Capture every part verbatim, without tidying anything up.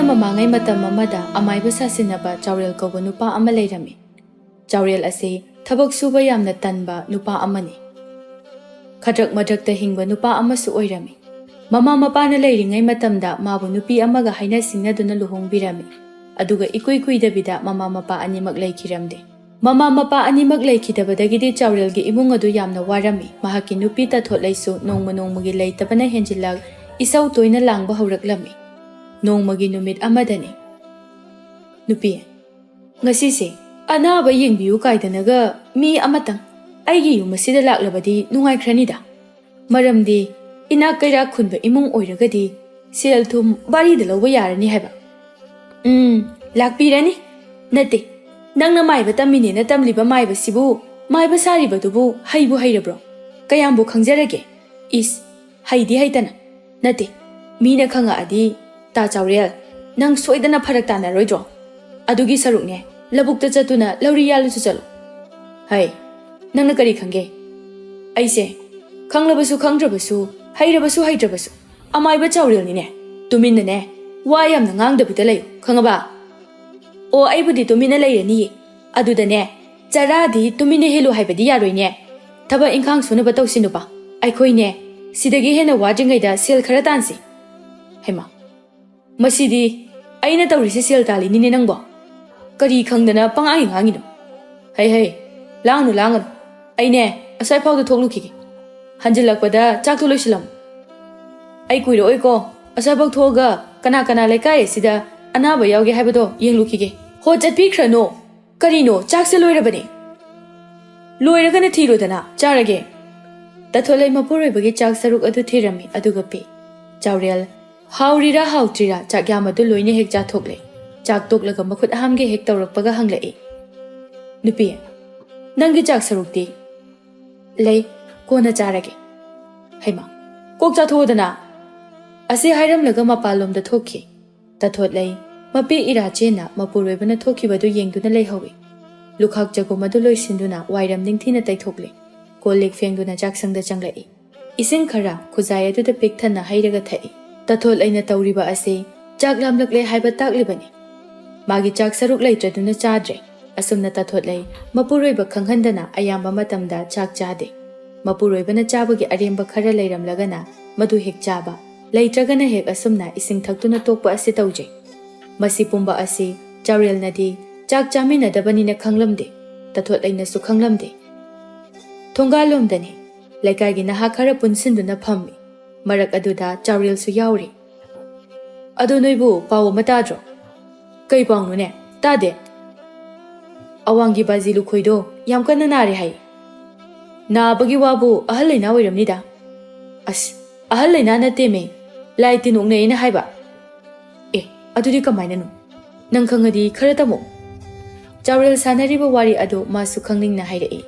ꯃꯃꯥꯡꯉꯩ ꯃꯇꯝ ꯑꯃꯗ ꯑꯃꯥꯏꯕ ꯁꯥꯁꯤꯟꯅꯕ ꯆꯥꯎꯔꯦꯜ ꯀꯧꯕ ꯅꯨꯄꯥ ꯑꯃ ꯂꯩꯔꯝꯃꯤ꯫ ꯆꯥꯎꯔꯦꯜ ꯑꯁꯤ ꯊꯕꯛ ꯁꯨꯕ ꯌꯥꯝꯅ ꯇꯟꯕ ꯅꯨꯄꯥ ꯑꯃꯅꯤ꯫ ꯈꯗ꯭ꯔꯛ ꯃꯗ꯭ꯔꯛꯇ ꯍꯤꯡꯕ ꯅꯨꯄꯥ ꯑꯃꯁꯨ ꯑꯣꯏꯔꯝꯃꯤ꯫ ꯃꯃꯥ ꯃꯄꯥꯅ ꯂꯩꯔꯤꯉꯩ ꯃꯇꯝꯗ ꯃꯥꯕꯨ ꯅꯨꯄꯤ ꯑꯃꯒ ꯍꯥꯏꯅ ꯁꯤꯡꯅꯗꯨꯅ ꯂꯨꯍꯣꯡꯕꯤꯔꯝꯃꯤ꯫ ꯑꯗꯨꯒ ꯏꯀꯨꯏ ꯀꯨꯏꯗꯕꯤꯗ ꯃꯃꯥ ꯃꯄꯥ ꯑꯅꯤꯃꯛ ꯂꯩꯈꯤꯔꯝꯗꯦ꯫ ꯃꯃꯥ ꯃꯄꯥ ꯑꯅꯤꯃꯛ ꯂꯩꯈꯤꯗꯕꯗꯒꯤꯗꯤ ꯆꯥꯎꯔꯦꯜꯒꯤ ꯏꯃꯨꯡ ꯑꯗꯨ ꯌꯥꯝꯅ ꯋꯥꯔꯝꯃꯤ꯫ ꯃꯍꯥꯛꯀꯤ ꯅꯨꯄꯤ ꯇꯥꯊꯣꯠꯂꯩꯁꯨ ꯅꯣꯡꯃ ꯅꯣꯡꯃꯒꯤ ꯂꯩꯇꯕꯅ ꯍꯦꯟꯖꯤꯜꯂꯛ, ꯏꯁꯧ ꯇꯣꯏꯅ ꯂꯥꯡꯕ ꯍꯧꯔꯛꯂꯝꯃꯤ꯫ ꯅꯣꯡꯃꯒꯤ ꯅꯨꯃꯤꯠ ꯑꯃꯗꯅꯤ꯫ "ꯅꯨꯄꯤ, ꯉꯁꯤꯁꯦ ꯑꯅꯥꯕ ꯌꯦꯡꯕꯤꯌꯨ ꯀꯥꯏꯗꯅꯒ ꯃꯤ ꯑꯃꯇꯪ ꯑꯩꯒꯤ ꯌꯨꯝ ꯑꯁꯤꯗ ꯂꯥꯛꯂꯕꯗꯤ ꯅꯨꯡꯉꯥꯏꯈ꯭ꯔꯅꯤꯗ꯫ ꯃꯔꯝꯗꯤ ꯏꯅꯥꯛ ꯀꯩꯔꯥꯛ ꯈꯨꯟꯕ ꯏꯃꯨꯡ ꯑꯣꯏꯔꯒꯗꯤ ꯁꯦꯜ ꯊꯨꯝ ꯕꯥꯔꯤꯗ ꯂꯧꯕ ꯌꯥꯔꯅꯤ ꯍꯥꯏꯕ꯫" "ꯎꯝ, ꯂꯥꯛꯄꯤꯔꯅꯤ꯫ ꯅꯠꯇꯦ, ꯅꯪꯅ ꯃꯥꯏꯕ ꯇꯝꯃꯤꯅꯦꯅ ꯇꯝꯂꯤꯕ ꯃꯥꯏꯕꯁꯤꯕꯨ, ꯃꯥꯏꯕ ꯁꯥꯔꯤꯕꯗꯨꯕꯨ ꯍꯩꯕꯨ ꯍꯩꯔꯕ꯭ꯔꯣ? ꯀꯌꯥꯝꯕꯨ ꯈꯪꯖꯔꯒꯦ? ꯏꯁ, ꯍꯩꯗꯤ ꯍꯩꯇꯅ꯫ ꯅꯠꯇꯦ, ꯃꯤꯅ ꯈꯪꯉꯛꯑꯗꯤ, ꯇꯥ ꯆꯥꯎꯔꯦꯜ, ꯅꯪ ꯁꯣꯏꯗꯅ ꯐꯔꯛ ꯇꯥꯅꯔꯣꯏꯗ꯭ꯔꯣ? ꯑꯗꯨꯒꯤ ꯁꯔꯨꯛꯅꯦ, ꯂꯧꯕꯨꯛꯇ ꯆꯠꯇꯨꯅ ꯂꯧꯔꯤ ꯌꯥꯜꯂꯨꯁꯨ ꯆꯠꯂꯨ꯫" "ꯍꯩ, ꯅꯪꯅ ꯀꯔꯤ ꯈꯪꯒꯦ? ꯑꯩꯁꯦ ꯈꯪꯂꯕꯁꯨ ꯈꯪꯗ꯭ꯔꯕꯁꯨ, ꯍꯩꯔꯕꯁꯨ ꯍꯩꯇ꯭ꯔꯕꯁꯨ, ꯑꯃꯥꯏꯕ ꯆꯥꯎꯔꯦꯜꯅꯤꯅꯦ꯫ ꯇꯨꯃꯤꯟꯅꯅꯦ, ꯋꯥ ꯌꯥꯝꯅ ꯉꯥꯡꯗꯕꯤꯗ ꯂꯩꯌꯨ, ꯈꯪꯉꯕ?" "ꯑꯣ, ꯑꯩꯕꯨꯗꯤ ꯇꯨꯃꯤꯟꯅ ꯂꯩꯔꯅꯤꯌꯦ꯫ ꯑꯗꯨꯗꯅꯦ, ꯆꯔꯥꯗꯤ ꯇꯨꯃꯤꯟꯅ ꯍꯦꯜꯂꯨ ꯍꯥꯏꯕꯗꯤ ꯌꯥꯔꯣꯏꯅꯦ꯫ ꯊꯕꯛ ꯏꯪꯈꯥꯡ ꯁꯨꯅꯕ ꯇꯧꯁꯤ ꯅꯨꯄꯥ꯫ ꯑꯩꯈꯣꯏꯅꯦ, ꯁꯤꯗꯒꯤ ꯍꯦꯟꯅ ꯋꯥꯗ꯭ꯔꯤꯉꯩꯗ ꯁꯦꯜ ꯈꯔ ꯇꯥꯟꯁꯤ꯫" ꯍꯩꯃꯥ, ꯃꯁꯤꯗꯤ ꯑꯩꯅ ꯇꯧꯔꯤꯁꯦ ꯁꯦꯜ ꯇꯥꯜꯂꯤꯅꯤꯅꯦ ꯅꯪꯕꯣ꯫ ꯀꯔꯤ ꯈꯪꯗꯅ ꯄꯉꯥꯡ ꯉꯥꯡꯉꯤꯅꯣ? "ꯍꯩ ꯍꯩ, ꯂꯥꯡꯅꯨ ꯂꯥꯡꯒꯅꯨ꯫ ꯑꯩꯅꯦ, ꯑꯁ꯭ꯋꯥꯏ ꯐꯥꯎꯗ ꯊꯣꯛꯂꯨꯈꯤꯒꯦ꯫ ꯍꯟꯖꯤꯜꯂꯛꯄꯗ ꯆꯥꯛꯇꯣ ꯂꯣꯏꯁꯤꯜꯂꯝꯃꯨ꯫ ꯑꯩ ꯀꯨꯏꯔꯛꯑꯣꯏꯀꯣ꯫ ꯑꯁ꯭ꯋꯥꯏꯐꯥꯎ ꯊꯣꯛꯑꯒ ꯀꯅꯥ ꯀꯅꯥ ꯂꯩꯀꯥꯏ ꯑꯁꯤꯗ ꯑꯅꯥꯕ ꯌꯥꯎꯒꯦ ꯍꯥꯏꯕꯗꯣ ꯌꯦꯡꯂꯨꯈꯤꯒꯦ꯫" "ꯍꯣ, ꯆꯠꯄꯤꯈ꯭ꯔꯅꯣ꯫ ꯀꯔꯤꯅꯣ, ꯆꯥꯛꯁꯦ ꯂꯣꯏꯔꯕꯅꯦ꯫" "ꯂꯣꯏꯔꯒꯅ ꯊꯤꯔꯣꯗꯅ, ꯆꯥꯔꯒꯦ꯫" ꯇꯥꯊꯣꯠꯂꯩ ꯃꯄꯨꯔꯣꯏꯕꯒꯤ ꯆꯥꯛ ꯁꯔꯨꯛ ꯑꯗꯨ ꯊꯤꯔꯝꯃꯤ, ꯑꯗꯨꯒ ꯄꯤ꯫ ꯆꯥꯎꯔꯦꯜ, ꯍꯥꯎꯔꯤꯔꯥ ꯍꯥꯎꯇ꯭ꯔꯤꯔꯥ, ꯆꯥꯛꯌꯥꯝ ꯑꯗꯨ ꯂꯣꯏꯅ ꯍꯦꯛ ꯆꯥꯊꯣꯛꯂꯦ꯫ ꯆꯥꯛ ꯇꯣꯛꯂꯒ ꯃꯈꯨꯠ ꯍꯥꯝꯒꯦ ꯍꯦꯛ ꯇꯧꯔꯛꯄꯒ ꯍꯪꯂꯛꯏ, "ꯅꯨꯄꯤ, ꯅꯪꯒꯤ ꯆꯥꯛ ꯁꯔꯨꯛꯇꯤ?" "ꯂꯩ, ꯀꯣꯟꯅ ꯆꯥꯔꯒꯦ꯫" "ꯍꯩꯃꯥ, ꯀꯣꯛ ꯆꯥꯊꯣꯛꯑꯣꯗꯅ꯫" ꯑꯁꯤ ꯍꯥꯏꯔꯝꯂꯒ ꯃꯄꯥꯟꯂꯣꯝꯗ ꯊꯣꯛꯈꯤ꯫ ꯇꯥꯊꯣꯠꯂꯩ, ꯃꯄꯤ ꯏꯔꯥ ꯆꯦꯟꯅ ꯃꯄꯨꯔꯣꯏꯕꯅ ꯊꯣꯛꯈꯤꯕꯗꯨ ꯌꯦꯡꯗꯨꯅ ꯂꯩꯍꯧꯏ꯫ ꯂꯨꯈꯥꯛ ꯆꯒꯨꯝ ꯑꯗꯨ ꯂꯣꯏꯁꯤꯟꯗꯨꯅ ꯋꯥꯏꯔꯝ ꯅꯤꯡꯊꯤꯅ ꯇꯩꯊꯣꯛꯂꯦ꯫ ꯀꯣꯜ ꯂꯤꯛ ꯐꯦꯡꯗꯨꯅ ꯆꯥꯛꯁꯪꯗ ꯆꯪꯂꯛꯏ꯫ ꯏꯁꯤꯡ ꯈꯔ ꯈꯨꯖꯥꯏ ꯑꯗꯨꯗ ꯄꯤꯛ ꯊꯟꯅ ꯍꯩꯔꯒ ꯊꯛꯏ꯫ ꯇꯥꯊꯣꯠꯂꯩꯅ ꯇꯧꯔꯤꯕ ꯑꯁꯤ ꯆꯥꯛ ꯂꯥꯝꯂꯛꯂꯦ ꯍꯥꯏꯕ ꯇꯥꯛꯂꯤꯕꯅꯤ꯫ ꯃꯥꯒꯤ ꯆꯥꯛ ꯁꯔꯨꯛ ꯂꯩꯇ꯭ꯔꯗꯨꯅ ꯆꯥꯗ꯭ꯔꯦ꯫ ꯑꯁꯨꯝꯅ ꯇꯥꯊꯣꯠꯂꯩ ꯃꯄꯨꯔꯣꯏꯕ ꯈꯪꯍꯟꯗꯅ ꯑꯌꯥꯝꯕ ꯃꯇꯝꯗ ꯆꯥꯛ ꯆꯥꯗꯦ꯫ ꯃꯄꯨꯔꯣꯏꯕꯅ ꯆꯥꯕꯒꯤ ꯑꯔꯦꯝꯕ ꯈꯔ ꯂꯩꯔꯝꯂꯒꯅ ꯃꯗꯨ ꯍꯦꯛ ꯆꯥꯕ, ꯂꯩꯇ꯭ꯔꯒꯅ ꯍꯦꯛ ꯑꯁꯨꯝꯅ ꯏꯁꯤꯡ ꯊꯛꯇꯨꯅ ꯇꯣꯛꯄ ꯑꯁꯤ ꯇꯧꯖꯩ꯫ ꯃꯁꯤ ꯄꯨꯝꯕ ꯑꯁꯤ ꯆꯥꯎꯔꯦꯜꯅꯗꯤ ꯆꯥꯛ ꯆꯥꯃꯤꯟꯅꯗꯕꯅꯤꯅ ꯈꯪꯂꯝꯗꯦ꯫ ꯇꯥꯊꯣꯠꯂꯩꯅꯁꯨ ꯈꯪꯂꯝꯗꯦ꯫ ꯊꯣꯡꯒꯥꯜꯂꯣꯝꯗꯅꯤ꯫ ꯂꯩꯀꯥꯏꯒꯤ ꯅꯍꯥ ꯈꯔ ꯄꯨꯟꯁꯤꯟꯗꯨꯅ ꯐꯝꯃꯤ꯫ ꯃꯔꯛ ꯑꯗꯨꯗ ꯆꯥꯎꯔꯦꯜꯁꯨ ꯌꯥꯎꯔꯤ꯫ "ꯑꯗꯣ ꯅꯣꯏꯕꯨ ꯄꯥꯎ ꯑꯃ ꯇꯥꯗ꯭ꯔꯣ?" "ꯀꯩ ꯄꯥꯎꯅꯣꯅꯦ? ꯇꯥꯗꯦ꯫" "ꯑꯋꯥꯡꯒꯤ ꯕꯥꯖꯤ ꯂꯨꯈꯣꯏꯗꯣ ꯌꯥꯝ ꯀꯟꯅ ꯅꯥꯔꯦ ꯍꯥꯏ꯫" "ꯅꯥꯕꯒꯤ ꯋꯥꯕꯨ ꯑꯍꯜ ꯂꯩꯅꯥ ꯑꯣꯏꯔꯝꯅꯤꯗ꯫" "ꯑꯁ, ꯑꯍꯜ ꯂꯩꯅꯥ ꯅꯠꯇꯦꯃꯦ, ꯂꯥꯏ ꯇꯤꯟ ꯑꯣꯛꯅꯩꯅ ꯍꯥꯏꯕ꯫" "ꯑꯦ, ꯑꯗꯨꯗꯤ ꯀꯃꯥꯏꯅꯅꯣ? ꯅꯪ ꯈꯪꯉꯗꯤ ꯈꯔ ꯇꯝꯃꯣ꯫" ꯆꯥꯎꯔꯦꯜ ꯁꯥꯟꯅꯔꯤꯕ ꯋꯥꯔꯤ ꯑꯗꯨ ꯃꯥꯁꯨ ꯈꯪꯅꯤꯡꯅ ꯍꯥꯏꯔꯛꯏ꯫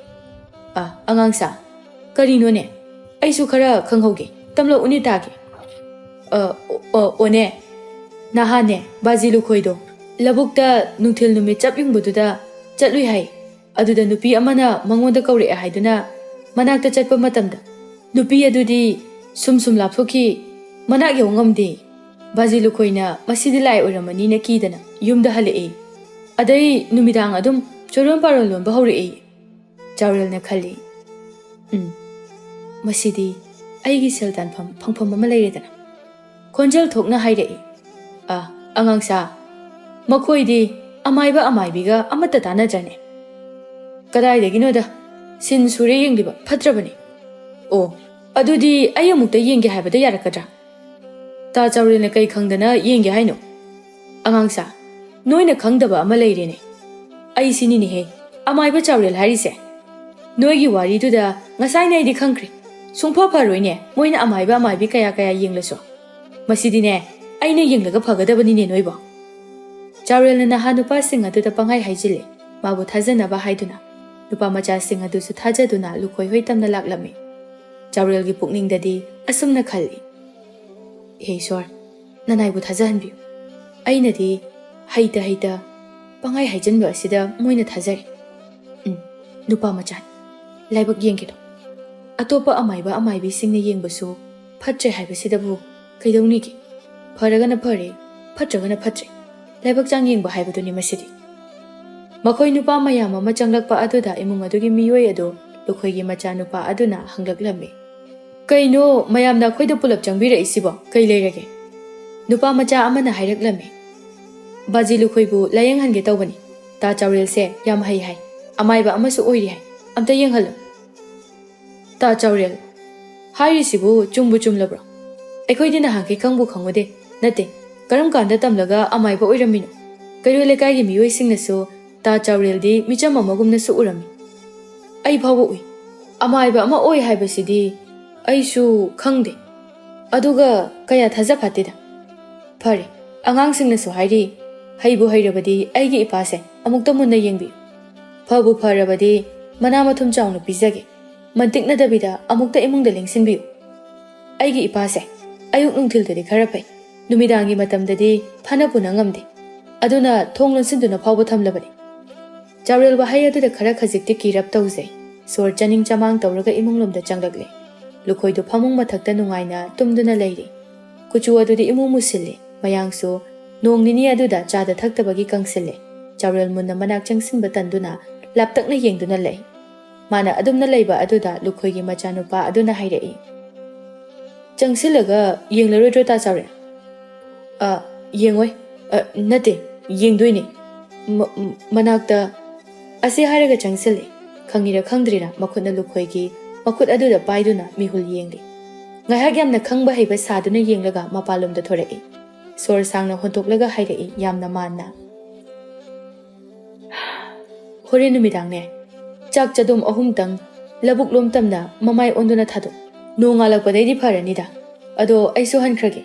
"ꯑ, ꯑꯉꯥꯡꯁꯥ, ꯀꯔꯤꯅꯣꯅꯦ? ꯑꯩꯁꯨ ꯈꯔ ꯈꯪꯍꯧꯒꯦ, ꯇꯝꯂꯛꯎꯅꯦ ꯇꯥꯒꯦ꯫" "ꯑ, ꯑꯣ, ꯑꯣ, ꯑꯣꯅꯦ, ꯅꯍꯥꯟꯅꯦ ꯕꯥꯖꯤ ꯂꯨꯈꯣꯏꯗꯣ ꯂꯧꯕꯨꯛꯇ ꯅꯨꯡꯊꯤꯜ ꯅꯨꯃꯤꯠ ꯆꯞ ꯌꯨꯡꯕꯗꯨꯗ ꯆꯠꯂꯨꯏ ꯍꯥꯏ꯫ ꯑꯗꯨꯗ ꯅꯨꯄꯤ ꯑꯃꯅ ꯃꯉꯣꯟꯗ ꯀꯧꯔꯛꯑꯦ ꯍꯥꯏꯗꯨꯅ ꯃꯅꯥꯛꯇ ꯆꯠꯄ ꯃꯇꯝꯗ ꯅꯨꯄꯤ ꯑꯗꯨꯗꯤ ꯁꯨꯝ ꯁꯨꯝ ꯂꯥꯞꯊꯣꯛꯈꯤ, ꯃꯅꯥꯛ ꯌꯧ ꯉꯝꯗꯦ꯫ ꯕꯥꯖꯤ ꯂꯨꯈꯣꯏꯅ ꯃꯁꯤꯗꯤ ꯂꯥꯏ ꯑꯣꯏꯔꯝꯃꯅꯤꯅ ꯀꯤꯗꯅ ꯌꯨꯝꯗ ꯍꯜꯂꯛꯑꯦ꯫ ꯑꯗꯩ ꯅꯨꯃꯤꯗꯥꯡ ꯑꯗꯨꯝ ꯆꯣꯔꯣꯟ ꯄꯥꯔꯣꯟ ꯂꯣꯟꯕ ꯍꯧꯔꯛꯑꯦ꯫" ꯆꯥꯎꯔꯦꯜꯅ ꯈꯜꯂꯤ, "ꯎꯝ, ꯃꯁꯤꯗꯤ ꯑꯩꯒꯤ ꯁꯦꯜ ꯇꯥꯟꯐꯝ ꯐꯪꯐꯝ ꯑꯃ ꯂꯩꯔꯦꯗꯅ꯫" ꯈꯣꯟꯖꯦꯜ ꯊꯣꯛꯅ ꯍꯥꯏꯔꯛꯏ, "ꯑ, ꯑꯉꯥꯡꯁꯥ, ꯃꯈꯣꯏꯗꯤ ꯑꯃꯥꯏꯕ ꯑꯃꯥꯏꯕꯤꯒ ꯑꯃꯠꯇ ꯇꯥꯟꯅꯗ꯭ꯔꯅꯦ?" "ꯀꯗꯥꯏꯗꯒꯤꯅꯣꯗ, ꯁꯤꯟ ꯁꯨꯔꯦ ꯌꯦꯡꯂꯤꯕ ꯐꯠꯇ꯭ꯔꯕꯅꯤ꯫" "ꯑꯣ, ꯑꯗꯨꯗꯤ ꯑꯩ ꯑꯃꯨꯛꯇ ꯌꯦꯡꯒꯦ ꯍꯥꯏꯕꯗ ꯌꯥꯔꯛꯀꯗ꯭ꯔꯥ?" "ꯇꯥ ꯆꯥꯎꯔꯦꯜꯅ ꯀꯩ ꯈꯪꯗꯅ ꯌꯦꯡꯒꯦ ꯍꯥꯏꯅꯣ?" "ꯑꯉꯥꯡꯁꯥ, ꯅꯣꯏꯅ ꯈꯪꯗꯕ ꯑꯃ ꯂꯩꯔꯦꯅꯦ꯫ ꯑꯩ ꯁꯤꯅꯤꯅꯦꯍꯦ, ꯑꯃꯥꯏꯕ ꯆꯥꯎꯔꯦꯜ ꯍꯥꯏꯔꯤꯁꯦ꯫ ꯅꯣꯏꯒꯤ ꯋꯥꯔꯤꯗꯨꯗ ꯉꯁꯥꯏꯅ ꯑꯩꯗꯤ ꯈꯪꯈ꯭ꯔꯦ꯫ ꯁꯨꯡꯐ ꯐꯔꯣꯏꯅꯦ, ꯃꯣꯏꯅ ꯑꯃꯥꯏꯕ ꯑꯃꯥꯏꯕꯤ ꯀꯌꯥ ꯀꯌꯥ ꯌꯦꯡꯂꯁꯨ꯫ ꯃꯁꯤꯗꯤꯅꯦ, ꯑꯩꯅ ꯌꯦꯡꯂꯒ ꯐꯒꯗꯕꯅꯤꯅꯦ ꯅꯣꯏꯕꯣ꯫" ꯆꯥꯎꯔꯦꯜꯅ ꯅꯍꯥ ꯅꯨꯄꯥꯁꯤꯡ ꯑꯗꯨꯗ ꯄꯪꯍꯥꯏ ꯍꯥꯏꯖꯤꯜꯂꯦ, ꯃꯥꯕꯨ ꯊꯥꯖꯅꯕ ꯍꯥꯏꯗꯨꯅ꯫ ꯅꯨꯄꯥ ꯃꯆꯥꯁꯤꯡ ꯑꯗꯨꯁꯨ ꯊꯥꯖꯗꯨꯅ ꯂꯨꯈꯣꯏ ꯍꯣꯏ ꯇꯝꯅ ꯂꯥꯛꯂꯝꯃꯤ꯫ ꯆꯥꯎꯔꯦꯜꯒꯤ ꯄꯨꯛꯅꯤꯡꯗꯗꯤ ꯑꯁꯨꯝꯅ ꯈꯜꯂꯤ, "ꯍꯦ ꯏꯁꯣꯔ, ꯅꯅꯥꯏꯕꯨ ꯊꯥꯖꯍꯟꯕꯤꯌꯨ꯫ ꯑꯩꯅꯗꯤ ꯍꯩꯇ ꯍꯩꯇ ꯄꯪꯍꯥꯏ ꯍꯥꯏꯖꯤꯟꯕ ꯑꯁꯤꯗ ꯃꯣꯏꯅ ꯊꯥꯖꯔꯦ꯫ ꯎꯝ, ꯅꯨꯄꯥ ꯃꯆꯥꯅꯤ꯫ ꯂꯥꯏꯕꯛ ꯌꯦꯡꯒꯦꯗꯣ꯫ ꯑꯇꯣꯞꯄ ꯑꯃꯥꯏꯕ ꯑꯃꯥꯏꯕꯤꯁꯤꯡꯅ ꯌꯦꯡꯕꯁꯨ ꯐꯠꯇ꯭ꯔꯦ ꯍꯥꯏꯕꯁꯤꯗꯕꯨ ꯀꯩꯗꯧꯅꯤꯒꯦ? ꯐꯔꯒꯅ ꯐꯔꯦ, ꯐꯠꯇ꯭ꯔꯒꯅ ꯐꯠꯇ꯭ꯔꯦ꯫ ꯂꯥꯏꯕꯛ ꯆꯥꯡ ꯌꯦꯡꯕ ꯍꯥꯏꯕꯗꯨꯅꯤ ꯃꯁꯤꯗꯤ꯫ ꯃꯈꯣꯏ ꯅꯨꯄꯥ ꯃꯌꯥꯝ ꯑꯃ ꯆꯪꯂꯛꯄ ꯑꯗꯨꯗ ꯏꯃꯨꯡ ꯑꯗꯨꯒꯤ ꯃꯤꯑꯣꯏ ꯑꯗꯨ ꯂꯨꯈꯣꯏꯒꯤ ꯃꯆꯥꯅꯨꯄꯥ ꯑꯗꯨꯅ ꯍꯪꯂꯛꯂꯝꯃꯤ꯫ "ꯀꯩꯅꯣ ꯃꯌꯥꯝꯅ ꯑꯩꯈꯣꯏꯗ ꯄꯨꯂꯞ ꯆꯪꯕꯤꯔꯛꯏꯁꯤꯕꯣ? ꯀꯩ ꯂꯩꯔꯒꯦ?" ꯅꯨꯄꯥ ꯃꯆꯥ ꯑꯃꯅ ꯍꯥꯏꯔꯛꯂꯝꯃꯤ꯫ "ꯕꯥꯖꯤ ꯂꯨꯈꯣꯏꯕꯨ ꯂꯥꯌꯦꯡꯍꯟꯒꯦ ꯇꯧꯕꯅꯤ꯫ ꯇꯥ ꯆꯥꯎꯔꯦꯜꯁꯦ ꯌꯥꯝ ꯍꯩ ꯍꯥꯏ, ꯑꯃꯥꯏꯕ ꯑꯃꯁꯨ ꯑꯣꯏꯔꯤ ꯍꯥꯏ꯫ ꯑꯝꯇ ꯌꯦꯡꯍꯜꯂꯨ꯫" "ꯇꯥ ꯆꯥꯎꯔꯦꯜ ꯍꯥꯏꯔꯤꯁꯤꯕꯨ ꯆꯨꯝꯕꯨ ꯆꯨꯝꯂꯕ꯭ꯔꯣ? ꯑꯩꯈꯣꯏꯗꯤ ꯅꯍꯥꯟꯈꯩ ꯈꯪꯕꯨ ꯈꯪꯉꯨꯗꯦ꯫ ꯅꯠꯇꯦ, ꯀꯔꯝ ꯀꯥꯟꯗ ꯇꯝꯂꯒ ꯑꯃꯥꯏꯕ ꯑꯣꯏꯔꯝꯃꯤꯅꯣ? ꯀꯩꯔꯣꯏ ꯂꯩꯀꯥꯏꯒꯤ ꯃꯤꯑꯣꯏꯁꯤꯡꯅꯁꯨ ꯇꯥ ꯆꯥꯎꯔꯦꯜꯗꯤ ꯃꯤꯆꯝ ꯑꯃꯒꯨꯝꯅꯁꯨ ꯎꯔꯝꯃꯤ꯫ ꯑꯩ ꯐꯥꯎꯕ ꯎꯏ꯫ ꯑꯃꯥꯏꯕ ꯑꯃ ꯑꯣꯏ ꯍꯥꯏꯕꯁꯤꯗꯤ ꯑꯩꯁꯨ ꯈꯪꯗꯦ꯫ ꯑꯗꯨꯒ ꯀꯌꯥ ꯊꯥꯖ ꯐꯠꯇꯦꯗ꯫ ꯐꯔꯦ, ꯑꯉꯥꯡꯁꯤꯡꯅꯁꯨ ꯍꯥꯏꯔꯤ, ꯍꯩꯕꯨ ꯍꯩꯔꯕꯗꯤ ꯑꯩꯒꯤ ꯏꯄꯥꯁꯦ ꯑꯃꯨꯛꯇ ꯃꯨꯟꯅ ꯌꯦꯡꯕꯤꯌꯨ꯫ ꯐꯕꯨ ꯐꯔꯕꯗꯤ ꯃꯅꯥ ꯃꯊꯨꯝ ꯆꯥꯎꯅ ꯄꯤꯖꯒꯦ꯫ ꯃꯟꯇꯤꯛꯅꯗꯕꯤꯗ ꯑꯃꯨꯛꯇ ꯏꯃꯨꯡꯗ ꯂꯦꯡꯁꯤꯟꯕꯤꯌꯨ꯫ ꯑꯩꯒꯤ ꯏꯄꯥꯁꯦ ꯑꯌꯨꯛ ꯅꯨꯡꯊꯤꯜꯗꯗꯤ ꯈꯔ ꯐꯩ, ꯅꯨꯃꯤꯗꯥꯡꯒꯤ ꯃꯇꯝꯗꯗꯤ ꯐꯅ ꯄꯨꯅ ꯉꯝꯗꯦ꯫ ꯑꯗꯨꯅ ꯊꯣꯡ ꯂꯣꯟꯁꯤꯟꯗꯨꯅ ꯐꯥꯎꯕ ꯊꯝꯂꯕꯅꯤ꯫" ꯆꯥꯎꯔꯦꯜ ꯋꯥꯍꯩ ꯑꯗꯨꯗ ꯈꯔ ꯈꯖꯤꯛꯇꯤ ꯀꯤꯔꯞ ꯇꯧꯖꯩ꯫ ꯁꯣꯔ ꯆꯥꯅꯤꯡ ꯆꯃꯥꯡ ꯇꯧꯔꯒ ꯏꯃꯨꯡꯂꯣꯝꯗ ꯆꯪꯂꯛꯂꯦ꯫ ꯂꯨꯈꯣꯏꯗꯨ ꯐꯃꯨꯡ ꯃꯊꯛꯇ ꯅꯨꯡꯉꯥꯏꯅ ꯇꯨꯝꯗꯨꯅ ꯂꯩꯔꯤ꯫ ꯀꯨꯆꯨ ꯑꯗꯨꯗꯤ ꯏꯃꯨ ꯃꯨꯁꯤꯜꯂꯦ꯫ ꯃꯌꯥꯡꯁꯨ ꯅꯣꯡ ꯅꯤꯅꯤ ꯑꯗꯨꯗ ꯆꯥꯗ ꯊꯛꯇꯕꯒꯤ ꯀꯪꯁꯤꯜꯂꯦ꯫ ꯆꯥꯎꯔꯦꯜ ꯃꯨꯟꯅ ꯃꯅꯥꯛ ꯆꯪꯁꯤꯟꯕ ꯇꯟꯗꯨꯅ ꯂꯥꯞꯇꯛꯅ ꯌꯦꯡꯗꯨꯅ ꯂꯩ꯫ ꯃꯥꯅ ꯑꯗꯨꯝꯅ ꯂꯩꯕ ꯑꯗꯨꯗ ꯂꯨꯈꯣꯏꯒꯤ ꯃꯆꯥꯅꯨꯄꯥ ꯑꯗꯨꯅ ꯍꯥꯏꯔꯛꯏ, "ꯆꯪꯁꯤꯜꯂꯒ ꯌꯦꯡꯂꯔꯣꯏꯗ꯭ꯔꯣ, ꯇꯥ ꯆꯥꯎꯔꯦꯜ?" "ꯑ, ꯌꯦꯡꯉꯣꯏ꯫ ꯑ, ꯅꯠꯇꯦ, ꯌꯦꯡꯗꯣꯏꯅꯦ꯫ ꯃ-, ꯃ-, ꯃꯅꯥꯛꯇ꯫" ꯑꯁꯤ ꯍꯥꯏꯔꯒ ꯆꯪꯁꯤꯜꯂꯦ꯫ ꯈꯪꯉꯤꯔ ꯈꯪꯗ꯭ꯔꯤꯔ ꯃꯈꯨꯠꯅ ꯂꯨꯈꯣꯏꯒꯤ ꯃꯈꯨꯠ ꯑꯗꯨꯗ ꯄꯥꯏꯗꯨꯅ ꯃꯤꯍꯨꯜ ꯌꯦꯡꯂꯤ꯫ ꯉꯥꯏꯍꯥꯛ ꯌꯥꯝꯅ ꯈꯪꯕ ꯍꯩꯕ ꯁꯥꯗꯨꯅ ꯌꯦꯡꯂꯒ ꯃꯄꯥꯟꯂꯣꯝꯗ ꯊꯣꯔꯛꯏ꯫ ꯁꯣꯔ ꯁꯥꯡꯅ ꯍꯣꯟꯇꯣꯛꯂꯒ ꯍꯥꯏꯔꯛꯏ ꯌꯥꯝꯅ ꯃꯥꯟꯅ, "ꯍꯣꯔꯦꯟ ꯅꯨꯃꯤꯗꯥꯡꯅꯦ, ꯆꯥꯛ ꯆꯗꯨꯝ ꯑꯍꯨꯝꯇꯪ ꯂꯧꯕꯨꯛ ꯂꯣꯝ ꯇꯝꯅ ꯃꯃꯥꯏ ꯑꯣꯟꯗꯨꯅ ꯊꯥꯗꯣꯛ꯫ ꯅꯣꯡꯉꯥꯜꯂꯛꯄꯗꯩꯗꯤ ꯐꯔꯅꯤꯗ꯫ ꯑꯗꯣ ꯑꯩꯁꯨ ꯍꯟꯈ꯭ꯔꯒꯦ꯫"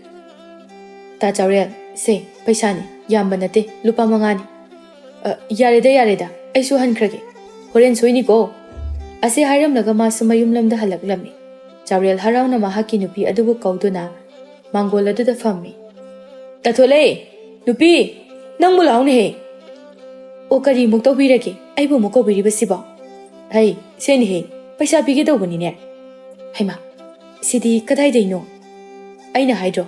"ꯇꯥ ꯆꯥꯎꯔꯦꯜ, ꯁꯦ ꯄꯩꯁꯥꯅꯤ, ꯌꯥꯝꯕ ꯅꯠꯇꯦ, ꯂꯨꯄꯥ ꯃꯉꯥꯅꯤ꯫" "ꯑ, ꯌꯥꯔꯦꯗ, ꯌꯥꯔꯦꯗ, ꯑꯩꯁꯨ ꯍꯟꯈ꯭ꯔꯒꯦ꯫ ꯍꯣꯔꯦꯟ ꯁꯣꯏꯅꯤꯀꯣ꯫" ꯑꯁꯤ ꯍꯥꯏꯔꯝꯂꯒ ꯃꯥꯁꯨ ꯃꯌꯨꯝꯂꯣꯝꯗ ꯍꯜꯂꯛꯂꯝꯃꯤ꯫ ꯆꯥꯎꯔꯦꯜ ꯍꯔꯥꯎꯅ ꯃꯍꯥꯛꯀꯤ ꯅꯨꯄꯤ ꯑꯗꯨꯕꯨ ꯀꯧꯗꯨꯅ ꯃꯥꯡꯒꯣꯜ ꯑꯗꯨꯗ ꯐꯝꯃꯤ꯫ "ꯇꯥꯊꯣꯂꯦ, ꯅꯨꯄꯤ, ꯅꯪꯕꯨ ꯂꯥꯎꯅꯦꯍꯦ꯫" "ꯑꯣ, ꯀꯔꯤ ꯑꯃꯨꯛ ꯇꯧꯕꯤꯔꯒꯦ? ꯑꯩꯕꯨ ꯑꯃꯨꯛ ꯀꯧꯕꯤꯔꯤꯕꯁꯤꯕꯣ?" "ꯍꯩ, ꯁꯦꯅꯦꯍꯦ, ꯄꯩꯁꯥ ꯄꯤꯒꯦ ꯇꯧꯕꯅꯤꯅꯦ꯫" "ꯍꯩꯃꯥ, ꯁꯤꯗꯤ ꯀꯗꯥꯏꯗꯩꯅꯣ? ꯑꯩꯅ ꯍꯥꯏꯗ꯭ꯔꯣ,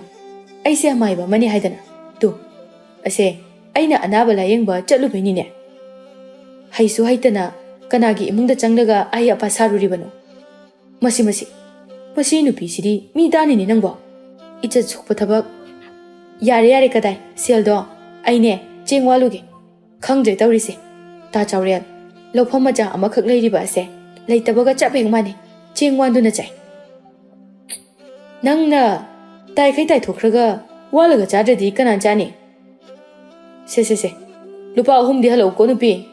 ꯑꯩꯁꯦ ꯑꯃꯥꯏꯕ ꯑꯃꯅꯤ ꯍꯥꯏꯗꯅ꯫ ꯇꯨ, "ꯑꯁꯦ, ꯑꯩꯅ ꯑꯅꯥꯕ ꯂꯥꯌꯦꯡꯕ ꯆꯠꯂꯨꯕꯩꯅꯤꯅꯦ꯫ ꯍꯩꯁꯨ ꯍꯩꯇꯅ ꯀꯅꯥꯒꯤ ꯏꯃꯨꯡꯗ ꯆꯪꯂꯒ ꯑꯍꯩ ꯑꯄꯥ ꯁꯥꯔꯨꯔꯤꯕꯅꯣ? ꯃꯁꯤ, ꯃꯁꯤ, ꯃꯁꯤ ꯅꯨꯄꯤꯁꯤꯗꯤ ꯃꯤ ꯇꯥꯅꯤꯅꯦ ꯅꯪꯕꯣ꯫ ꯏꯆꯠ ꯁꯣꯛꯄ ꯊꯕꯛ꯫ ꯌꯥꯔꯦ, ꯌꯥꯔꯦ, ꯀꯗꯥꯏ ꯁꯦꯜꯗꯣ? ꯑꯩꯅꯦ ꯆꯦꯡ ꯋꯥꯜꯂꯨꯒꯦ꯫ ꯈꯪꯗ꯭ꯔꯦ ꯇꯧꯔꯤꯁꯦ꯫ ꯇꯥ ꯆꯥꯎꯔꯦꯜ, ꯂꯧꯐꯝ ꯃꯆꯥ ꯑꯃꯈꯛ ꯂꯩꯔꯤꯕ ꯑꯁꯦ ꯂꯩꯇꯕꯒ ꯆꯞ ꯍꯦꯛ ꯃꯥꯟꯅꯩ꯫ ꯆꯦꯡ ꯋꯥꯟꯗꯨꯅ ꯆꯥꯏ꯫ ꯅꯪꯅ ꯇꯥꯏꯈꯩ ꯇꯥꯏꯊꯣꯛꯈ꯭ꯔꯒ ꯋꯥꯜꯂꯒ ꯆꯥꯗ꯭ꯔꯗꯤ ꯀꯅꯥ ꯆꯥꯅꯤ? ꯁꯦ, ꯁꯦ, ꯁꯦ, ꯂꯨꯄꯥ ꯑꯍꯨꯝꯗꯤ ꯍꯜꯂꯛꯎꯀꯣ, ꯅꯨꯄꯤ꯫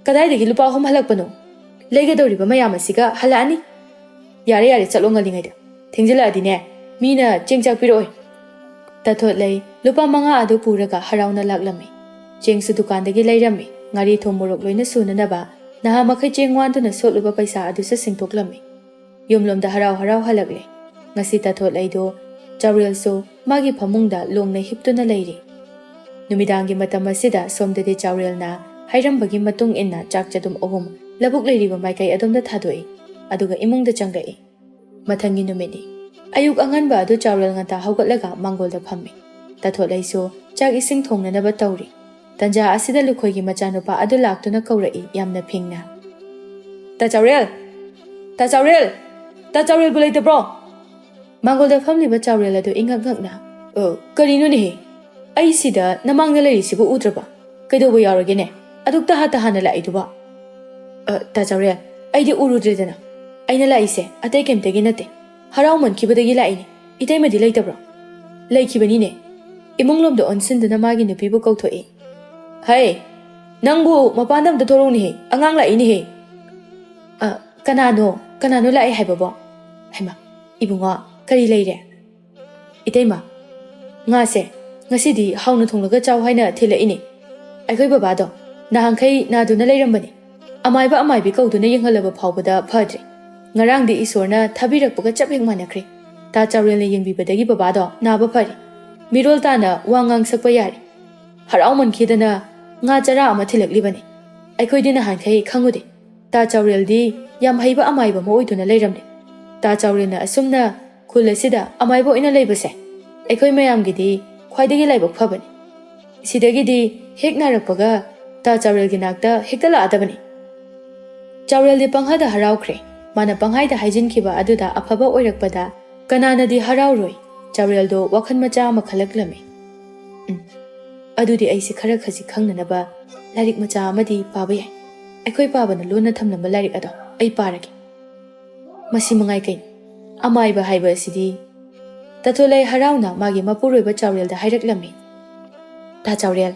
ꯀꯗꯥꯏꯗꯒꯤ ꯂꯨꯄꯥ ꯑꯍꯨꯝ ꯍꯜꯂꯛꯄꯅꯣ? ꯂꯩꯒꯗꯧꯔꯤꯕ ꯃꯌꯥꯝ ꯑꯁꯤꯒ ꯍꯜꯂꯛꯑꯅꯤ꯫ ꯌꯥꯔꯦ, ꯌꯥꯔꯦ, ꯆꯠꯂꯣ, ꯉꯜꯂꯤꯉꯩꯗ꯫ ꯊꯦꯡꯖꯤꯜꯂꯛꯑꯗꯤꯅꯦ, ꯃꯤꯅ ꯆꯦꯡ ꯆꯥꯛ ꯄꯤꯔꯛꯑꯣꯏ꯫ ꯇꯥꯊꯣꯠꯂꯩ ꯂꯨꯄꯥ ꯃꯉꯥ ꯑꯗꯨ ꯄꯨꯔꯒ ꯍꯔꯥꯎꯅ ꯂꯥꯛꯂꯝꯃꯤ꯫ ꯆꯦꯡꯁꯨ ꯗꯨꯀꯥꯟꯗꯒꯤ ꯂꯩꯔꯝꯃꯤ꯫ ꯉꯥꯔꯤ, ꯊꯨꯝ, ꯃꯣꯔꯣꯛ ꯂꯣꯏꯅ ꯁꯨꯅꯅꯕ ꯅꯍꯥ ꯃꯈꯩ ꯆꯦꯡ ꯋꯥꯟꯗꯨꯅ ꯁꯣꯠꯂꯨꯕ ꯄꯩꯁꯥ ꯑꯗꯨꯁꯨ ꯁꯤꯡꯊꯣꯛꯂꯝꯃꯤ꯫ ꯌꯨꯝꯂꯣꯝꯗ ꯍꯔꯥꯎ ꯍꯔꯥꯎ ꯍꯜꯂꯛꯂꯦ꯫ ꯉꯁꯤ ꯇꯥꯊꯣꯠꯂꯩꯗꯣ ꯆꯥꯎꯔꯦꯜꯁꯨ ꯃꯥꯒꯤ ꯐꯃꯨꯡꯗ ꯂꯣꯡꯅ ꯍꯤꯞꯇꯨꯅ ꯂꯩꯔꯤ꯫ ꯅꯨꯃꯤꯗꯥꯡꯒꯤ ꯃꯇꯝ ꯑꯁꯤꯗ ꯁꯣꯝꯗꯗꯤ ꯆꯥꯎꯔꯦꯜꯅ ꯍꯥꯏꯔꯝꯕꯒꯤ ꯃꯇꯨꯡ ꯏꯟꯅ ꯆꯥꯛ ꯆꯗꯨꯝ ꯑꯍꯨꯝ ꯂꯧꯕꯨꯛ ꯂꯩꯔꯤꯕ ꯃꯥꯏꯀꯩ ꯑꯗꯣꯝꯗ ꯊꯥꯗꯣꯛꯏ, ꯑꯗꯨꯒ ꯏꯃꯨꯡꯗ ꯆꯪꯂꯛꯏ꯫ ꯃꯊꯪꯒꯤ ꯅꯨꯃꯤꯠꯅꯤ꯫ ꯑꯌꯨꯛ ꯑꯉꯟꯕ ꯑꯗꯨ ꯆꯥꯎꯔꯦꯜ ꯉꯟꯇꯥ ꯍꯧꯒꯠꯂꯒ ꯃꯥꯡꯒꯣꯜꯗ ꯐꯝꯃꯤ꯫ ꯇꯥꯊꯣꯠꯂꯩꯁꯨ ꯆꯥꯛ ꯏꯁꯤꯡ ꯊꯣꯡꯅꯅꯕ ꯇꯧꯔꯤ꯫ ꯇꯟꯖꯥ ꯑꯁꯤꯗ ꯂꯨꯈꯣꯏꯒꯤ ꯃꯆꯥꯅꯨꯄꯥ ꯑꯗꯨ ꯂꯥꯛꯇꯨꯅ ꯀꯧꯔꯛꯏ, ꯌꯥꯝꯅ ꯐꯤꯡꯅ꯫ "ꯇꯥ ꯆꯥꯎꯔꯦꯜ! ꯇꯥ ꯆꯥꯎꯔꯦꯜ! ꯇꯥ ꯆꯥꯎꯔꯦꯜꯕꯨ ꯂꯩꯇꯕ꯭ꯔꯣ?" ꯃꯥꯡꯒꯣꯜꯗ ꯐꯝꯂꯤꯕ ꯆꯥꯎꯔꯦꯜ ꯑꯗꯨ ꯏꯉꯛ ꯉꯛꯅ, "ꯑ, ꯀꯔꯤꯅꯣꯅꯦꯍꯦ? ꯑꯩ ꯁꯤꯗ ꯅꯃꯥꯡꯗ ꯂꯩꯔꯤꯁꯤꯕꯨ ꯎꯗ꯭ꯔꯕ? ꯀꯩꯗꯧꯕ ꯌꯥꯎꯔꯒꯦꯅꯦ? ꯑꯗꯨꯛ ꯇꯍꯥ ꯇꯍꯥꯅ ꯂꯥꯛꯏꯗꯨꯕꯣ?" "ꯑ, ꯇꯥ ꯆꯥꯎꯔꯦꯜ, ꯑꯩꯗꯤ ꯎꯔꯨꯗ꯭ꯔꯦꯗꯅ꯫ ꯑꯩꯅ ꯂꯥꯛꯏꯁꯦ ꯑꯇꯩ ꯀꯩꯝꯇꯒꯤ ꯅꯠꯇꯦ꯫ ꯍꯔꯥꯎꯃꯟꯈꯤꯕꯗꯒꯤ ꯂꯥꯛꯏꯅꯦ꯫ ꯏꯇꯩꯃꯗꯤ ꯂꯩꯇꯕ꯭ꯔꯣ?" "ꯂꯩꯈꯤꯕꯅꯤꯅꯦ꯫" ꯏꯃꯨꯡꯂꯣꯝꯗ ꯑꯣꯟꯁꯤꯟꯗꯨꯅ ꯃꯥꯒꯤ ꯅꯨꯄꯤꯕꯨ ꯀꯧꯊꯣꯛꯏ꯫ "ꯍꯩ, ꯅꯪꯕꯨ ꯃꯄꯥꯟꯗ ꯑꯝꯇ ꯊꯣꯔꯛꯎꯅꯦꯍꯦ, ꯑꯉꯥꯡ ꯂꯥꯛꯏꯅꯦꯍꯦ꯫" "ꯑ, ꯀꯅꯥꯅꯣ, ꯀꯅꯥꯅꯣ ꯂꯥꯛꯑꯦ ꯍꯥꯏꯕꯕꯣ?" "ꯍꯩꯃꯥ, ꯏꯕꯨꯡꯉꯣ, ꯀꯔꯤ ꯂꯩꯔꯦ?" "ꯏꯇꯩꯃ, ꯉꯥꯁꯦ ꯉꯁꯤꯗꯤ ꯍꯥꯎꯅ ꯊꯣꯡꯂꯒ ꯆꯥꯎ ꯍꯥꯏꯅ ꯊꯤꯜꯂꯛꯏꯅꯦ꯫ ꯑꯩꯈꯣꯏ ꯕꯕꯥꯗꯣ ꯅꯍꯥꯟꯈꯩ ꯅꯥꯗꯨꯅ ꯂꯩꯔꯝꯕꯅꯤ꯫ ꯑꯃꯥꯏꯕ ꯑꯃꯥꯏꯕꯤ ꯀꯧꯗꯨꯅ ꯌꯦꯡꯍꯜꯂꯕ ꯐꯥꯎꯕꯗ ꯐꯗ꯭ꯔꯦ꯫ ꯉꯔꯥꯡꯗꯤ ꯏꯁꯣꯔꯅ ꯊꯥꯕꯤꯔꯛꯄꯒ ꯆꯞ ꯍꯦꯛ ꯃꯥꯟꯅꯈ꯭ꯔꯦ꯫ ꯇꯥ ꯆꯥꯎꯔꯦꯜꯅ ꯌꯦꯡꯕꯤꯕꯗꯒꯤ ꯕꯕꯥꯗꯣ ꯅꯥꯕ ꯐꯔꯦ꯫ ꯃꯤꯔꯣꯜ ꯇꯥꯅ ꯋꯥ ꯉꯥꯡ ꯁꯛꯄ ꯌꯥꯔꯦ꯫ ꯍꯔꯥꯎꯃꯟꯈꯤꯗꯅ ꯉꯥ ꯆꯔꯥ ꯑꯃ ꯊꯤꯜꯂꯛꯂꯤꯕꯅꯤ꯫ ꯑꯩꯈꯣꯏꯗꯤ ꯅꯍꯥꯟꯈꯩ ꯈꯪꯉꯨꯗꯦ꯫ ꯇꯥ ꯆꯥꯎꯔꯦꯜꯗꯤ ꯌꯥꯝ ꯍꯩꯕ ꯑꯃꯥꯏꯕ ꯑꯃ ꯑꯣꯏꯗꯨꯅ ꯂꯩꯔꯝꯂꯦ꯫ ꯇꯥ ꯆꯥꯎꯔꯦꯜꯅ ꯑꯁꯨꯝꯅ ꯈꯨꯜ ꯑꯁꯤꯗ ꯑꯃꯥꯏꯕ ꯑꯣꯏꯅ ꯂꯩꯕꯁꯦ ꯑꯩꯈꯣꯏ ꯃꯌꯥꯝꯒꯤꯗꯤ ꯈ꯭ꯋꯥꯏꯗꯒꯤ ꯂꯥꯏꯕꯛ ꯐꯕꯅꯤ꯫ ꯁꯤꯗꯒꯤꯗꯤ ꯍꯦꯛ ꯅꯥꯔꯛꯄꯒ ꯇꯥ ꯆꯥꯎꯔꯦꯜꯒꯤ ꯅꯥꯛꯇ ꯍꯦꯛꯇ ꯂꯥꯛꯑꯗꯕꯅꯤ꯫ ꯆꯥꯎꯔꯦꯜꯗꯤ ꯄꯪꯍꯥꯗ ꯍꯔꯥꯎꯈ꯭ꯔꯦ꯫ ꯃꯥꯅ ꯄꯪꯍꯥꯏꯗ ꯍꯥꯏꯖꯤꯟꯈꯤꯕ ꯑꯗꯨꯗ ꯑꯐꯕ ꯑꯣꯏꯔꯛꯄꯗ ꯀꯅꯥꯅꯗꯤ ꯍꯔꯥꯎꯔꯣꯏ? ꯆꯥꯎꯔꯦꯜꯗꯣ ꯋꯥꯈꯜ ꯃꯆꯥ ꯑꯃ ꯈꯜꯂꯛꯂꯝꯃꯤ꯫ "ꯎꯝ, ꯑꯗꯨꯗꯤ ꯑꯩꯁꯦ ꯈꯔ ꯈꯖꯤꯛ ꯈꯪꯅꯅꯕ ꯂꯥꯏꯔꯤꯛ ꯃꯆꯥ ꯑꯃꯗꯤ ꯄꯥꯕ ꯌꯥꯏ꯫ ꯑꯩꯈꯣꯏ ꯄꯥꯕꯅ ꯂꯣꯟꯅ ꯊꯝꯂꯝꯕ ꯂꯥꯏꯔꯤꯛ ꯑꯗꯣ ꯑꯩ ꯄꯥꯔꯒꯦ꯫ ꯃꯁꯤ ꯃꯉꯥꯏ ꯀꯩꯅꯣ꯫ ꯑꯃꯥꯏꯕ ꯍꯥꯏꯕ ꯑꯁꯤꯗꯤ"꯫ ꯇꯥꯊꯣꯂꯩ ꯍꯔꯥꯎꯅ ꯃꯥꯒꯤ ꯃꯄꯨꯔꯣꯏꯕ ꯆꯥꯎꯔꯦꯜꯗ ꯍꯥꯏꯔꯛꯂꯝꯃꯤ꯫ "ꯇꯥ ꯆꯥꯎꯔꯦꯜ,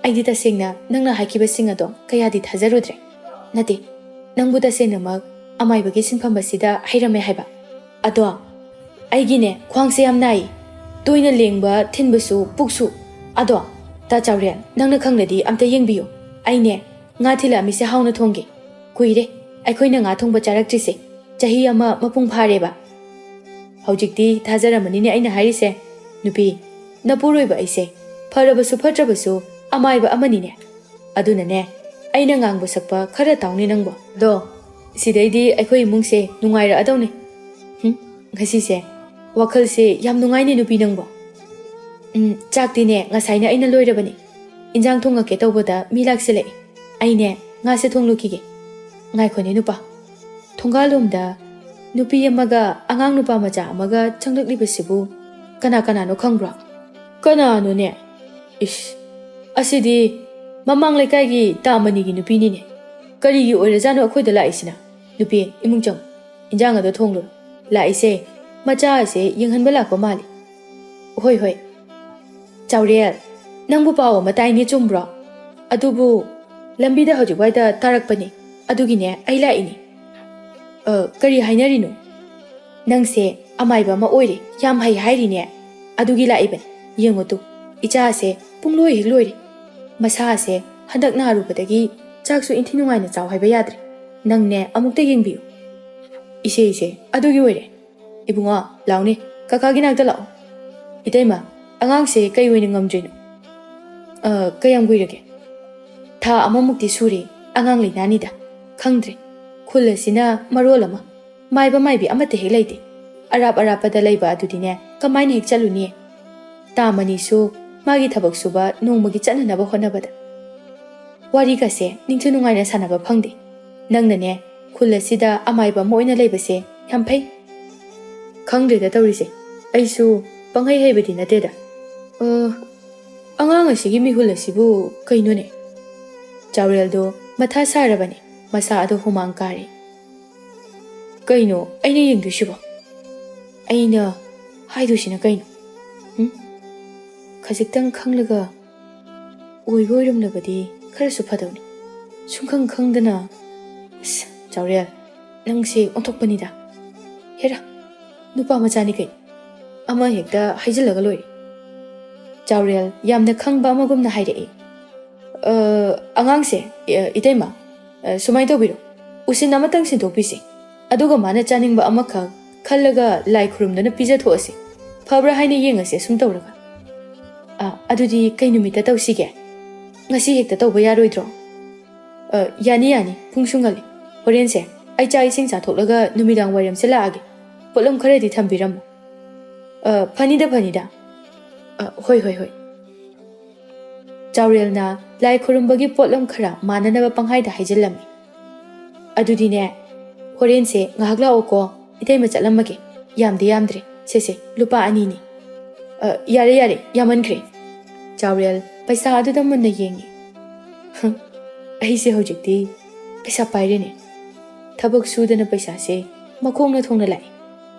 ꯑꯩꯗꯤ ꯇꯁꯦꯡꯅ ꯅꯪꯅ ꯍꯥꯏꯈꯤꯕꯁꯤꯡ ꯑꯗꯣ ꯀꯌꯥꯗꯤ ꯊꯥꯖꯔꯨꯗ꯭ꯔꯦ꯫ ꯅꯠꯇꯦ, ꯅꯪꯕꯨ ꯇꯁꯦꯡꯅꯃꯛ ꯑꯃꯥꯏꯕꯒꯤ ꯁꯤꯟꯐꯝ ꯑꯁꯤꯗ ꯍꯩꯔꯝꯃꯦ ꯍꯥꯏꯕ? ꯑꯗꯣ ꯑꯩꯒꯤꯅꯦ, ꯈ꯭ꯋꯥꯡꯁꯦ ꯌꯥꯝ ꯅꯥꯏ꯫ ꯇꯣꯏꯅ ꯂꯦꯡꯕ ꯊꯤꯟꯕꯁꯨ, ꯄꯨꯛꯁꯨ꯫ ꯑꯗꯣ ꯇꯥ ꯆꯥꯎꯔꯦꯜ, ꯅꯪꯅ ꯈꯪꯂꯗꯤ ꯑꯝꯇ ꯌꯦꯡꯕꯤꯌꯨ꯫ ꯑꯩꯅꯦ, ꯉꯥ ꯊꯤꯜꯂꯛꯑꯝꯃꯤꯁꯦ ꯍꯥꯎꯅ ꯊꯣꯡꯒꯦ꯫ ꯀꯨꯏꯔꯦ ꯑꯩꯈꯣꯏꯅ ꯉꯥ ꯊꯣꯡꯕ ꯆꯥꯔꯛꯇ꯭ꯔꯤꯁꯦ꯫ ꯆꯍꯤ ꯑꯃ ꯃꯄꯨꯡ ꯐꯥꯔꯦꯕ꯫ ꯍꯧꯖꯤꯛꯇꯤ ꯊꯥꯖꯔꯝꯃꯅꯤꯅꯦ ꯑꯩꯅ ꯍꯥꯏꯔꯤꯁꯦ꯫ ꯅꯨꯄꯤ, ꯅꯄꯨꯔꯣꯏꯕ ꯑꯩꯁꯦ ꯐꯔꯕꯁꯨ ꯐꯠꯇ꯭ꯔꯕꯁꯨ ꯑꯃꯥꯏꯕ ꯑꯃꯅꯤꯅꯦ꯫ ꯑꯗꯨꯅꯅꯦ, ꯑꯩꯅ ꯉꯥꯡꯕ ꯁꯛꯄ ꯈꯔ ꯇꯥꯎꯅꯦ ꯅꯪꯕꯣ꯫ ꯑꯗꯣ ꯁꯤꯗꯩꯗꯤ ꯑꯩꯈꯣꯏ ꯏꯃꯨꯡꯁꯦ ꯅꯨꯡꯉꯥꯏꯔꯛꯑꯗꯧꯅꯦ꯫ ꯍꯨꯝ, ꯉꯁꯤꯁꯦ ꯋꯥꯈꯜꯁꯦ ꯌꯥꯝ ꯅꯨꯡꯉꯥꯏꯅꯦ ꯅꯨꯄꯤ ꯅꯪꯕꯣ꯫ ꯎꯝ, ꯆꯥꯛꯇꯤꯅꯦ ꯉꯁꯥꯏꯅ ꯑꯩꯅ ꯂꯣꯏꯔꯕꯅꯤ꯫ ꯏꯟꯖꯥꯡ ꯊꯣꯡꯉꯛꯀꯦ ꯇꯧꯕꯗ ꯃꯤ ꯂꯥꯛꯁꯤꯜꯂꯛꯑꯦ꯫ ꯑꯩꯅꯦ, ꯉꯥꯁꯦ ꯊꯣꯡꯂꯨꯈꯤꯒꯦ꯫ ꯉꯥꯏꯈꯣꯅꯦ ꯅꯨꯄꯥ꯫ ꯊꯣꯡꯒꯥꯜꯂꯣꯝꯗ ꯅꯨꯄꯤ ꯑꯃꯒ ꯑꯉꯥꯡ ꯅꯨꯄꯥ ꯃꯆꯥ ꯑꯃꯒ ꯆꯪꯂꯛꯂꯤꯕꯁꯤꯕꯨ ꯀꯅꯥ ꯀꯅꯥꯅꯣ ꯈꯪꯕ꯭ꯔꯣ? ꯀꯅꯥꯅꯣꯅꯦ? ꯏꯁ, ꯑꯁꯤꯗꯤ ꯃꯃꯥꯡ ꯂꯩꯀꯥꯏꯒꯤ ꯇꯥ ꯃꯅꯤꯒꯤ ꯅꯨꯄꯤꯅꯤꯅꯦ꯫ ꯀꯔꯤꯒꯤ ꯑꯣꯏꯔꯖꯥꯠꯅꯣ ꯑꯩꯈꯣꯏꯗ ꯂꯥꯛꯏꯁꯤꯅ? ꯅꯨꯄꯤ, ꯏꯃꯨꯡ ꯆꯪꯉꯨ꯫ ꯏꯟꯖꯥꯡ ꯑꯗꯣ ꯊꯣꯡꯂꯨ꯫ ꯂꯥꯛꯏꯁꯦ ꯃꯆꯥ ꯑꯁꯦ ꯌꯦꯡꯍꯟꯕ ꯂꯥꯛꯄ ꯃꯥꯜꯂꯤ꯫ ꯍꯣꯏ, ꯍꯣꯏ꯫ ꯆꯥꯎꯔꯦꯜ, ꯅꯪꯕꯨ ꯄꯥꯎ ꯑꯃ ꯇꯥꯏꯅꯦ, ꯆꯨꯝꯕ꯭ꯔꯣ? ꯑꯗꯨꯕꯨ ꯂꯝꯕꯤꯗ ꯍꯧꯖꯤꯛ ꯋꯥꯏꯗ ꯇꯥꯔꯛꯄꯅꯦ꯫ ꯑꯗꯨꯒꯤꯅꯦ ꯑꯩ ꯂꯥꯛꯏꯅꯦ꯫ ꯑ, ꯀꯔꯤ ꯍꯥꯏꯅꯔꯤꯅꯣ? ꯅꯪꯁꯦ ꯑꯃꯥꯏꯕ ꯑꯃ ꯑꯣꯏꯔꯦ, ꯌꯥꯝ ꯍꯩ ꯍꯥꯏꯔꯤꯅꯦ꯫ ꯑꯗꯨꯒꯤ ꯂꯥꯛꯏꯕꯅꯦ꯫ ꯌꯦꯡꯉꯨ ꯇꯨ, ꯏꯆꯥꯁꯦ ꯄꯨꯡꯂꯣꯏ ꯍꯦꯛ ꯂꯣꯏꯔꯦ꯫ ꯃꯁꯥꯁꯦ ꯍꯟꯗꯛ ꯅꯥꯔꯨꯕꯗꯒꯤ ꯆꯥꯛꯁꯨ ꯏꯟꯊꯤ ꯅꯨꯡꯉꯥꯏꯅ ꯆꯥꯎ ꯍꯥꯏꯕ ꯌꯥꯗ꯭ꯔꯦ꯫ ꯅꯪꯅꯦ ꯑꯃꯨꯛꯇ ꯌꯦꯡꯕꯤꯌꯨ꯫ ꯏꯆꯦ, ꯏꯆꯦ, ꯑꯗꯨꯒꯤ ꯑꯣꯏꯔꯦ꯫ ꯏꯕꯨꯡꯉꯣ, ꯂꯥꯎꯅꯦ, ꯀꯀꯥꯒꯤ ꯅꯥꯛꯇ ꯂꯥꯛꯑꯣ꯫ ꯏꯇꯩꯃ, ꯑꯉꯥꯡꯁꯦ ꯀꯩ ꯑꯣꯏꯅ ꯉꯝꯗ꯭ꯔꯤꯅꯣ? ꯑ, ꯀꯌꯥꯝ ꯀꯨꯏꯔꯒꯦ? ꯊꯥ ꯑꯃꯃꯨꯛꯇꯤ ꯁꯨꯔꯦ, ꯑꯉꯥꯡ ꯂꯩꯅꯥꯅꯤꯗ꯫ ꯈꯪꯗ꯭ꯔꯦ, ꯈꯨꯜ ꯑꯁꯤꯅ ꯃꯔꯣꯜ ꯑꯃ, ꯃꯥꯏꯕ ꯃꯥꯏꯕꯤ ꯑꯃꯠꯇ ꯍꯦꯛ ꯂꯩꯇꯦ꯫ ꯑꯔꯥꯞ ꯑꯔꯥꯞꯄꯗ ꯂꯩꯕ ꯑꯗꯨꯗꯤꯅꯦ, ꯀꯃꯥꯏꯅ ꯍꯦꯛ ꯆꯠꯂꯨꯅꯤ? ꯇꯥ ꯃꯅꯤꯁꯨ ꯃꯥꯒꯤ ꯊꯕꯛ ꯁꯨꯕ ꯅꯣꯡꯃꯒꯤ ꯆꯠꯅꯅꯕ ꯍꯣꯠꯅꯕꯗ꯫ ꯋꯥꯔꯤꯒꯁꯦ ꯅꯤꯡꯊꯤ ꯅꯨꯡꯉꯥꯏꯅ ꯁꯥꯟꯅꯕ ꯐꯪꯗꯦ꯫ ꯅꯪꯅꯅꯦ, ꯈꯨꯜ ꯑꯁꯤꯗ ꯑꯃꯥꯏꯕ ꯑꯃ ꯑꯣꯏꯅ ꯂꯩꯕꯁꯦ ꯌꯥꯝ ꯐꯩ꯫ ꯈꯪꯗ꯭ꯔꯦꯗ ꯇꯧꯔꯤꯁꯦ, ꯑꯩꯁꯨ ꯄꯪꯍꯩ ꯍꯩꯕꯗꯤ ꯅꯠꯇꯦꯗ꯫ ꯑ, ꯑꯉꯥꯡ ꯑꯁꯤꯒꯤ ꯃꯤꯍꯨꯜ ꯑꯁꯤꯕꯨ ꯀꯩꯅꯣꯅꯦ? ꯆꯥꯎꯔꯦꯜꯗꯣ ꯃꯊꯥ ꯁꯥꯔꯕꯅꯤ, ꯃꯁꯥ ꯑꯗꯣ ꯍꯨꯃꯥꯡ ꯀꯥꯔꯦ꯫ ꯀꯩꯅꯣ ꯑꯩꯅ ꯌꯦꯡꯗꯣꯏꯁꯤꯕꯣ? ꯑꯩꯅ ꯍꯥꯏꯗꯣꯏꯁꯤꯅ ꯀꯩꯅꯣ? ꯎꯝ? ꯈꯖꯤꯛꯇꯪ ꯈꯪꯂꯒ ꯑꯣꯏꯕ ꯑꯣꯏꯔꯝꯂꯕꯗꯤ ꯈꯔꯁꯨ ꯐꯗꯧꯅꯤ꯫ ꯁꯨꯡꯈꯪ ꯈꯪꯗꯅ, ꯑꯁ, ꯆꯥꯎꯔꯦꯜ, ꯅꯪꯁꯦ ꯑꯣꯟꯊꯣꯛꯄꯅꯤꯗ꯫ ꯍꯦꯔꯥ, ꯅꯨꯄꯥ ꯃꯆꯥꯅꯤ ꯀꯩꯅꯣ, ꯑꯃ ꯍꯦꯛꯇ ꯍꯥꯏꯖꯤꯜꯂꯒ ꯂꯣꯏꯔꯦ꯫ ꯆꯥꯎꯔꯦꯜ ꯌꯥꯝꯅ ꯈꯪꯕ ꯑꯃꯒꯨꯝꯅ ꯍꯥꯏꯔꯛꯏ꯫ "ꯑ, ꯑꯉꯥꯡꯁꯦ, ꯑ, ꯏꯇꯩꯃ, ꯑ, ꯁꯨꯃꯥꯏꯅ ꯇꯧꯕꯤꯔꯣ, ꯎꯁꯤꯟ ꯑꯃꯇꯪ ꯁꯤꯟꯗꯣꯛꯄꯤꯁꯦ, ꯑꯗꯨꯒ ꯃꯥꯅ ꯆꯥꯅꯤꯡꯕ ꯑꯃꯈꯛ ꯈꯜꯂꯒ ꯂꯥꯏ ꯈꯨꯔꯨꯝꯗꯨꯅ ꯄꯤꯖꯊꯣꯛꯑꯁꯦ, ꯐꯕ꯭ꯔꯥ ꯍꯥꯏꯅ ꯌꯦꯡꯉꯁꯦ ꯑꯁꯨꯝ ꯇꯧꯔꯒ꯫ ꯑ, ꯑꯗꯨꯗꯤ ꯀꯩ ꯅꯨꯃꯤꯠꯇ ꯇꯧꯁꯤꯒꯦ? ꯉꯁꯤ ꯍꯦꯛꯇ ꯇꯧꯕ ꯌꯥꯔꯣꯏꯗ꯭ꯔꯣ?" "ꯑ, ꯌꯥꯅꯤ, ꯌꯥꯅꯤ, ꯄꯨꯡꯁꯨ ꯉꯜꯂꯤ꯫ ꯍꯣꯔꯦꯟꯁꯦ ꯑꯩ ꯆꯥꯛ ꯏꯁꯤꯡ ꯆꯥꯊꯣꯛꯂꯒ ꯅꯨꯃꯤꯗꯥꯡ ꯋꯥꯏꯔꯝꯁꯦ ꯂꯥꯛꯑꯒꯦ, ꯄꯣꯠꯂꯝ ꯈꯔꯗꯤ ꯊꯝꯕꯤꯔꯝꯃꯣ꯫" "ꯑ, ꯐꯅꯤꯗ, ꯐꯅꯤꯗ꯫ ꯑ, ꯍꯣꯏ, ꯍꯣꯏ, ꯍꯣꯏ꯫" ꯆꯥꯎꯔꯦꯜꯅ ꯂꯥꯏ ꯈꯨꯔꯨꯝꯕꯒꯤ ꯄꯣꯠꯂꯝ ꯈꯔ ꯃꯥꯟꯅꯅꯕ ꯄꯪꯍꯥꯏꯗ ꯍꯥꯏꯖꯤꯜꯂꯝꯃꯤ꯫ "ꯑꯗꯨꯗꯤꯅꯦ, ꯍꯣꯔꯦꯟꯁꯦ ꯉꯥꯏꯍꯥꯛ ꯂꯥꯛꯑꯣꯀꯣ, ꯏꯇꯩꯃ, ꯆꯠꯂꯝꯃꯒꯦ꯫ ꯌꯥꯝꯗꯤ ꯌꯥꯝꯗ꯭ꯔꯦ, ꯁꯦ ꯁꯦ, ꯂꯨꯄꯥ ꯑꯅꯤꯅꯤ꯫ ꯑ, ꯌꯥꯔꯦ ꯌꯥꯔꯦ, ꯌꯥꯝꯃꯟꯈ꯭ꯔꯦ꯫" ꯆꯥꯎꯔꯦꯜ ꯄꯩꯁꯥ ꯑꯗꯨꯗ ꯃꯨꯟꯅ ꯌꯦꯡꯉꯤ꯫ "ꯍꯝ, ꯑꯩꯁꯦ ꯍꯧꯖꯤꯛꯇꯤ ꯄꯩꯁꯥ ꯄꯥꯏꯔꯦꯅꯦ꯫ ꯊꯕꯛ ꯁꯨꯗꯅ ꯄꯩꯁꯥꯁꯦ ꯃꯈꯣꯡꯅ ꯊꯣꯡꯅ ꯂꯥꯛꯏ꯫"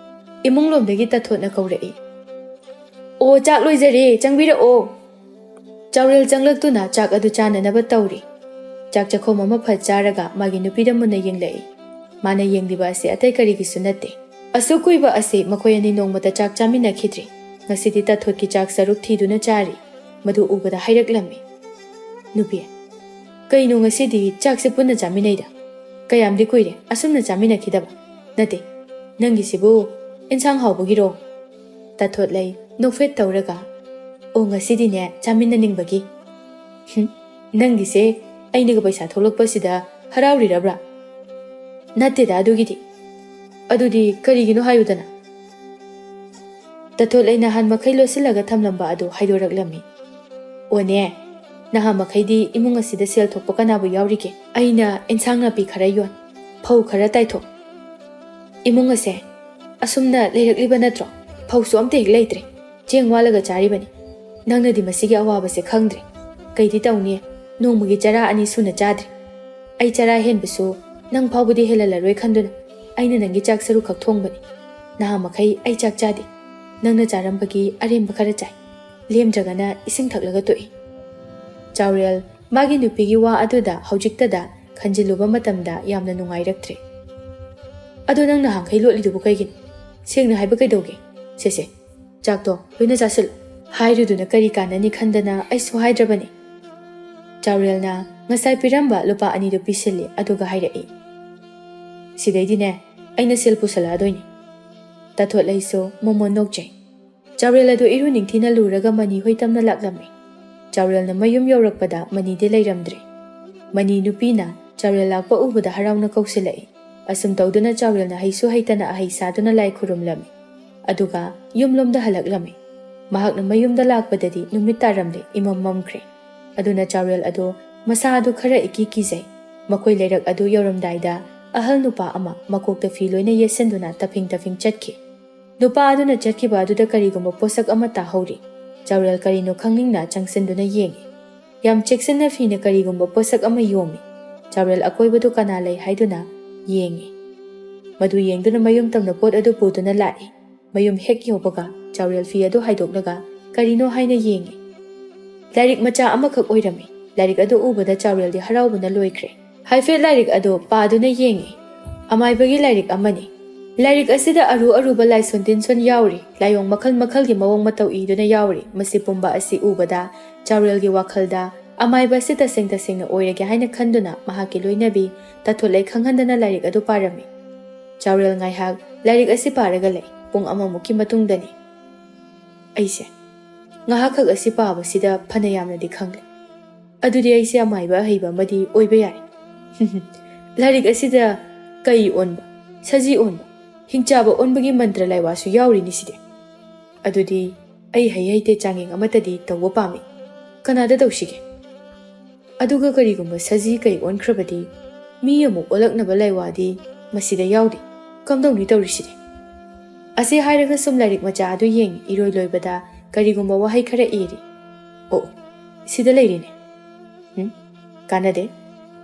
ꯏꯃꯨꯡ ꯂꯣꯝꯗꯒꯤ ꯇꯥꯊꯣꯠꯅ ꯀꯧꯔꯛꯏ꯫ "ꯑꯣ, ꯆꯥꯛ ꯂꯣꯏꯖꯔꯦ, ꯆꯪꯕꯤꯔꯛꯑꯣ꯫" ꯆꯥꯎꯔꯦꯜ ꯆꯪꯂꯛꯇꯨꯅ ꯆꯥꯛ ꯑꯗꯨ ꯆꯥꯅꯅꯕ ꯇꯧꯔꯤ꯫ ꯆꯥꯛ ꯆꯥꯛꯈꯣꯝ ꯑꯃ ꯐꯠ ꯆꯥꯔꯒ ꯃꯥꯒꯤ ꯅꯨꯄꯤꯗ ꯃꯨꯟꯅ ꯌꯦꯡꯂꯛꯏ꯫ ꯃꯥꯅ ꯌꯦꯡꯂꯤꯕ ꯑꯁꯤ ꯑꯇꯩ ꯀꯔꯤꯒꯤꯁꯨ ꯅꯠꯇꯦ꯫ ꯑꯁꯨꯛ ꯀꯨꯏꯕ ꯑꯁꯤ ꯃꯈꯣꯏ ꯑꯅꯤ ꯅꯣꯡꯃꯇ ꯆꯥꯛ ꯆꯥꯃꯤꯟꯅꯈꯤꯗ꯭ꯔꯤ꯫ ꯉꯁꯤꯗꯤ ꯇꯥꯊꯣꯠꯀꯤ ꯆꯥꯛ ꯁꯔꯨꯛ ꯊꯤꯗꯨꯅ ꯆꯥꯔꯤ꯫ ꯃꯗꯨ ꯎꯕꯗ ꯍꯥꯏꯔꯛꯂꯝꯃꯤ꯫ "ꯅꯨꯄꯤ, ꯀꯩꯅꯣ ꯉꯁꯤꯗꯤ ꯆꯥꯛꯁꯦ ꯄꯨꯟꯅ ꯆꯥꯃꯤꯟꯅꯩꯗ? ꯀꯌꯥꯝꯗꯤ ꯀꯨꯏꯔꯦ ꯑꯁꯨꯝꯅ ꯆꯥꯃꯤꯟꯅꯈꯤꯗꯕ? ꯅꯠꯇꯦ, ꯅꯪꯒꯤꯁꯤꯕꯨ ꯏꯟꯁꯥꯡ ꯍꯥꯎꯕꯒꯤꯔꯣ?" ꯇꯥꯊꯣꯠ ꯂꯩ ꯅꯣꯛꯐꯦꯠ ꯇꯧꯔꯒ, "ꯑꯣ, ꯉꯁꯤꯗꯤꯅꯦ ꯆꯥꯃꯤꯟꯅꯅꯤꯡꯕꯒꯤ꯫" "ꯍꯨꯝ, ꯅꯪꯒꯤꯁꯦ ꯑꯩꯅꯒ ꯄꯩꯁꯥ ꯊꯣꯛꯂꯛꯄꯁꯤꯗ ꯍꯔꯥꯎꯔꯤꯔꯕ꯭ꯔꯥ?" "ꯅꯠꯇꯦꯗ ꯑꯗꯨꯒꯤꯗꯤ꯫" "ꯑꯗꯨꯗꯤ ꯀꯔꯤꯒꯤꯅꯣ ꯍꯥꯏꯌꯨꯗꯅ?" ꯇꯥꯊꯣꯠ ꯂꯩ ꯅꯍꯥꯟ ꯃꯈꯩ ꯂꯣꯠꯁꯤꯜꯂꯒ ꯊꯝꯂꯝꯕ ꯑꯗꯨ ꯍꯥꯏꯗꯣꯔꯛꯂꯝꯃꯤ꯫ ꯑꯣꯅꯦ, ꯅꯍꯥ ꯃꯈꯩꯗꯤ ꯏꯃꯨꯡ ꯑꯁꯤꯗ ꯁꯦꯜ ꯊꯣꯛꯄ ꯀꯅꯥꯕꯨ ꯌꯥꯎꯔꯤꯒꯦ? ꯑꯩꯅ ꯏꯟꯁꯥꯡ ꯅꯥꯄꯤ ꯈꯔ ꯌꯣꯟ, ꯐꯧ ꯈꯔ ꯇꯥꯏꯊꯣꯛ꯫ ꯏꯃꯨꯡ ꯑꯁꯦ ꯑꯁꯨꯝꯅ ꯂꯩꯔꯛꯂꯤꯕ ꯅꯠꯇ꯭ꯔꯣ? ꯐꯧꯁꯨ ꯑꯝꯇ ꯍꯦꯛ ꯂꯩꯇ꯭ꯔꯦ꯫ ꯆꯦꯡ ꯋꯥꯜꯂꯒ ꯆꯥꯔꯤꯕꯅꯤ꯫ ꯅꯪꯅꯗꯤ ꯃꯁꯤꯒꯤ ꯑꯋꯥꯕꯁꯦ ꯈꯪꯗ꯭ꯔꯦ꯫ ꯀꯩꯗꯤ ꯇꯧꯅꯤ? ꯅꯣꯡꯃꯒꯤ ꯆꯔꯥ ꯑꯅꯤ ꯁꯨꯅ ꯆꯥꯗ꯭ꯔꯦ꯫ ꯑꯩ ꯆꯔꯥ ꯍꯦꯟꯕꯁꯨ ꯅꯪ ꯐꯥꯎꯕꯗꯤ ꯍꯦꯜꯍꯜꯂꯔꯣꯏ ꯈꯟꯗꯨꯅ ꯑꯩꯅ ꯅꯪꯒꯤ ꯆꯥꯛ ꯁꯔꯨꯛ ꯈꯛ ꯊꯣꯡꯕꯅꯤ꯫ ꯅꯍꯥ ꯃꯈꯩ ꯑꯩ ꯆꯥꯛ ꯆꯥꯗꯦ꯫ ꯅꯪꯅ ꯆꯥꯔꯝꯕꯒꯤ ꯑꯔꯦꯝꯕ ꯈꯔ ꯆꯥꯏ꯫ ꯂꯦꯝꯗ꯭ꯔꯒꯅ ꯏꯁꯤꯡ ꯊꯛꯂꯒ ꯇꯣꯛꯏ꯫ ꯆꯥꯎꯔꯦꯜ ꯃꯥꯒꯤ ꯅꯨꯄꯤꯒꯤ ꯋꯥ ꯑꯗꯨꯗ ꯍꯧꯖꯤꯛꯇꯗ ꯈꯟꯖꯤꯜꯂꯨꯕ ꯃꯇꯝꯗ ꯌꯥꯝꯅ ꯅꯨꯡꯉꯥꯏꯔꯛꯇ꯭ꯔꯦ꯫ "ꯑꯗꯣ ꯅꯪ ꯅꯍꯥꯟꯈꯩ ꯂꯣꯠꯂꯤꯗꯨꯕꯨ ꯀꯩꯒꯤꯅꯣ? ꯁꯦꯡꯅ ꯍꯥꯏꯕ ꯀꯩꯗꯧꯒꯦ? ꯁꯦꯁꯦ, ꯆꯥꯛꯇꯣ ꯂꯣꯏꯅ ꯆꯥꯁꯤꯜꯂꯨ꯫ ꯍꯥꯏꯔꯨꯗꯨꯅ ꯀꯔꯤ ꯀꯥꯟꯅꯅꯤ ꯈꯟꯗꯅ ꯑꯩꯁꯨ ꯍꯥꯏꯗ꯭ꯔꯕꯅꯤ꯫" ꯆꯥꯎꯔꯦꯜꯅ ꯉꯁꯥꯏ ꯄꯤꯔꯝꯕ ꯂꯨꯄꯥ ꯑꯅꯤꯗꯨ ꯄꯤꯁꯤꯜꯂꯤ, ꯑꯗꯨꯒ ꯍꯥꯏꯔꯛꯏ, "ꯁꯤꯗꯩꯗꯤꯅꯦ, ꯑꯩꯅ ꯁꯦꯜ ꯄꯨꯁꯜꯂꯛꯑꯗꯣꯏꯅꯤ꯫" ꯇꯥꯊꯣꯠꯂꯩꯁꯨ ꯃꯣꯃꯣꯟ ꯅꯣꯛꯆꯩ꯫ ꯆꯥꯎꯔꯦꯜ ꯑꯗꯨ ꯏꯔꯨ ꯅꯤꯡꯊꯤꯅ ꯂꯨꯔꯒ ꯃꯅꯤ ꯍꯣꯏ ꯇꯝꯅ ꯂꯥꯛꯂꯝꯃꯤ꯫ ꯆꯥꯎꯔꯦꯜꯅ ꯃꯌꯨꯝ ꯌꯧꯔꯛꯄꯗ ꯃꯅꯤꯗꯤ ꯂꯩꯔꯝꯗ꯭ꯔꯦ꯫ ꯃꯅꯤ ꯅꯨꯄꯤꯅ ꯆꯥꯎꯔꯦꯜ ꯂꯥꯛꯄ ꯎꯕꯗ ꯍꯔꯥꯎꯅ ꯀꯧꯁꯤꯜꯂꯛꯏ꯫ ꯑꯁꯨꯝ ꯇꯧꯗꯨꯅ ꯆꯥꯎꯔꯦꯜꯅ ꯍꯩꯁꯨ ꯍꯩꯇꯅ ꯑꯍꯩ ꯁꯥꯗꯨꯅ ꯂꯥꯏ ꯈꯨꯔꯨꯝꯂꯝꯃꯤ꯫ ꯑꯗꯨꯒ ꯌꯨꯝꯂꯣꯝꯗ ꯍꯜꯂꯛꯂꯝꯃꯤ꯫ ꯃꯍꯥꯛꯅ ꯃꯌꯨꯝꯗ ꯂꯥꯛꯄꯗꯗꯤ ꯅꯨꯃꯤꯠ ꯇꯥꯔꯝꯂꯦ, ꯏꯃꯝ ꯃꯝꯈ꯭ꯔꯦ꯫ ꯑꯗꯨꯅ ꯆꯥꯎꯔꯦꯜ ꯑꯗꯨ ꯃꯁꯥ ꯑꯗꯨ ꯈꯔ ꯏꯀꯤ ꯀꯤꯖꯩ꯫ ꯃꯈꯣꯏ ꯂꯩꯔꯛ ꯑꯗꯨ ꯌꯧꯔꯝꯗꯥꯏꯗ ꯑꯍꯜ ꯅꯨꯄꯥ ꯑꯃ ꯃꯀꯣꯛꯇ ꯐꯤ ꯂꯣꯏꯅ ꯌꯦꯠꯁꯤꯟꯗꯨꯅ ꯇꯐꯤꯡ ꯇꯐꯤꯡ ꯆꯠꯈꯤ꯫ ꯅꯨꯄꯥ ꯑꯗꯨꯅ ꯆꯠꯈꯤꯕ ꯑꯗꯨꯗ ꯀꯔꯤꯒꯨꯝꯕ ꯄꯣꯠꯁꯛ ꯑꯃ ꯇꯥꯍꯧꯔꯤ꯫ ꯆꯥꯎꯔꯦꯜ ꯀꯔꯤꯅꯣ ꯈꯪꯅꯤꯡꯅ ꯆꯪꯁꯤꯟꯗꯨꯅ ꯌꯦꯡꯉꯤ꯫ ꯌꯥꯝ ꯆꯦꯛꯁꯤꯟꯅ ꯐꯤꯅ ꯀꯔꯤꯒꯨꯝꯕ ꯄꯣꯠꯁꯛ ꯑꯃ ꯌꯣꯝꯃꯤ꯫ ꯆꯥꯎꯔꯦꯜ ꯑꯀꯣꯏꯕꯗꯨ ꯀꯅꯥ ꯂꯩ ꯍꯥꯏꯗꯨꯅ ꯌꯦꯡꯉꯤ꯫ ꯃꯗꯨ ꯌꯦꯡꯗꯨꯅ ꯃꯌꯨꯝ ꯇꯝꯅ ꯄꯣꯠ ꯑꯗꯨ ꯄꯨꯗꯨꯅ ꯂꯥꯛꯏ꯫ ꯃꯌꯨꯝ ꯍꯦꯛ ꯌꯧꯕꯒ ꯆꯥꯎꯔꯦꯜ ꯐꯤ ꯑꯗꯨ ꯍꯥꯏꯗꯣꯛꯂꯒ ꯀꯔꯤꯅꯣ ꯍꯥꯏꯅ ꯌꯦꯡꯉꯤ꯫ ꯂꯥꯏꯔꯤꯛ ꯃꯆꯥ ꯑꯃꯈꯛ ꯑꯣꯏꯔꯝꯃꯤ꯫ ꯂꯥꯏꯔꯤꯛ ꯑꯗꯨ ꯎꯕꯗ ꯆꯥꯎꯔꯦꯜꯗꯤ ꯍꯔꯥꯎꯕꯅ ꯂꯣꯏꯈ꯭ꯔꯦ꯫ ꯍꯥꯏꯐꯦꯠ ꯂꯥꯏꯔꯤꯛ ꯑꯗꯨ ꯄꯥꯗꯨꯅ ꯌꯦꯡꯉꯤ꯫ ꯑꯃꯥꯏꯕꯒꯤ ꯂꯥꯏꯔꯤꯛ ꯑꯃꯅꯤ꯫ ꯂꯥꯏꯔꯤꯛ ꯑꯁꯤꯗ ꯑꯔꯨ ꯑꯔꯨꯕ ꯂꯥꯏꯁꯣꯟ ꯇꯤꯟꯁꯣꯟ ꯌꯥꯎꯔꯤ꯫ ꯂꯥꯏꯑꯣꯡ ꯃꯈꯜ ꯃꯈꯜꯒꯤ ꯃꯑꯣꯡ ꯃꯇꯧ ꯏꯗꯨꯅ ꯌꯥꯎꯔꯤ꯫ ꯃꯁꯤ ꯄꯨꯝꯕ ꯑꯁꯤ ꯎꯕꯗ ꯆꯥꯎꯔꯦꯜꯒꯤ ꯋꯥꯈꯜꯗ ꯑꯃꯥꯏꯕ ꯑꯁꯤ ꯇꯁꯦꯡ ꯇꯁꯦꯡꯅ ꯑꯣꯏꯔꯒꯦ ꯍꯥꯏꯅ ꯈꯟꯗꯨꯅ ꯃꯍꯥꯛꯀꯤ ꯂꯣꯏꯅꯕꯤ ꯇꯥꯊꯣꯠꯂꯩ ꯈꯪꯍꯟꯗꯅ ꯂꯥꯏꯔꯤꯛ ꯑꯗꯨ ꯄꯥꯔꯝꯃꯤ꯫ ꯆꯥꯎꯔꯦꯜ ꯉꯥꯏꯍꯥꯛ ꯂꯥꯏꯔꯤꯛ ꯑꯁꯤ ꯄꯥꯔꯒ ꯂꯩ꯫ ꯄꯨꯡ ꯑꯃꯃꯨꯛꯀꯤ ꯃꯇꯨꯡꯗꯅꯤ꯫ ꯑꯩꯁꯦ ꯉꯥꯏꯍꯥꯛꯈꯛ ꯑꯁꯤ ꯄꯥꯕꯁꯤꯗ ꯐꯅ ꯌꯥꯝꯅꯗꯤ ꯈꯪꯂꯦ꯫ ꯑꯗꯨꯗꯤ ꯑꯩꯁꯦ ꯑꯃꯥꯏꯕ ꯑꯍꯩꯕ ꯑꯃꯗꯤ ꯑꯣꯏꯕ ꯌꯥꯏ꯫ ꯂꯥꯏꯔꯤꯛ ꯑꯁꯤꯗ ꯀꯩ ꯑꯣꯟꯕ, ꯁꯖꯤ ꯑꯣꯟꯕ, ꯍꯤꯡꯆꯥꯕ ꯑꯣꯟꯕꯒꯤ ꯃꯟꯇ꯭ꯔ ꯂꯥꯏꯋꯥꯁꯨ ꯌꯥꯎꯔꯤꯅꯤ ꯁꯤꯗꯤ꯫ ꯑꯗꯨꯗꯤ ꯑꯩ ꯍꯩ ꯍꯩꯇꯦ ꯆꯥꯡꯌꯦꯡ ꯑꯃꯠꯇꯗꯤ ꯇꯧꯕ ꯄꯥꯝꯃꯤ꯫ ꯀꯅꯥꯗ ꯇꯧꯁꯤꯒꯦ? ꯑꯗꯨꯒ ꯀꯔꯤꯒꯨꯝꯕ ꯁꯖꯤ ꯀꯩ ꯑꯣꯟꯈ꯭ꯔꯕꯗꯤ? ꯃꯤ ꯑꯃꯨꯛ ꯑꯣꯜꯂꯛꯅꯕ ꯂꯥꯏꯋꯥꯗꯤ ꯃꯁꯤꯗ ꯌꯥꯎꯗꯦ꯫ ꯀꯝꯗꯧꯅꯤ ꯇꯧꯔꯤꯁꯤꯗꯤ? ꯑꯁꯤ ꯍꯥꯏꯔꯒ ꯁꯨꯝ ꯂꯥꯏꯔꯤꯛ ꯃꯆꯥ ꯑꯗꯨ ꯌꯦꯡꯉꯤ꯫ ꯏꯔꯣꯏ ꯂꯣꯏꯕꯗ ꯀꯔꯤꯒꯨꯝꯕ ꯋꯥꯍꯩ ꯈꯔ ꯏꯔꯤ꯫ ꯑꯣ, ꯁꯤꯗ ꯂꯩꯔꯤꯅꯦ꯫ ꯎꯝ, ꯀꯥꯟꯅꯗꯦ꯫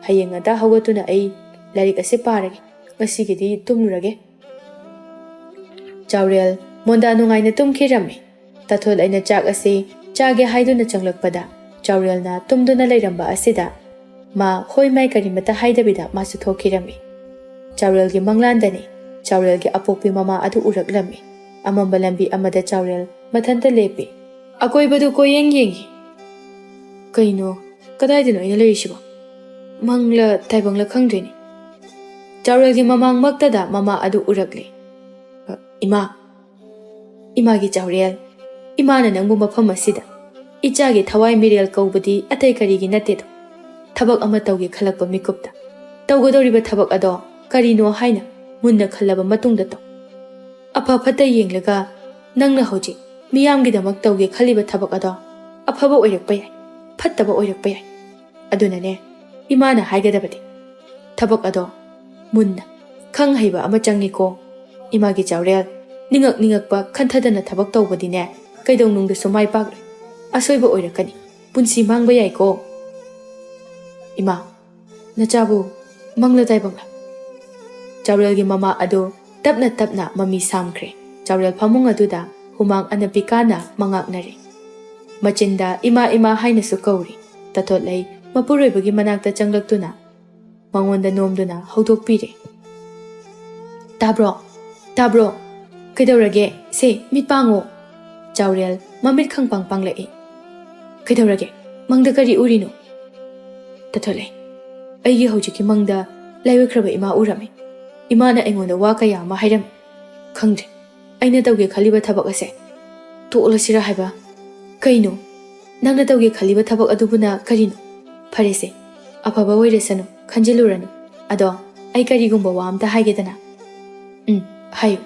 ꯍꯌꯦꯡ ꯉꯟꯇꯥ ꯍꯧꯒꯠꯇꯨꯅ ꯑꯩ ꯂꯥꯏꯔꯤꯛ ꯑꯁꯤ ꯄꯥꯔꯒꯦ꯫ ꯉꯁꯤꯒꯤꯗꯤ ꯇꯨꯝꯂꯨꯔꯒꯦ꯫ ꯆꯥꯎꯔꯦꯜ ꯃꯣꯟꯗꯥ ꯅꯨꯡꯉꯥꯏꯅ ꯇꯨꯝꯈꯤꯔꯝꯃꯤ꯫ ꯇꯥꯊꯣꯜ ꯑꯩꯅ ꯆꯥꯛ ꯑꯁꯤ ꯆꯥꯒꯦ ꯍꯥꯏꯗꯨꯅ ꯆꯪꯂꯛꯄꯗ, ꯆꯥꯎꯔꯦꯜꯅ ꯇꯨꯝꯗꯨꯅ ꯂꯩꯔꯝꯕ ꯑꯁꯤꯗ ꯃꯥ ꯍꯣꯏ ꯃꯥꯏ ꯀꯔꯤꯃꯠꯇ ꯍꯥꯏꯗꯕꯤꯗ ꯃꯥꯁꯨ ꯊꯣꯛꯈꯤꯔꯝꯃꯤ꯫ ꯆꯥꯎꯔꯦꯜꯒꯤ ꯃꯪꯂꯥꯟꯗꯅꯤ꯫ ꯆꯥꯎꯔꯦꯜꯒꯤ ꯑꯄꯣꯛꯄꯤ ꯃꯃꯥ ꯑꯗꯨ ꯎꯔꯛꯂꯝꯃꯤ꯫ ꯑꯃꯝꯕ ꯂꯝꯕꯤ ꯑꯃꯗ ꯆꯥꯎꯔꯦꯜ ꯃꯊꯟꯇ ꯂꯦꯞꯄꯤ꯫ ꯑꯀꯣꯏꯕꯗꯨ ꯀꯣꯏꯌꯦꯡ ꯌꯦꯡꯉꯤ꯫ ꯀꯩꯅꯣ, ꯀꯗꯥꯏꯗꯅꯣ ꯑꯩꯅ ꯂꯩꯔꯤꯁꯤꯕꯣ? ꯃꯪꯂ ꯇꯥꯏꯕꯪꯂ ꯈꯪꯗ꯭ꯔꯦꯅꯦ꯫ ꯆꯥꯎꯔꯦꯜꯒꯤ ꯃꯃꯥꯡꯃꯛꯇꯗ ꯃꯃꯥ ꯑꯗꯨ ꯎꯔꯛꯂꯦ꯫ "ꯑ, ꯏꯃꯥ, ꯏꯃꯥꯒꯤ ꯆꯥꯎꯔꯦꯜ, ꯏꯃꯥꯅ ꯅꯪꯕꯨ ꯃꯐꯝ ꯑꯁꯤꯗ ꯏꯆꯥꯒꯤ ꯊꯋꯥꯏ ꯃꯤꯔꯦꯜ ꯀꯧꯕꯗꯤ ꯑꯇꯩ ꯀꯔꯤꯒꯤ ꯅꯠꯇꯦꯗꯣ꯫ ꯊꯕꯛ ꯑꯃ ꯇꯧꯒꯦ ꯈꯜꯂꯛꯄ ꯃꯤꯀꯨꯞꯇ ꯇꯧꯒꯗꯧꯔꯤꯕ ꯊꯕꯛ ꯑꯗꯣ ꯀꯔꯤꯅꯣ ꯍꯥꯏꯅ ꯃꯨꯟꯅ ꯈꯜꯂꯕ ꯃꯇꯨꯡꯗ ꯇꯧ꯫ ꯑꯐ ꯐꯠꯇ ꯌꯦꯡꯂꯒ ꯅꯪꯅ ꯍꯧꯖꯤꯛ ꯃꯤꯌꯥꯝꯒꯤꯗꯃꯛ ꯇꯧꯒꯦ ꯈꯜꯂꯤꯕ ꯊꯕꯛ ꯑꯗꯣ ꯑꯐꯕ ꯑꯣꯏꯔꯛꯄ ꯌꯥꯏ, ꯐꯠꯇꯕ ꯑꯣꯏꯔꯛꯄ ꯌꯥꯏ꯫ ꯑꯗꯨꯅꯅꯦ, ꯏꯃꯥꯅ ꯍꯥꯏꯒꯗꯕꯗꯤ ꯊꯕꯛ ꯑꯗꯣ ꯃꯨꯟꯅ ꯈꯪ ꯍꯩꯕ ꯑꯃ ꯆꯪꯉꯤꯀꯣ꯫ ꯏꯃꯥꯒꯤ ꯆꯥꯎꯔꯦꯜ, ꯅꯤꯡꯉꯛ ꯅꯤꯡꯉꯛꯄ ꯈꯟꯊꯗꯅ ꯊꯕꯛ ꯇꯧꯕꯗꯤꯅꯦ, ꯀꯩꯗꯧꯅꯨꯡꯗꯁꯨ ꯃꯥꯏ ꯄꯥꯛꯂꯣꯏ꯫ ꯑꯁꯣꯏꯕ ꯑꯣꯏꯔꯛꯀꯅꯤ꯫ ꯄꯨꯟꯁꯤ ꯃꯥꯡꯕ ꯌꯥꯏꯀꯣ꯫ ꯏꯃꯥ, ꯅꯆꯥꯕꯨ ꯃꯪꯂ ꯇꯥꯏꯕꯪꯂ?" ꯆꯥꯎꯔꯦꯜꯒꯤ ꯃꯃꯥ ꯑꯗꯨ ꯇꯞꯅ ꯇꯞꯅ ꯃꯃꯤ ꯁꯥꯝꯈ꯭ꯔꯦ꯫ ꯆꯥꯎꯔꯦꯜ ꯐꯃꯨꯡ ꯑꯗꯨꯗ ꯍꯨꯃꯥꯡ ꯑꯅꯞꯄꯤ ꯀꯥꯅ ꯃꯉꯥꯛꯅꯔꯦ꯫ ꯃꯆꯤꯟꯗ "ꯏꯃꯥ, ꯏꯃꯥ" ꯍꯥꯏꯅꯁꯨ ꯀꯧꯔꯤ꯫ ꯇꯥꯊꯣꯠꯂꯩ ꯃꯄꯨꯔꯣꯏꯕꯒꯤ ꯃꯅꯥꯛꯇ ꯆꯪꯂꯛꯇꯨꯅ ꯃꯉꯣꯟꯗ ꯅꯣꯝꯗꯨꯅ ꯍꯧꯗꯣꯛꯄꯤꯔꯦ꯫ "ꯇꯥꯕ꯭ꯔꯣ? ꯇꯥꯕ꯭ꯔꯣ? ꯀꯩꯗꯧꯔꯒꯦ? ꯁꯦ, ꯃꯤꯠ ꯄꯥꯡꯉꯣ!" ꯆꯥꯎꯔꯦꯜ ꯃꯃꯤꯠ ꯈꯪꯄꯥꯡ ꯄꯥꯡꯂꯛꯏ꯫ "ꯀꯩꯗꯧꯔꯒꯦ? ꯃꯪꯗ ꯀꯔꯤ ꯎꯔꯤꯅꯣ?" ꯇꯥꯊꯣꯠꯂꯩ, "ꯑꯩꯒꯤ ꯍꯧꯖꯤꯛꯀꯤ ꯃꯪꯗ ꯂꯥꯏꯑꯣꯏꯈ꯭ꯔꯕ ꯏꯃꯥ ꯎꯔꯝꯃꯤ꯫ ꯏꯃꯥꯅ ꯑꯩꯉꯣꯟꯗ ꯋꯥ ꯀꯌꯥ ꯑꯃ ꯍꯥꯏꯔꯝꯃꯤ꯫ ꯈꯪꯗ꯭ꯔꯦ, ꯑꯩꯅ ꯇꯧꯒꯦ ꯈꯜꯂꯤꯕ ꯊꯕꯛ ꯑꯁꯦ ꯇꯣꯛꯂꯁꯤꯔꯥ ꯍꯥꯏꯕ?" "ꯀꯩꯅꯣ? ꯅꯪꯅ ꯇꯧꯒꯦ ꯈꯜꯂꯤꯕ ꯊꯕꯛ ꯑꯗꯨꯕꯨꯅ ꯀꯔꯤꯅꯣ?" "ꯐꯔꯦꯁꯦ, ꯑꯐꯕ ꯑꯣꯏꯔꯁꯅꯨ, ꯈꯟꯖꯤꯜꯂꯨꯔꯅꯨ꯫ ꯑꯗꯣ ꯑꯩ ꯀꯔꯤꯒꯨꯝꯕ ꯋꯥ ꯑꯝꯇ ꯍꯥꯏꯒꯦꯗꯅ?" "ꯎꯝ, ꯍꯥꯏꯌꯨ꯫"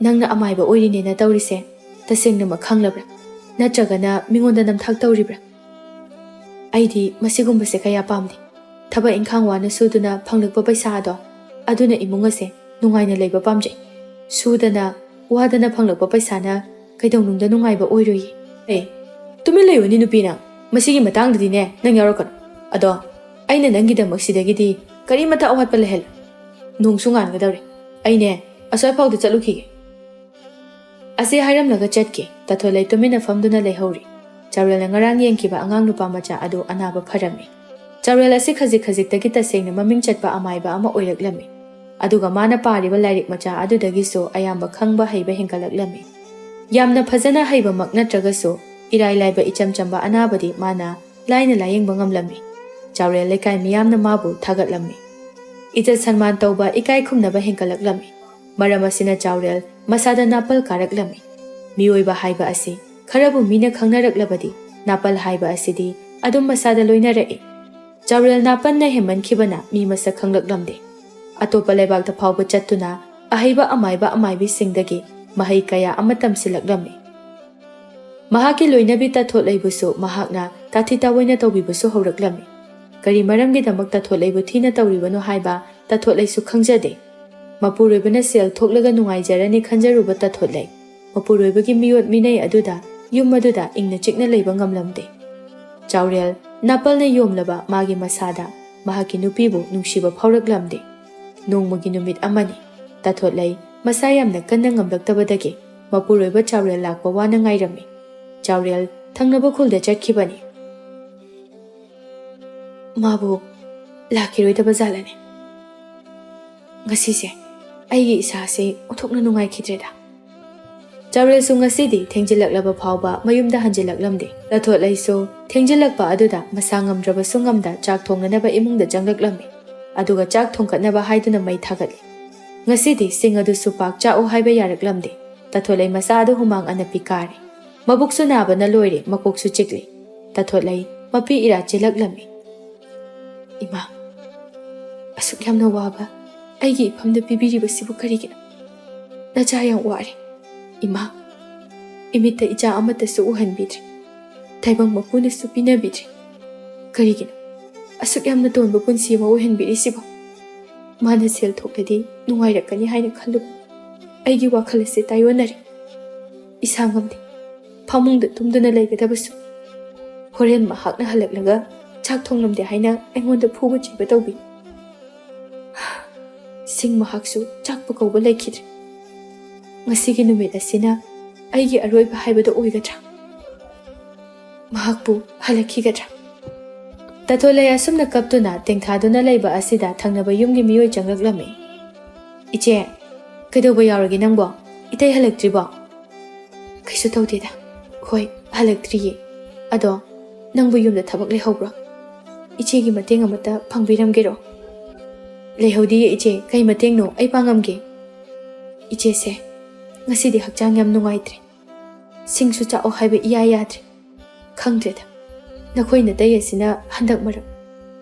"ꯅꯪꯅ ꯑꯃꯥꯏꯕ ꯑꯣꯏꯔꯤꯅꯦꯅ ꯇꯧꯔꯤꯁꯦ ꯇꯁꯦꯡꯅꯃꯛ ꯈꯪꯂꯕ꯭ꯔꯥ? ꯅꯠꯇ꯭ꯔꯒꯅ ꯃꯤꯉꯣꯟꯗ ꯅꯝꯊꯥꯛ ꯇꯧꯔꯤꯕ꯭ꯔꯥ?" ꯑꯩꯗꯤ ꯃꯁꯤꯒꯨꯝꯕꯁꯦ ꯀꯌꯥ ꯄꯥꯝꯗꯦ꯫ ꯊꯕꯛ ꯏꯪꯈꯥꯡ ꯋꯥꯅ ꯁꯨꯗꯨꯅ ꯐꯪꯂꯛꯄ ꯄꯩꯁꯥ ꯑꯗꯣ, ꯑꯗꯨꯅ ꯏꯃꯨꯡ ꯑꯁꯦ ꯅꯨꯡꯉꯥꯏꯅ ꯂꯩꯕ ꯄꯥꯝꯖꯩ꯫ ꯁꯨꯗꯅ ꯋꯥꯗꯅ ꯐꯪꯂꯛꯄ ꯄꯩꯁꯥꯅ ꯀꯩꯗꯧꯅꯨꯡꯗ ꯅꯨꯡꯉꯥꯏꯕ ꯑꯣꯏꯔꯣꯏꯌꯦ꯫ ꯑꯦ, ꯇꯨꯃꯤꯟ ꯂꯩꯌꯨꯅꯦ ꯅꯨꯄꯤ ꯅꯪ꯫ ꯃꯁꯤꯒꯤ ꯃꯇꯥꯡꯗꯗꯤꯅꯦ ꯅꯪ ꯌꯥꯎꯔꯛꯀꯅꯨ꯫ ꯑꯗꯣ ꯑꯩꯅ ꯅꯪꯒꯤꯗꯃꯛ ꯁꯤꯗꯒꯤꯗꯤ ꯀꯔꯤꯃꯠꯇ ꯑꯋꯥꯠꯄ ꯂꯩꯍꯜꯂꯣꯏ꯫ ꯅꯣꯡꯁꯨ ꯉꯥꯟꯒꯗꯧꯔꯦ꯫ ꯑꯩꯅꯦ ꯑꯁ꯭ꯋꯥꯏ ꯐꯥꯎꯗ ꯆꯠꯂꯨꯈꯤꯒꯦ꯫ ꯑꯁꯤ ꯍꯥꯏꯔꯝꯂꯒ ꯆꯠꯈꯤ꯫ ꯇꯥꯊꯣꯠꯂꯩ ꯇꯨꯃꯤꯟꯅ ꯐꯝꯗꯨꯅ ꯂꯩꯍꯧꯔꯤ꯫ ꯆꯥꯎꯔꯦꯜꯅ ꯉꯔꯥꯡ ꯌꯦꯡꯈꯤꯕ ꯑꯉꯥꯡ ꯅꯨꯄꯥ ꯃꯆꯥ ꯑꯗꯨ ꯑꯅꯥꯕ ꯐꯔꯝꯃꯤ꯫ ꯆꯥꯎꯔꯦꯜ ꯑꯁꯤ ꯈꯖꯤꯛ ꯈꯖꯤꯛꯇꯒꯤ ꯇꯁꯦꯡꯅ ꯃꯃꯤꯡ ꯆꯠꯄ ꯑꯃꯥꯏꯕ ꯑꯃ ꯑꯣꯏꯔꯛꯂꯝꯃꯤ꯫ ꯑꯗꯨꯒ ꯃꯥꯅ ꯄꯥꯔꯤꯕ ꯂꯥꯏꯔꯤꯛ ꯃꯆꯥ ꯑꯗꯨꯗꯒꯤꯁꯨ ꯑꯌꯥꯝꯕ ꯈꯪꯕ ꯍꯩꯕ ꯍꯦꯟꯒꯠꯂꯛꯂꯝꯃꯤ꯫ ꯌꯥꯝꯅ ꯐꯖꯅ ꯍꯩꯕꯃꯛ ꯅꯠꯇ꯭ꯔꯒꯁꯨ, ꯏꯔꯥꯏ ꯂꯥꯏꯕ ꯏꯆꯝ ꯆꯝꯕ ꯑꯅꯥꯕꯗꯤ ꯃꯥꯅ ꯂꯥꯏꯅ ꯂꯥꯌꯦꯡꯕ ꯉꯝꯂꯝꯃꯤ꯫ ꯆꯥꯎꯔꯦꯜ ꯂꯩꯀꯥꯏ ꯃꯤꯌꯥꯝꯅ ꯃꯥꯕꯨ ꯊꯥꯒꯠꯂꯝꯃꯤ꯫ ꯏꯖꯠ ꯁꯟꯃꯥꯟ ꯇꯧꯕ, ꯏꯀꯥꯏ ꯈꯨꯝꯅꯕ ꯍꯦꯟꯒꯠꯂꯛꯂꯝꯃꯤ꯫ ꯃꯔꯝ ꯑꯁꯤꯅ ꯆꯥꯎꯔꯦꯜ ꯃꯁꯥꯗ ꯅꯥꯄꯜ ꯀꯥꯔꯛꯂꯝꯃꯤ꯫ ꯃꯤꯑꯣꯏꯕ ꯍꯥꯏꯕ ꯑꯁꯤ ꯈꯔꯕꯨ ꯃꯤꯅ ꯈꯪꯅꯔꯛꯂꯕꯗꯤ, ꯅꯥꯄꯜ ꯍꯥꯏꯕ ꯑꯁꯤꯗꯤ ꯑꯗꯨꯝ ꯃꯁꯥꯗ ꯂꯣꯏꯅꯔꯛꯏ꯫ ꯆꯥꯎꯔꯦꯜ ꯅꯥꯄꯟꯅ ꯍꯦꯟꯃꯟꯈꯤꯕꯅ ꯃꯤ ꯃꯁꯛ ꯈꯪꯂꯛꯂꯝꯗꯦ꯫ ꯑꯇꯣꯞꯄ ꯂꯩꯕꯥꯛꯇ ꯐꯥꯎꯕ ꯆꯠꯇꯨꯅ ꯑꯍꯩꯕ ꯑꯃꯥꯏꯕ ꯑꯃꯥꯏꯕꯤꯁꯤꯡꯗꯒꯤ ꯃꯍꯩ ꯀꯌꯥ ꯑꯃ ꯇꯝꯁꯤꯜꯂꯛꯂꯝꯃꯤ꯫ ꯃꯍꯥꯛꯀꯤ ꯂꯣꯏꯅꯕꯤ ꯇꯥꯊꯣꯠꯂꯩꯕꯨꯁꯨ ꯃꯍꯥꯛꯅ ꯇꯥꯊꯤ ꯇꯥꯑꯣꯏꯅ ꯇꯧꯕꯤꯕꯁꯨ ꯍꯧꯔꯛꯂꯝꯃꯤ꯫ ꯀꯔꯤ ꯃꯔꯝꯒꯤꯗꯃꯛ ꯇꯥꯊꯣꯠꯂꯩꯕꯨ ꯊꯤꯅ ꯇꯧꯔꯤꯕꯅꯣ ꯍꯥꯏꯕ ꯇꯥꯊꯣꯠꯂꯩꯁꯨ ꯈꯪꯖꯗꯦ꯫ ꯃꯄꯨꯔꯣꯏꯕꯅ ꯁꯦꯜ ꯊꯣꯛꯂꯒ ꯅꯨꯡꯉꯥꯏꯖꯔꯅꯤ ꯈꯟꯖꯔꯨꯕ ꯇꯥꯊꯣꯠꯂꯩ ꯃꯄꯨꯔꯣꯏꯕꯒꯤ ꯃꯤꯑꯣꯠ ꯃꯤꯅꯩ ꯑꯗꯨꯗ ꯌꯨꯝ ꯑꯗꯨꯗ ꯏꯪꯅ ꯆꯤꯛꯅ ꯂꯩꯕ ꯉꯝꯂꯝꯗꯦ꯫ ꯆꯥꯎꯔꯦꯜ ꯅꯥꯄꯜꯅ ꯌꯣꯝꯂꯕ ꯃꯥꯒꯤ ꯃꯁꯥꯗ ꯃꯍꯥꯛꯀꯤ ꯅꯨꯄꯤꯕꯨ ꯅꯨꯡꯁꯤꯕ ꯐꯥꯎꯔꯛꯂꯝꯗꯦ꯫ ꯅꯣꯡꯃꯒꯤ ꯅꯨꯃꯤꯠ ꯑꯃꯅꯤ꯫ ꯇꯥꯊꯣꯠꯂꯩ ꯃꯁꯥ ꯌꯥꯝꯅ ꯀꯟꯅ ꯉꯝꯂꯛꯇꯕꯗꯒꯤ ꯃꯄꯨꯔꯣꯏꯕ ꯆꯥꯎꯔꯦꯜ ꯂꯥꯛꯄ ꯋꯥꯅ ꯉꯥꯏꯔꯝꯃꯤ꯫ ꯆꯥꯎꯔꯦꯜ ꯊꯪꯅꯕ ꯈꯨꯜꯗ ꯆꯠꯈꯤꯕꯅꯤ꯫ ꯃꯥꯕꯨ ꯂꯥꯛꯈꯤꯔꯣꯏꯗꯕ ꯖꯥꯠꯂꯅꯦ? ꯉꯁꯤꯁꯦ ꯑꯩꯒꯤ ꯏꯁꯥꯁꯦ ꯑꯣꯟꯊꯣꯛꯅ ꯅꯨꯡꯉꯥꯏꯈꯤꯗ꯭ꯔꯦꯗ꯫ ꯆꯥꯎꯔꯦꯜꯁꯨ ꯉꯁꯤꯗꯤ ꯊꯦꯡꯖꯤꯜꯂꯛꯂꯕ ꯐꯥꯎꯕ ꯃꯌꯨꯝꯗ ꯍꯟꯖꯤꯜꯂꯛꯂꯝꯗꯦ꯫ ꯇꯥꯊꯣꯠꯂꯩꯁꯨ ꯊꯦꯡꯖꯤꯜꯂꯛꯄ ꯑꯗꯨꯗ ꯃꯁꯥ ꯉꯝꯗ꯭ꯔꯕꯁꯨ ꯉꯝꯗ ꯆꯥꯛ ꯊꯣꯡꯅꯅꯕ ꯏꯃꯨꯡꯗ ꯆꯪꯂꯛꯂꯝꯃꯤ꯫ ꯑꯗꯨꯒ ꯆꯥꯛ ꯊꯣꯡꯒꯠꯅꯕ ꯍꯥꯏꯗꯨꯅ ꯃꯩ ꯊꯥꯒꯠꯂꯤ꯫ ꯉꯁꯤꯗꯤ ꯁꯤꯡ ꯑꯗꯨꯁꯨ ꯄꯥꯛ ꯆꯥꯛꯎ ꯍꯥꯏꯕ ꯌꯥꯔꯛꯂꯝꯗꯦ꯫ ꯇꯥꯊꯣꯠꯂꯩ ꯃꯁꯥ ꯑꯗꯨ ꯍꯨꯃꯥꯡ ꯑꯅꯞꯄꯤ ꯀꯥꯔꯤ꯫ ꯃꯕꯨꯛꯁꯨ ꯅꯥꯕꯅ ꯂꯣꯏꯔꯦ, ꯃꯀꯣꯛꯁꯨ ꯆꯤꯛꯂꯤ꯫ ꯇꯥꯊꯣꯠꯂꯩ ꯃꯄꯤ ꯏꯔꯥ ꯆꯦꯜꯂꯛꯂꯝꯃꯤ꯫ "ꯏꯃꯥ, ꯑꯁꯨꯛ ꯌꯥꯝꯅ ꯋꯥꯕ ꯑꯩꯒꯤ ꯏꯐꯝꯗ ꯄꯤꯕꯤꯔꯤꯕꯁꯤꯕꯨ ꯀꯔꯤꯒꯤꯅꯣ? ꯅꯆꯥ ꯌꯥꯝ ꯋꯥꯔꯦ꯫ ꯏꯃꯥ, ꯏꯃꯤꯠꯇ ꯏꯆꯥ ꯑꯃꯠꯇꯁꯨ ꯎꯍꯟꯕꯤꯗ꯭ꯔꯦ꯫ ꯇꯥꯏꯕꯪ ꯃꯄꯨꯅꯁꯨ ꯄꯤꯅꯕꯤꯗ꯭ꯔꯦ꯫ ꯀꯔꯤꯒꯤꯅꯣ ꯑꯁꯨꯛ ꯌꯥꯝꯅ ꯇꯣꯟꯕ ꯄꯨꯟꯁꯤ ꯑꯃ ꯑꯣꯏꯍꯟꯕꯤꯔꯤꯁꯤꯕꯣ? ꯃꯥꯅ ꯁꯦꯜ ꯊꯣꯛꯂꯗꯤ ꯅꯨꯡꯉꯥꯏꯔꯛꯀꯅꯤ ꯍꯥꯏꯅ ꯈꯜꯂꯨꯕ꯫ ꯑꯩꯒꯤ ꯋꯥꯈꯜ ꯑꯁꯤ ꯇꯥꯏꯑꯣꯟꯅꯔꯦ꯫ ꯏꯁꯥ ꯉꯝꯗꯦ꯫ ꯐꯃꯨꯡꯗ ꯇꯨꯝꯗꯨꯅ ꯂꯩꯒꯗꯕꯁꯨ꯫ ꯍꯣꯔꯦꯟ ꯃꯍꯥꯛꯅ ꯍꯜꯂꯛꯂꯒ ꯆꯥꯛ ꯊꯣꯡꯂꯝꯗꯦ ꯍꯥꯏꯅ ꯑꯩꯉꯣꯟꯗ ꯐꯨꯕ ꯆꯩꯕ ꯇꯧꯕꯤ꯫ ꯁꯤꯡ ꯃꯍꯥꯛꯁꯨ ꯆꯥꯛꯄ ꯀꯧꯕ ꯂꯩꯈꯤꯗ꯭ꯔꯦ꯫ ꯉꯁꯤꯒꯤ ꯅꯨꯃꯤꯠ ꯑꯁꯤꯅ ꯑꯩꯒꯤ ꯑꯔꯣꯏꯕ ꯍꯥꯏꯕꯗꯨ ꯑꯣꯏꯒꯗ꯭ꯔꯥ? ꯃꯍꯥꯛꯄꯨ ꯍꯜꯂꯛꯈꯤꯒꯗ꯭ꯔꯥ? ꯇꯥꯊꯣꯂꯩ ꯑꯁꯨꯝꯅ ꯀꯞꯇꯨꯅ ꯇꯦꯡꯊꯥꯗꯨꯅ ꯂꯩꯕ ꯑꯁꯤꯗ ꯊꯪꯅꯕ ꯌꯨꯝꯒꯤ ꯃꯤꯑꯣꯏ ꯆꯪꯂꯛꯂꯝꯃꯤ꯫ "ꯏꯆꯦ, ꯀꯩꯗꯧꯕ ꯌꯥꯎꯔꯒꯦ ꯅꯪꯕꯣ? ꯏꯇꯩ ꯍꯜꯂꯛꯇ꯭ꯔꯤꯕꯣ?" "ꯀꯩꯁꯨ ꯇꯧꯗꯦꯗ꯫ ꯍꯣꯏ, ꯍꯜꯂꯛꯇ꯭ꯔꯤꯌꯦ꯫ ꯑꯗꯣ ꯅꯪꯕꯨ ꯌꯨꯝꯗ ꯊꯕꯛ ꯂꯩꯍꯧꯕ꯭ꯔꯣ? ꯏꯆꯦꯒꯤ ꯃꯇꯦꯡ ꯑꯃꯠꯇ ꯄꯥꯡꯕꯤꯔꯝꯒꯦꯔꯣ?" "ꯂꯩꯍꯧꯗꯤꯌꯦ ꯏꯆꯦ, ꯀꯩ ꯃꯇꯦꯡꯅꯣ ꯑꯩ ꯄꯥꯡꯉꯝꯒꯦ?" "ꯏꯆꯦꯁꯦ, ꯉꯁꯤꯗꯤ ꯍꯛꯆꯥꯡ ꯌꯥꯝ ꯅꯨꯡꯉꯥꯏꯇ꯭ꯔꯦ꯫ ꯁꯤꯡꯁꯨ ꯆꯥꯛꯑꯣ ꯍꯥꯏꯕ ꯏꯌꯥ ꯌꯥꯗ꯭ꯔꯦ꯫ ꯈꯪꯗ꯭ꯔꯦꯗ, ꯅꯈꯣꯏ ꯅꯇꯩ ꯑꯁꯤꯅ ꯍꯟꯗꯛ ꯃꯔꯛ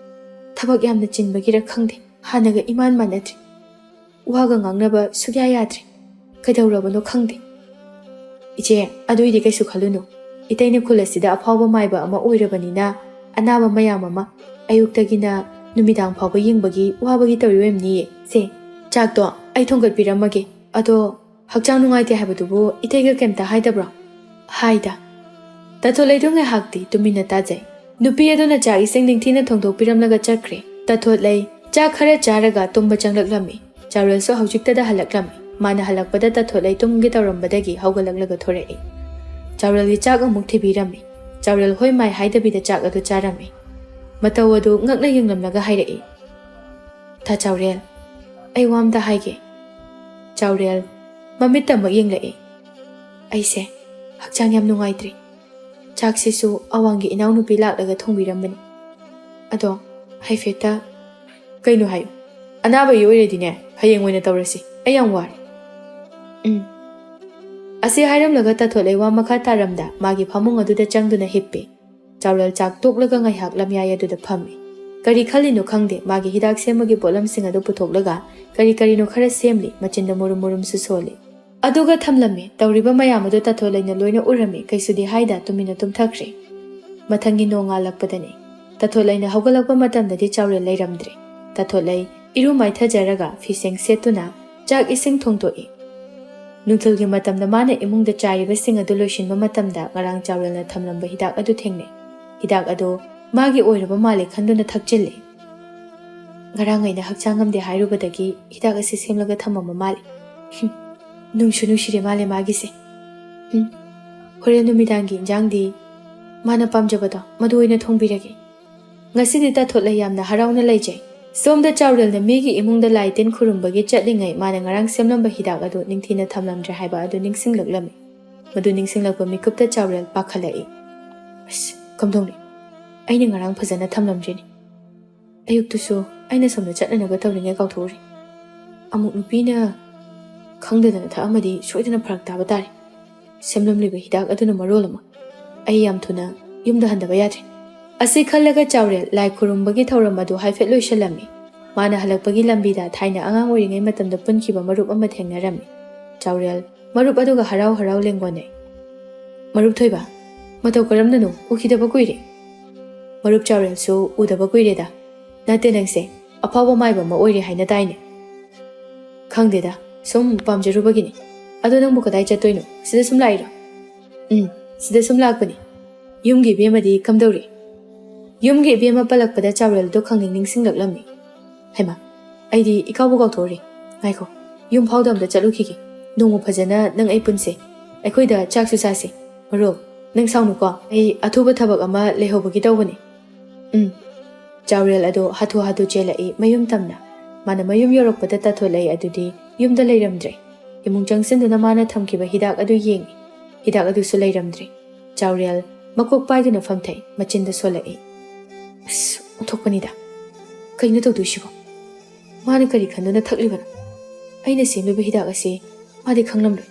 ꯊꯕꯛ ꯌꯥꯝꯅ ꯆꯤꯟꯕꯒꯤꯔ ꯈꯪꯗꯦ, ꯍꯥꯟꯅꯒ ꯏꯃꯥꯟ ꯃꯥꯟꯅꯗ꯭ꯔꯦ꯫ ꯋꯥꯒ ꯉꯥꯡꯅꯕ ꯁꯨꯛꯌꯥ ꯌꯥꯗ꯭ꯔꯦ꯫ ꯀꯩꯗꯧꯔꯕꯅꯣ ꯈꯪꯗꯦ꯫" "ꯏꯆꯦ, ꯑꯗꯨꯏꯗꯤ ꯀꯩꯁꯨ ꯈꯜꯂꯨꯅꯨ꯫ ꯏꯇꯩꯅ ꯈꯨꯜ ꯑꯁꯤꯗ ꯑꯐꯥꯎꯕ ꯃꯥꯏꯕ ꯑꯃ ꯑꯣꯏꯔꯕꯅꯤꯅ ꯑꯅꯥꯕ ꯃꯌꯥꯝ ꯑꯃ ꯑꯌꯨꯛꯇꯒꯤꯅ ꯅꯨꯃꯤꯗꯥꯡ ꯐꯥꯎꯕ ꯌꯦꯡꯕꯒꯤ ꯋꯥꯕꯒꯤ ꯇꯧꯔꯤ ꯑꯣꯏꯔꯝꯅꯤꯌꯦ꯫ ꯁꯦ, ꯆꯥꯛꯇꯣ ꯑꯩ ꯊꯣꯡꯒꯠꯄꯤꯔꯝꯃꯒꯦ꯫ ꯑꯗꯣ ꯍꯛꯆꯥꯡ ꯅꯨꯡꯉꯥꯏꯇꯦ ꯍꯥꯏꯕꯗꯨꯕꯨ ꯏꯇꯩꯒ ꯀꯩꯝꯇ ꯍꯥꯏꯗꯕ꯭ꯔꯣ?" "ꯍꯥꯏꯗ꯫" ꯇꯥꯊꯣꯂꯩꯗꯨ ꯉꯥꯏꯍꯥꯛꯇꯤ ꯇꯨꯃꯤꯟꯅ ꯇꯥꯖꯩ꯫ ꯅꯨꯄꯤ ꯑꯗꯨꯅ ꯆꯥꯛ ꯏꯁꯤꯡ ꯅꯤꯡꯊꯤꯅ ꯊꯣꯡꯗꯣꯛꯄꯤꯔꯝꯂꯒ ꯆꯠꯈ꯭ꯔꯦ꯫ ꯇꯥꯊꯣꯂꯩ ꯆꯥꯛ ꯈꯔ ꯆꯥꯔꯒ ꯇꯨꯝꯕ ꯆꯪꯂꯛꯂꯝꯃꯤ꯫ ꯆꯥꯎꯔꯦꯜꯁꯨ ꯍꯧꯖꯤꯛꯇꯗ ꯍꯜꯂꯛꯂꯝꯃꯤ꯫ ꯃꯥꯅ ꯍꯜꯂꯛꯄꯗ ꯇꯥꯊꯣꯂꯩ ꯇꯨꯝꯒꯦ ꯇꯧꯔꯝꯕꯗꯒꯤ ꯍꯧꯒꯠꯂꯛꯂꯒ ꯊꯣꯔꯛꯏ꯫ ꯆꯥꯎꯔꯦꯜꯒꯤ ꯆꯥꯛ ꯑꯃꯨꯛ ꯊꯤꯕꯤꯔꯝꯃꯤ꯫ ꯆꯥꯎꯔꯦꯜ ꯍꯣꯏ ꯃꯥꯏ ꯍꯥꯏꯗꯕꯤꯗ ꯆꯥꯛ ꯑꯗꯨ ꯆꯥꯔꯝꯃꯤ꯫ ꯃꯇꯧ ꯑꯗꯨ ꯉꯛꯅ ꯌꯦꯡꯂꯝꯂꯒ ꯍꯥꯏꯔꯛꯏ, "ꯇꯥ ꯆꯥꯎꯔꯦꯜ, ꯑꯩ ꯋꯥ ꯑꯝꯇ ꯍꯥꯏꯒꯦ꯫" ꯆꯥꯎꯔꯦꯜ ꯃꯃꯤꯠꯇꯃꯛ ꯌꯦꯡꯂꯛꯏ꯫ "ꯑꯩꯁꯦ ꯍꯛꯆꯥꯡ ꯌꯥꯝ ꯅꯨꯡꯉꯥꯏꯇ꯭ꯔꯤ꯫ ꯆꯥꯛꯁꯤꯁꯨ ꯑꯋꯥꯡꯒꯤ ꯏꯅꯥꯎꯅꯨꯄꯤ ꯂꯥꯛꯂꯒ ꯊꯣꯡꯕꯤꯔꯝꯕꯅꯤ꯫ ꯑꯗꯣ ꯍꯥꯏꯐꯦꯠꯇ..." "ꯀꯩꯅꯣ ꯍꯥꯏꯌꯨ꯫ ꯑꯅꯥꯕꯒꯤ ꯑꯣꯏꯔꯗꯤꯅꯦ, ꯍꯌꯦꯡ ꯑꯣꯏꯅ ꯇꯧꯔꯁꯤ꯫ ꯑꯩ ꯌꯥꯝ ꯋꯥꯔꯦ꯫" "ꯎꯝ꯫" ꯑꯁꯤ ꯍꯥꯏꯔꯝꯂꯒ ꯇꯥꯊꯣꯂꯩ ꯋꯥ ꯃꯈꯥ ꯇꯥꯔꯝꯗ ꯃꯥꯒꯤ ꯐꯃꯨꯡ ꯑꯗꯨꯗ ꯆꯪꯗꯨꯅ ꯍꯤꯞꯄꯤ꯫ ꯆꯥꯎꯔꯦꯜ ꯆꯥꯛ ꯇꯣꯛꯂꯒ ꯉꯥꯏꯍꯥꯛ ꯂꯝꯌꯥꯏ ꯑꯗꯨꯗ ꯐꯝꯃꯤ꯫ ꯀꯔꯤ ꯈꯜꯂꯤꯅꯣ ꯈꯪꯗꯦ, ꯃꯥꯒꯤ ꯍꯤꯗꯥꯛ ꯁꯦꯝꯕꯒꯤ ꯄꯣꯠꯂꯝꯁꯤꯡ ꯑꯗꯨ ꯄꯨꯊꯣꯛꯂꯒ ꯀꯔꯤ ꯀꯔꯤꯅꯣ ꯈꯔ ꯁꯦꯝꯂꯤ, ꯃꯆꯤꯟꯗ ꯃꯨꯔꯨꯝ ꯃꯨꯔꯨꯝꯁꯨ ꯁꯣꯜꯂꯤ꯫ ꯑꯗꯨꯒ ꯊꯝꯂꯝꯃꯤ꯫ ꯇꯧꯔꯤꯕ ꯃꯌꯥꯝ ꯑꯗꯨ ꯇꯥꯊꯣꯂꯩꯅ ꯂꯣꯏꯅ ꯎꯔꯝꯃꯤ꯫ ꯀꯩꯁꯨꯗꯤ ꯍꯥꯏꯗ ꯇꯨꯃꯤꯟꯅ ꯇꯨꯝꯊꯈ꯭ꯔꯦ꯫ ꯃꯊꯪꯒꯤ ꯅꯣꯡꯉꯥꯜꯂꯛꯄꯗꯅꯤ꯫ ꯇꯥꯊꯣꯠꯂꯩꯅ ꯍꯧꯒꯠꯂꯛꯄ ꯃꯇꯝꯗꯗꯤ ꯆꯥꯎꯔꯦꯜ ꯂꯩꯔꯝꯗ꯭ꯔꯦ꯫ ꯇꯥꯊꯣꯠꯂꯩ ꯏꯔꯨ ꯃꯥꯏꯊꯖꯔꯒ ꯐꯤꯁꯦꯡ ꯁꯦꯠꯇꯨꯅ ꯆꯥꯛ ꯏꯁꯤꯡ ꯊꯣꯡꯗꯣꯛꯏ꯫ ꯅꯨꯡꯊꯤꯜꯒꯤ ꯃꯇꯝꯗ ꯃꯥꯅ ꯏꯃꯨꯡꯗ ꯆꯥꯏꯔꯤꯕꯁꯤꯡ ꯑꯗꯨ ꯂꯣꯏꯁꯤꯟꯕ ꯃꯇꯝꯗ ꯉꯔꯥꯡ ꯆꯥꯎꯔꯦꯜꯅ ꯊꯝꯂꯝꯕ ꯍꯤꯗꯥꯛ ꯑꯗꯨ ꯊꯦꯡꯅꯩ꯫ ꯍꯤꯗꯥꯛ ꯑꯗꯨ ꯃꯥꯒꯤ ꯑꯣꯏꯔꯕ ꯃꯥꯜꯂꯦ ꯈꯟꯗꯨꯅ ꯊꯛꯆꯤꯜꯂꯤ꯫ "ꯉꯔꯥꯡ ꯑꯩꯅ ꯍꯛꯆꯥꯡ ꯉꯝꯗꯦ ꯍꯥꯏꯔꯨꯕꯗꯒꯤ ꯍꯤꯗꯥꯛ ꯑꯁꯤ ꯁꯦꯝꯂꯒ ꯊꯝꯃꯝꯕ ꯃꯥꯜꯂꯤ꯫ ꯍꯨꯝ, ꯅꯨꯡꯁꯨ ꯅꯨꯡꯁꯤꯔꯦ ꯃꯥꯜꯂꯦ ꯃꯥꯒꯤꯁꯦ꯫ ꯍꯨꯝ, ꯍꯣꯔꯦꯟ ꯅꯨꯃꯤꯗꯥꯡꯒꯤ ꯏꯟꯖꯥꯡꯗꯤ ꯃꯥꯅ ꯄꯥꯝꯖꯕꯗꯣ ꯃꯗꯨ ꯑꯣꯏꯅ ꯊꯣꯡꯕꯤꯔꯒꯦ"꯫ ꯉꯁꯤꯗꯤ ꯇꯥꯊꯣꯠꯂꯩ ꯌꯥꯝꯅ ꯍꯔꯥꯎꯅ ꯂꯩꯖꯩ꯫ ꯁꯣꯝꯗ ꯆꯥꯎꯔꯦꯜꯅ ꯃꯤꯒꯤ ꯏꯃꯨꯡꯗ ꯂꯥꯏ ꯇꯤꯟ ꯈꯨꯔꯨꯝꯕꯒꯤ ꯆꯠꯂꯤꯉꯩ ꯃꯥꯅ ꯉꯔꯥꯡ ꯁꯦꯝꯂꯝꯕ ꯍꯤꯗꯥꯛ ꯑꯗꯨ ꯅꯤꯡꯊꯤꯅ ꯊꯝꯂꯝꯗ꯭ꯔꯦ ꯍꯥꯏꯕ ꯑꯗꯨ ꯅꯤꯡꯁꯤꯡꯂꯛꯂꯝꯃꯤ꯫ ꯃꯗꯨ ꯅꯤꯡꯁꯤꯡꯂꯛꯄ ꯃꯤꯀꯨꯞꯇ ꯆꯥꯎꯔꯦꯜ ꯄꯥꯈꯠꯂꯛꯏ꯫ "ꯑꯁ, ꯀꯝꯗꯧꯅꯤ? ꯑꯩꯅ ꯉꯔꯥꯡ ꯐꯖꯅ ꯊꯝꯂꯝꯗ꯭ꯔꯤꯅꯤ꯫ ꯑꯌꯨꯛꯇꯨꯁꯨ ꯑꯩꯅ ꯁꯣꯝꯗ ꯆꯠꯅꯅꯕ ꯇꯧꯔꯤꯉꯩ ꯀꯥꯎꯊꯣꯛꯎꯔꯦ꯫ ꯑꯃꯨꯛ ꯅꯨꯄꯤꯅ ꯈꯪꯗꯗꯅ ꯊꯛꯑꯝꯃꯗꯤ ꯁꯣꯏꯗꯅ ꯐꯔꯛ ꯇꯥꯕ ꯇꯥꯔꯦ꯫ ꯁꯦꯝꯂꯝꯂꯤꯕ ꯍꯤꯗꯥꯛ ꯑꯗꯨꯅ ꯃꯔꯣꯜ ꯑꯃ꯫ ꯑꯩ ꯌꯥꯝ ꯊꯨꯅ ꯌꯨꯝꯗ ꯍꯟꯗꯕ ꯌꯥꯗ꯭ꯔꯦ"꯫ ꯑꯁꯤ ꯈꯜꯂꯒ ꯆꯥꯎꯔꯦꯜ ꯂꯥꯏ ꯈꯨꯔꯨꯝꯕꯒꯤ ꯊꯧꯔꯝ ꯑꯗꯨ ꯍꯥꯏꯐꯦꯠ ꯂꯣꯏꯁꯤꯜꯂꯝꯃꯤ꯫ ꯃꯥꯅ ꯍꯜꯂꯛꯄꯒꯤ ꯂꯝꯕꯤꯗ ꯊꯥꯏꯅ ꯑꯉꯥꯡ ꯑꯣꯏꯔꯤꯉꯩ ꯃꯇꯝꯗ ꯄꯨꯟꯈꯤꯕ ꯃꯔꯨꯞ ꯑꯃ ꯊꯦꯡꯅꯔꯝꯃꯤ꯫ ꯆꯥꯎꯔꯦꯜ ꯃꯔꯨꯞ ꯑꯗꯨꯒ ꯍꯔꯥꯎ ꯍꯔꯥꯎ ꯂꯦꯡꯒꯣꯟꯅꯩ꯫ "ꯃꯔꯨꯞ ꯊꯣꯏꯕ, ꯃꯇꯧ ꯀꯔꯝꯅꯅꯣ? ꯎꯈꯤꯗꯕ ꯀꯨꯏꯔꯦ"꯫ "ꯃꯔꯨꯞ ꯆꯥꯎꯔꯦꯜꯁꯨ ꯎꯗꯕ ꯀꯨꯏꯔꯦꯗ꯫ ꯅꯠꯇꯦ, ꯅꯪꯁꯦ ꯑꯐꯥꯎꯕ ꯃꯥꯏꯕ ꯑꯃ ꯑꯣꯏꯔꯦ ꯍꯥꯏꯅ ꯇꯥꯏꯅꯦ"꯫ "ꯈꯪꯗꯦꯗ, ꯁꯨꯝ ꯄꯥꯝꯖꯔꯨꯕꯒꯤꯅꯤ꯫ ꯑꯗꯣ ꯅꯪꯕꯨ ꯀꯗꯥꯏ ꯆꯠꯇꯣꯏꯅꯣ? ꯁꯤꯗ ꯁꯨꯝ ꯂꯥꯛꯏꯔꯣ?" "ꯎꯝ, ꯁꯤꯗ ꯁꯨꯝ ꯂꯥꯛꯄꯅꯤ꯫ ꯌꯨꯝꯒꯤ ꯏꯕꯦꯝꯃꯗꯤ ꯀꯝꯗꯧꯔꯤ?" ꯌꯨꯝꯒꯤ ꯏꯕꯦꯝꯃ ꯄꯜꯂꯛꯄꯗ ꯆꯥꯎꯔꯦꯜꯗꯣ ꯈꯪꯅꯤꯡ ꯅꯤꯡꯁꯤꯡꯂꯛꯂꯝꯃꯤ꯫ "ꯍꯩꯃꯥ, ꯑꯩꯗꯤ ꯏꯀꯥꯎꯕꯨ ꯀꯥꯎꯊꯣꯛꯎꯔꯦ꯫ ꯉꯥꯏꯈꯣ, ꯌꯨꯝ ꯐꯥꯎꯗ ꯑꯝꯇ ꯆꯠꯂꯨꯈꯤꯒꯦ꯫ ꯅꯣꯡꯃ ꯐꯖꯅ ꯅꯪ ꯑꯩ ꯄꯨꯟꯁꯦ꯫ ꯑꯩꯈꯣꯏꯗ ꯆꯥꯛꯁꯨ ꯆꯥꯁꯦ꯫ ꯃꯔꯨꯞ, ꯅꯪ ꯁꯥꯎꯅꯨꯀꯣ꯫ ꯑꯩ ꯑꯊꯨꯕ ꯊꯕꯛ ꯑꯃ ꯂꯩꯍꯧꯕꯒꯤ ꯇꯧꯕꯅꯤ"꯫ "ꯎꯝ"꯫ ꯆꯥꯎꯔꯦꯜ ꯑꯗꯣ ꯍꯥꯊꯨ ꯍꯥꯊꯨ ꯆꯦꯜꯂꯛꯏ ꯃꯌꯨꯝ ꯇꯝꯅ꯫ ꯃꯥꯅ ꯃꯌꯨꯝ ꯌꯧꯔꯛꯄꯗ ꯇꯥꯊꯣꯠꯂꯩ ꯑꯗꯨꯗꯤ ꯌꯨꯝꯗ ꯂꯩꯔꯝꯗ꯭ꯔꯦ꯫ ꯏꯃꯨꯡ ꯆꯪꯁꯤꯟꯗꯨꯅ ꯃꯥꯅ ꯊꯝꯈꯤꯕ ꯍꯤꯗꯥꯛ ꯑꯗꯨ ꯌꯦꯡꯉꯤ꯫ ꯍꯤꯗꯥꯛ ꯑꯗꯨꯁꯨ ꯂꯩꯔꯝꯗ꯭ꯔꯦ꯫ ꯆꯥꯎꯔꯦꯜ ꯃꯀꯣꯛ ꯄꯥꯏꯗꯨꯅ ꯐꯝꯊꯩ, ꯃꯆꯤꯟꯗ ꯁꯣꯜꯂꯛꯏ꯫ "ꯑꯁ, ꯑꯣꯟꯊꯣꯛꯄꯅꯤꯗ꯫ ꯀꯩꯅꯣ ꯇꯧꯗꯣꯏꯁꯤꯕꯣ? ꯃꯥꯅ ꯀꯔꯤ ꯈꯟꯗꯨꯅ ꯊꯛꯂꯤꯕꯅꯣ? ꯑꯩꯅ ꯁꯦꯝꯂꯤꯕ ꯍꯤꯗꯥꯛ ꯑꯁꯤ ꯃꯥꯗꯤ ꯈꯪꯂꯝꯂꯣꯏ"꯫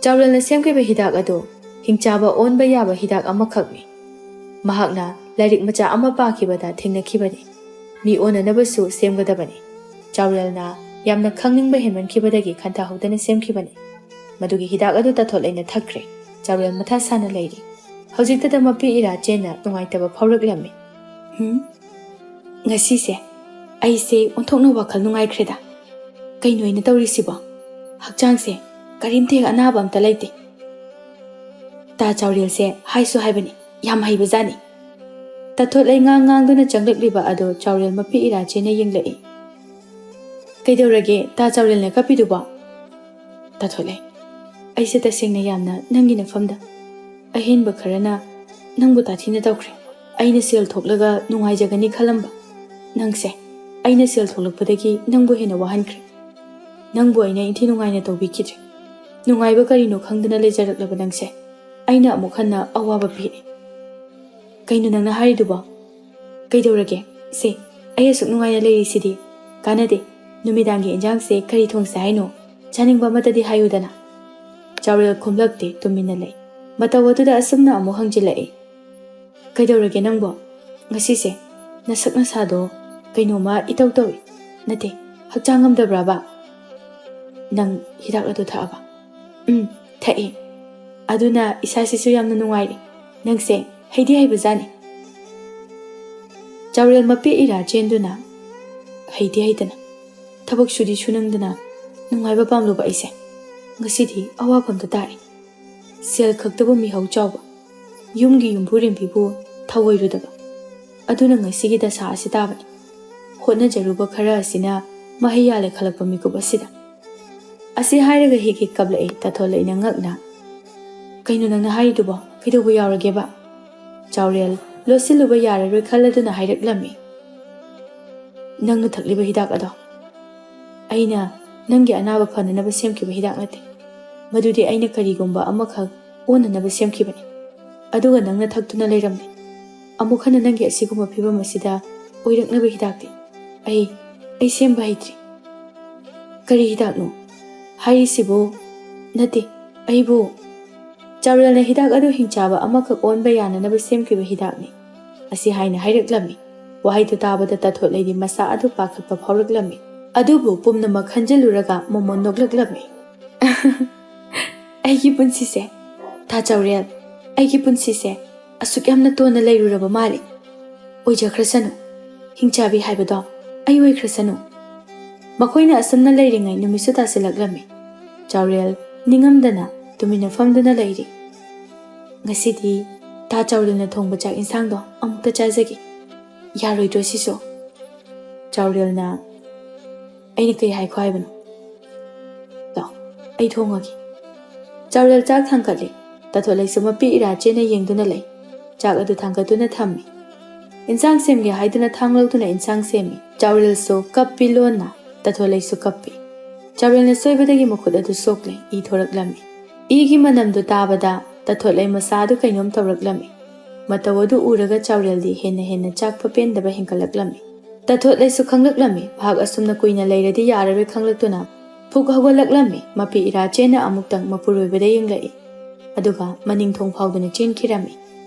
ꯆꯥꯎꯔꯦꯜꯅ ꯁꯦꯝꯈꯤꯕ ꯍꯤꯗꯥꯛ ꯑꯗꯨ ꯍꯤꯡꯆꯥꯕ ꯑꯣꯟꯕ ꯌꯥꯕ ꯍꯤꯗꯥꯛ ꯑꯃꯈꯛꯅꯤ꯫ ꯃꯍꯥꯛꯅ ꯂꯥꯏꯔꯤꯛ ꯃꯆꯥ ꯑꯃ ꯄꯥꯈꯤꯕꯗ ꯊꯦꯡꯅꯈꯤꯕꯅꯤ꯫ ꯃꯤ ꯑꯣꯟꯅꯅꯕꯁꯨ ꯁꯦꯝꯒꯗꯕꯅꯤ꯫ ꯆꯥꯎꯔꯦꯜꯅ ꯌꯥꯝꯅ ꯈꯪꯅꯤꯡꯕ ꯍꯦꯟꯃꯟꯈꯤꯕꯗꯒꯤ ꯈꯟꯊꯍꯧꯗꯅ ꯁꯦꯝꯈꯤꯕꯅꯤ꯫ ꯃꯗꯨꯒꯤ ꯍꯤꯗꯥꯛ ꯑꯗꯨ ꯇꯥꯊꯣꯠꯂꯩꯅ ꯊꯛꯈ꯭ꯔꯦ꯫ ꯆꯥꯎꯔꯦꯜ ꯃꯊꯥ ꯁꯥꯅ ꯂꯩꯔꯤ꯫ ꯍꯧꯖꯤꯛꯇꯗ ꯃꯄꯤ ꯏꯔꯥ ꯆꯦꯟꯅ ꯅꯨꯡꯉꯥꯏꯇꯕ ꯐꯥꯎꯔꯛꯂꯝꯃꯤ꯫ ꯎꯝ? ꯉꯁꯤꯁꯦ ꯑꯩꯁꯦ ꯑꯣꯟꯊꯣꯛꯅ ꯋꯥꯈꯜ ꯅꯨꯡꯉꯥꯏꯈ꯭ꯔꯦꯗ꯫ ꯀꯩꯅꯣ ꯑꯩꯅ ꯇꯧꯔꯤꯁꯤꯕꯣ? ꯍꯛꯆꯥꯡꯁꯦ ꯀꯔꯤꯝꯇ ꯍꯦꯛ ꯑꯅꯥꯕ ꯑꯝꯇ ꯂꯩꯇꯦ꯫ ꯇꯥ ꯆꯥꯎꯔꯦꯜꯁꯦ ꯍꯥꯏꯁꯨ ꯍꯥꯏꯕꯅꯤ, ꯌꯥꯝ ꯍꯩꯕꯖꯥꯠꯅꯤ꯫ ꯇꯥꯊꯣꯠꯂꯩ ꯉꯥꯡ ꯉꯥꯡꯗꯨꯅ ꯆꯪꯂꯛꯂꯤꯕ ꯑꯗꯣ ꯆꯥꯎꯔꯦꯜ ꯃꯄꯤ ꯏꯔꯥꯆꯦꯅ ꯌꯦꯡꯂꯛꯏ꯫ "ꯀꯩꯗꯧꯔꯒꯦ ꯇꯥ ꯆꯥꯎꯔꯦꯜꯅ ꯀꯞꯄꯤꯗꯨꯕꯣ?" ꯇꯥꯊꯣꯠꯂꯩ, ꯑꯩꯁꯦ ꯇꯁꯦꯡꯅ ꯌꯥꯝꯅ ꯅꯪꯒꯤ ꯅꯐꯝꯗ ꯑꯍꯦꯟꯕ ꯈꯔꯅ ꯅꯪꯕꯨ ꯇꯥꯊꯤꯅ ꯇꯧꯈ꯭ꯔꯦ꯫ ꯑꯩꯅ ꯁꯦꯜ ꯊꯣꯛꯂꯒ ꯅꯨꯡꯉꯥꯏꯖꯒꯅꯤ ꯈꯜꯂꯝꯕ ꯅꯪꯁꯦ, ꯑꯩꯅ ꯁꯦꯜ ꯊꯣꯛꯂꯛꯄꯗꯒꯤ ꯅꯪꯕꯨ ꯍꯦꯟꯅ ꯋꯥꯍꯟꯈ꯭ꯔꯦ꯫ ꯅꯪꯕꯨ ꯑꯩꯅ ꯏꯟꯊꯤ ꯅꯨꯡꯉꯥꯏꯅ ꯇꯧꯕꯤꯈꯤꯗ꯭ꯔꯦ꯫ ꯅꯨꯡꯉꯥꯏꯕ ꯀꯔꯤꯅꯣ ꯈꯪꯗꯅ ꯂꯩꯖꯔꯛꯂꯕ ꯅꯪꯁꯦ ꯑꯩꯅ ꯑꯃꯨꯛ ꯍꯟꯅ ꯑꯋꯥꯕ ꯄꯤꯔꯦ꯫ ꯀꯩꯅꯣ ꯅꯪꯅ ꯍꯥꯏꯔꯤꯗꯨꯕꯣ? ꯀꯩꯗꯧꯔꯒꯦ? ꯁꯦ, ꯑꯩ ꯑꯁꯨꯛ ꯅꯨꯡꯉꯥꯏꯅ ꯂꯩꯔꯤꯁꯤꯗꯤ꯫ ꯀꯥꯟꯅꯗꯦ꯫ ꯅꯨꯃꯤꯗꯥꯡꯒꯤ ꯏꯟꯖꯥꯡꯁꯦ ꯀꯔꯤ ꯊꯣꯡꯁꯦ ꯍꯥꯏꯅꯣ? ꯆꯥꯅꯤꯡꯕ ꯑꯃꯠꯇꯗꯤ ꯍꯥꯏꯌꯨꯗꯅ꯫ ꯆꯥꯎꯔꯦꯜ ꯈꯨꯝꯂꯛꯇꯦ, ꯇꯨꯃꯤꯟꯅ ꯂꯩ꯫ ꯃꯇꯧ ꯑꯗꯨꯗ ꯑꯁꯨꯝꯅ ꯑꯃꯨꯛ ꯍꯪꯖꯤꯜꯂꯛꯏ꯫ "ꯀꯩꯗꯧꯔꯒꯦ ꯅꯪꯕꯣ? ꯉꯁꯤꯁꯦ ꯅꯁꯛ ꯅꯁꯥꯗꯣ ꯀꯩꯅꯣꯝꯃ ꯏꯇꯧ ꯇꯧꯏ꯫ ꯅꯠꯇꯦ, ꯍꯛꯆꯥꯡ ꯉꯝꯗꯕ꯭ꯔꯕ? ꯅꯪ ꯍꯤꯗꯥꯛ ꯑꯗꯨ ꯊꯛꯑꯕ?" "ꯎꯝ, ꯊꯛꯏ꯫ ꯑꯗꯨꯅ ꯏꯁꯥꯁꯤꯁꯨ ꯌꯥꯝꯅ ꯅꯨꯡꯉꯥꯏꯔꯦ꯫ ꯅꯪꯁꯦ ꯍꯩꯗꯤ ꯍꯩꯕꯖꯥꯠꯅꯤ꯫" ꯆꯥꯎꯔꯦꯜ ꯃꯄꯤ ꯏꯔꯥ ꯆꯦꯟꯗꯨꯅ, "ꯍꯩꯗꯤ ꯍꯩꯗꯅ, ꯊꯕꯛ ꯁꯨꯗꯤ ꯁꯨꯅꯤꯡꯗꯅ ꯅꯨꯡꯉꯥꯏꯕ ꯄꯥꯝꯂꯨꯕ ꯑꯩꯁꯦ ꯉꯁꯤꯗꯤ ꯑꯋꯥꯐꯝꯗ ꯇꯥꯔꯦ꯫ ꯁꯦꯜ ꯈꯛꯇꯕꯨ ꯃꯤꯍꯧ ꯆꯥꯎꯕ, ꯌꯨꯝꯒꯤ ꯌꯨꯝꯕꯨꯔꯦꯝꯕꯤꯕꯨ ꯊꯧꯑꯣꯏꯔꯨꯗꯕ, ꯑꯗꯨꯅ ꯉꯁꯤꯒꯤ ꯗꯁꯥ ꯑꯁꯤ ꯇꯥꯕꯅꯤ꯫ ꯍꯣꯠꯅꯖꯔꯨꯕ ꯈꯔ ꯑꯁꯤꯅ ꯃꯍꯩ ꯌꯥꯜꯂꯦ ꯈꯜꯂꯛꯄ ꯃꯤꯀꯨꯞ ꯑꯁꯤꯗ꯫" ꯑꯁꯤ ꯍꯥꯏꯔꯒ ꯍꯤꯛ ꯍꯤꯛ ꯀꯞꯂꯛꯏ ꯇꯥꯊꯣꯠꯂꯩꯅ ꯉꯛꯅ꯫ "ꯀꯩꯅꯣ ꯅꯪꯅ ꯍꯥꯏꯔꯤꯗꯨꯕꯣ? ꯀꯩꯗꯧꯕ ꯌꯥꯎꯔꯒꯦꯕ?" ꯆꯥꯎꯔꯦꯜ ꯂꯣꯠꯁꯤꯜꯂꯨꯕ ꯌꯥꯔꯔꯣꯏ ꯈꯜꯂꯗꯨꯅ ꯍꯥꯏꯔꯛꯂꯝꯃꯤ꯫ "ꯅꯪꯅ ꯊꯛꯂꯤꯕ ꯍꯤꯗꯥꯛ ꯑꯗꯣ ꯑꯩꯅ ꯅꯪꯒꯤ ꯑꯅꯥꯕ ꯐꯅꯅꯕ ꯁꯦꯝꯈꯤꯕ ꯍꯤꯗꯥꯛ ꯅꯠꯇꯦ꯫ ꯃꯗꯨꯗꯤ ꯑꯩꯅ ꯀꯔꯤꯒꯨꯝꯕ ꯑꯃꯈꯛ ꯑꯣꯟꯅꯅꯕ ꯁꯦꯝꯈꯤꯕꯅꯤ꯫ ꯑꯗꯨꯒ ꯅꯪꯅ ꯊꯛꯇꯨꯅ ꯂꯩꯔꯝꯂꯦ꯫ ꯑꯃꯨꯛ ꯍꯟꯅ ꯅꯪꯒꯤ ꯑꯁꯤꯒꯨꯝꯕ ꯐꯤꯕꯝ ꯑꯁꯤꯗ ꯑꯣꯏꯔꯛꯅꯕ ꯍꯤꯗꯥꯛꯇꯤ ꯑꯩ, ꯑꯩ ꯁꯦꯝꯕ ꯍꯩꯇ꯭ꯔꯤ꯫" "ꯀꯔꯤ ꯍꯤꯗꯥꯛꯅꯣ ꯍꯥꯏꯔꯤꯁꯤꯕꯨ?" "ꯅꯠꯇꯦ, ꯑꯩꯕꯨ꯫" "ꯆꯥꯎꯔꯦꯜꯅ ꯍꯤꯗꯥꯛ ꯑꯗꯨ ꯍꯤꯡꯆꯥꯕ ꯑꯃꯈꯛ ꯑꯣꯟꯕ ꯌꯥꯅꯅꯕ ꯁꯦꯝꯈꯤꯕ ꯍꯤꯗꯥꯛꯅꯤ", ꯑꯁꯤ ꯍꯥꯏꯅ ꯍꯥꯏꯔꯛꯂꯝꯃꯤ꯫ ꯋꯥꯍꯩꯗꯨ ꯇꯥꯕꯗ ꯇꯥꯊꯣꯠꯂꯩꯗꯤ ꯃꯁꯥ ꯑꯗꯨ ꯄꯥꯈꯠꯄ ꯐꯥꯎꯔꯛꯂꯝꯃꯤ꯫ ꯑꯗꯨꯕꯨ ꯄꯨꯝꯅꯃꯛ ꯈꯟꯖꯤꯜꯂꯨꯔꯒ ꯃꯣꯃꯣꯟ ꯅꯣꯛꯂꯛꯂꯝꯃꯤ꯫ "ꯑꯩꯒꯤ ꯄꯨꯟꯁꯤꯁꯦ, ꯇꯥ ꯆꯥꯎꯔꯦꯜ, ꯑꯩꯒꯤ ꯄꯨꯟꯁꯤꯁꯦ ꯑꯁꯨꯛ ꯌꯥꯝꯅ ꯇꯣꯟꯅ ꯂꯩꯔꯨꯔꯕ ꯃꯥꯜꯂꯤ꯫ "ꯑꯣꯏꯖꯈ꯭ꯔꯁꯅꯨ, ꯍꯤꯡꯆꯥꯕꯤ ꯍꯥꯏꯕꯗꯣ ꯑꯩ ꯑꯣꯏꯈ꯭ꯔꯁꯅꯨ"꯫ ꯃꯈꯣꯏꯅ ꯑꯁꯨꯝꯅ ꯂꯩꯔꯤꯉꯩ ꯅꯨꯃꯤꯠꯁꯨ ꯇꯥꯁꯤꯜꯂꯛꯂꯝꯃꯤ꯫ ꯆꯥꯎꯔꯦꯜ ꯅꯤꯡꯉꯝꯗꯅ ꯇꯨꯃꯤꯟꯅ ꯐꯝꯗꯨꯅ ꯂꯩꯔꯤ꯫ "ꯉꯁꯤꯗꯤ ꯇꯥ ꯆꯥꯎꯔꯦꯜꯅ ꯊꯣꯡꯕ ꯆꯥꯛ ꯏꯟꯁꯥꯡꯗꯣ ꯑꯃꯨꯛꯇ ꯆꯥꯖꯒꯦ꯫ ꯌꯥꯔꯣꯏꯗ꯭ꯔꯣ ꯁꯤꯁꯨ?" ꯆꯥꯎꯔꯦꯜꯅ, "ꯑꯩꯅ ꯀꯩ ꯍꯥꯏꯈꯣ ꯍꯥꯏꯕꯅꯣ? ꯂꯥꯛꯑꯣ, ꯑꯩ ꯊꯣꯡꯉꯒꯦ"꯫ ꯆꯥꯎꯔꯦꯜ ꯆꯥꯛ ꯊꯥꯡꯒꯠꯂꯦ꯫ ꯇꯥꯊꯣꯠꯂꯩꯁꯨ ꯃꯄꯤ ꯏꯔꯥ ꯆꯦꯠꯅ ꯌꯦꯡꯗꯨꯅ ꯂꯩ꯫ ꯆꯥꯛ ꯑꯗꯨ ꯊꯥꯡꯒꯠꯇꯨꯅ ꯊꯝꯃꯤ꯫ ꯏꯟꯁꯥꯡ ꯁꯦꯝꯒꯦ ꯍꯥꯏꯗꯨꯅ ꯊꯥꯡ ꯂꯧꯗꯨꯅ ꯏꯟꯁꯥꯡ ꯁꯦꯝꯃꯤ꯫ ꯆꯥꯎꯔꯦꯜꯁꯨ ꯀꯞꯄꯤ ꯂꯣꯟꯅ꯫ ꯇꯥꯊꯣꯠꯂꯩꯁꯨ ꯀꯞꯄꯤ꯫ ꯆꯥꯎꯔꯦꯜꯅ ꯁꯣꯏꯕꯗꯒꯤ ꯃꯈꯨꯠ ꯑꯗꯨ ꯁꯣꯛꯂꯦ꯫ ꯏ ꯊꯣꯔꯛꯂꯝꯃꯤ꯫ ꯏꯒꯤ ꯃꯅꯝꯗꯨ ꯇꯥꯕꯗ ꯇꯥꯊꯣꯠꯂꯩ ꯃꯁꯥ ꯑꯗꯨ ꯀꯩꯅꯣꯝ ꯇꯧꯔꯛꯂꯝꯃꯤ꯫ ꯃꯇꯧ ꯑꯗꯨ ꯎꯔꯒ ꯆꯥꯎꯔꯦꯜꯗꯤ ꯍꯦꯟꯅ ꯍꯦꯟꯅ ꯆꯥꯛꯄ ꯄꯦꯟꯗꯕ ꯍꯦꯟꯒꯠꯂꯛꯂꯝꯃꯤ꯫ ꯇꯥꯊꯣꯠꯂꯩꯁꯨ ꯈꯪꯂꯛꯂꯝꯃꯤ, ꯃꯍꯥꯛ ꯑꯁꯨꯝꯅ ꯀꯨꯏꯅ ꯂꯩꯔꯗꯤ ꯌꯥꯔꯔꯣꯏ ꯈꯪꯂꯛꯇꯨꯅ ꯐꯨꯛ ꯍꯧꯒꯠꯂꯛꯂꯝꯃꯤ꯫ ꯃꯄꯤ ꯏꯔꯥ ꯆꯦꯠꯅ ꯑꯃꯨꯛꯇꯪ ꯃꯄꯨꯔꯣꯏꯕꯗ ꯌꯦꯡꯂꯛꯏ, ꯑꯗꯨꯒ ꯃꯅꯤꯡ ꯊꯣꯡ ꯐꯥꯎꯗꯨꯅ ꯆꯦꯟꯈꯤꯔꯝꯃꯤ꯫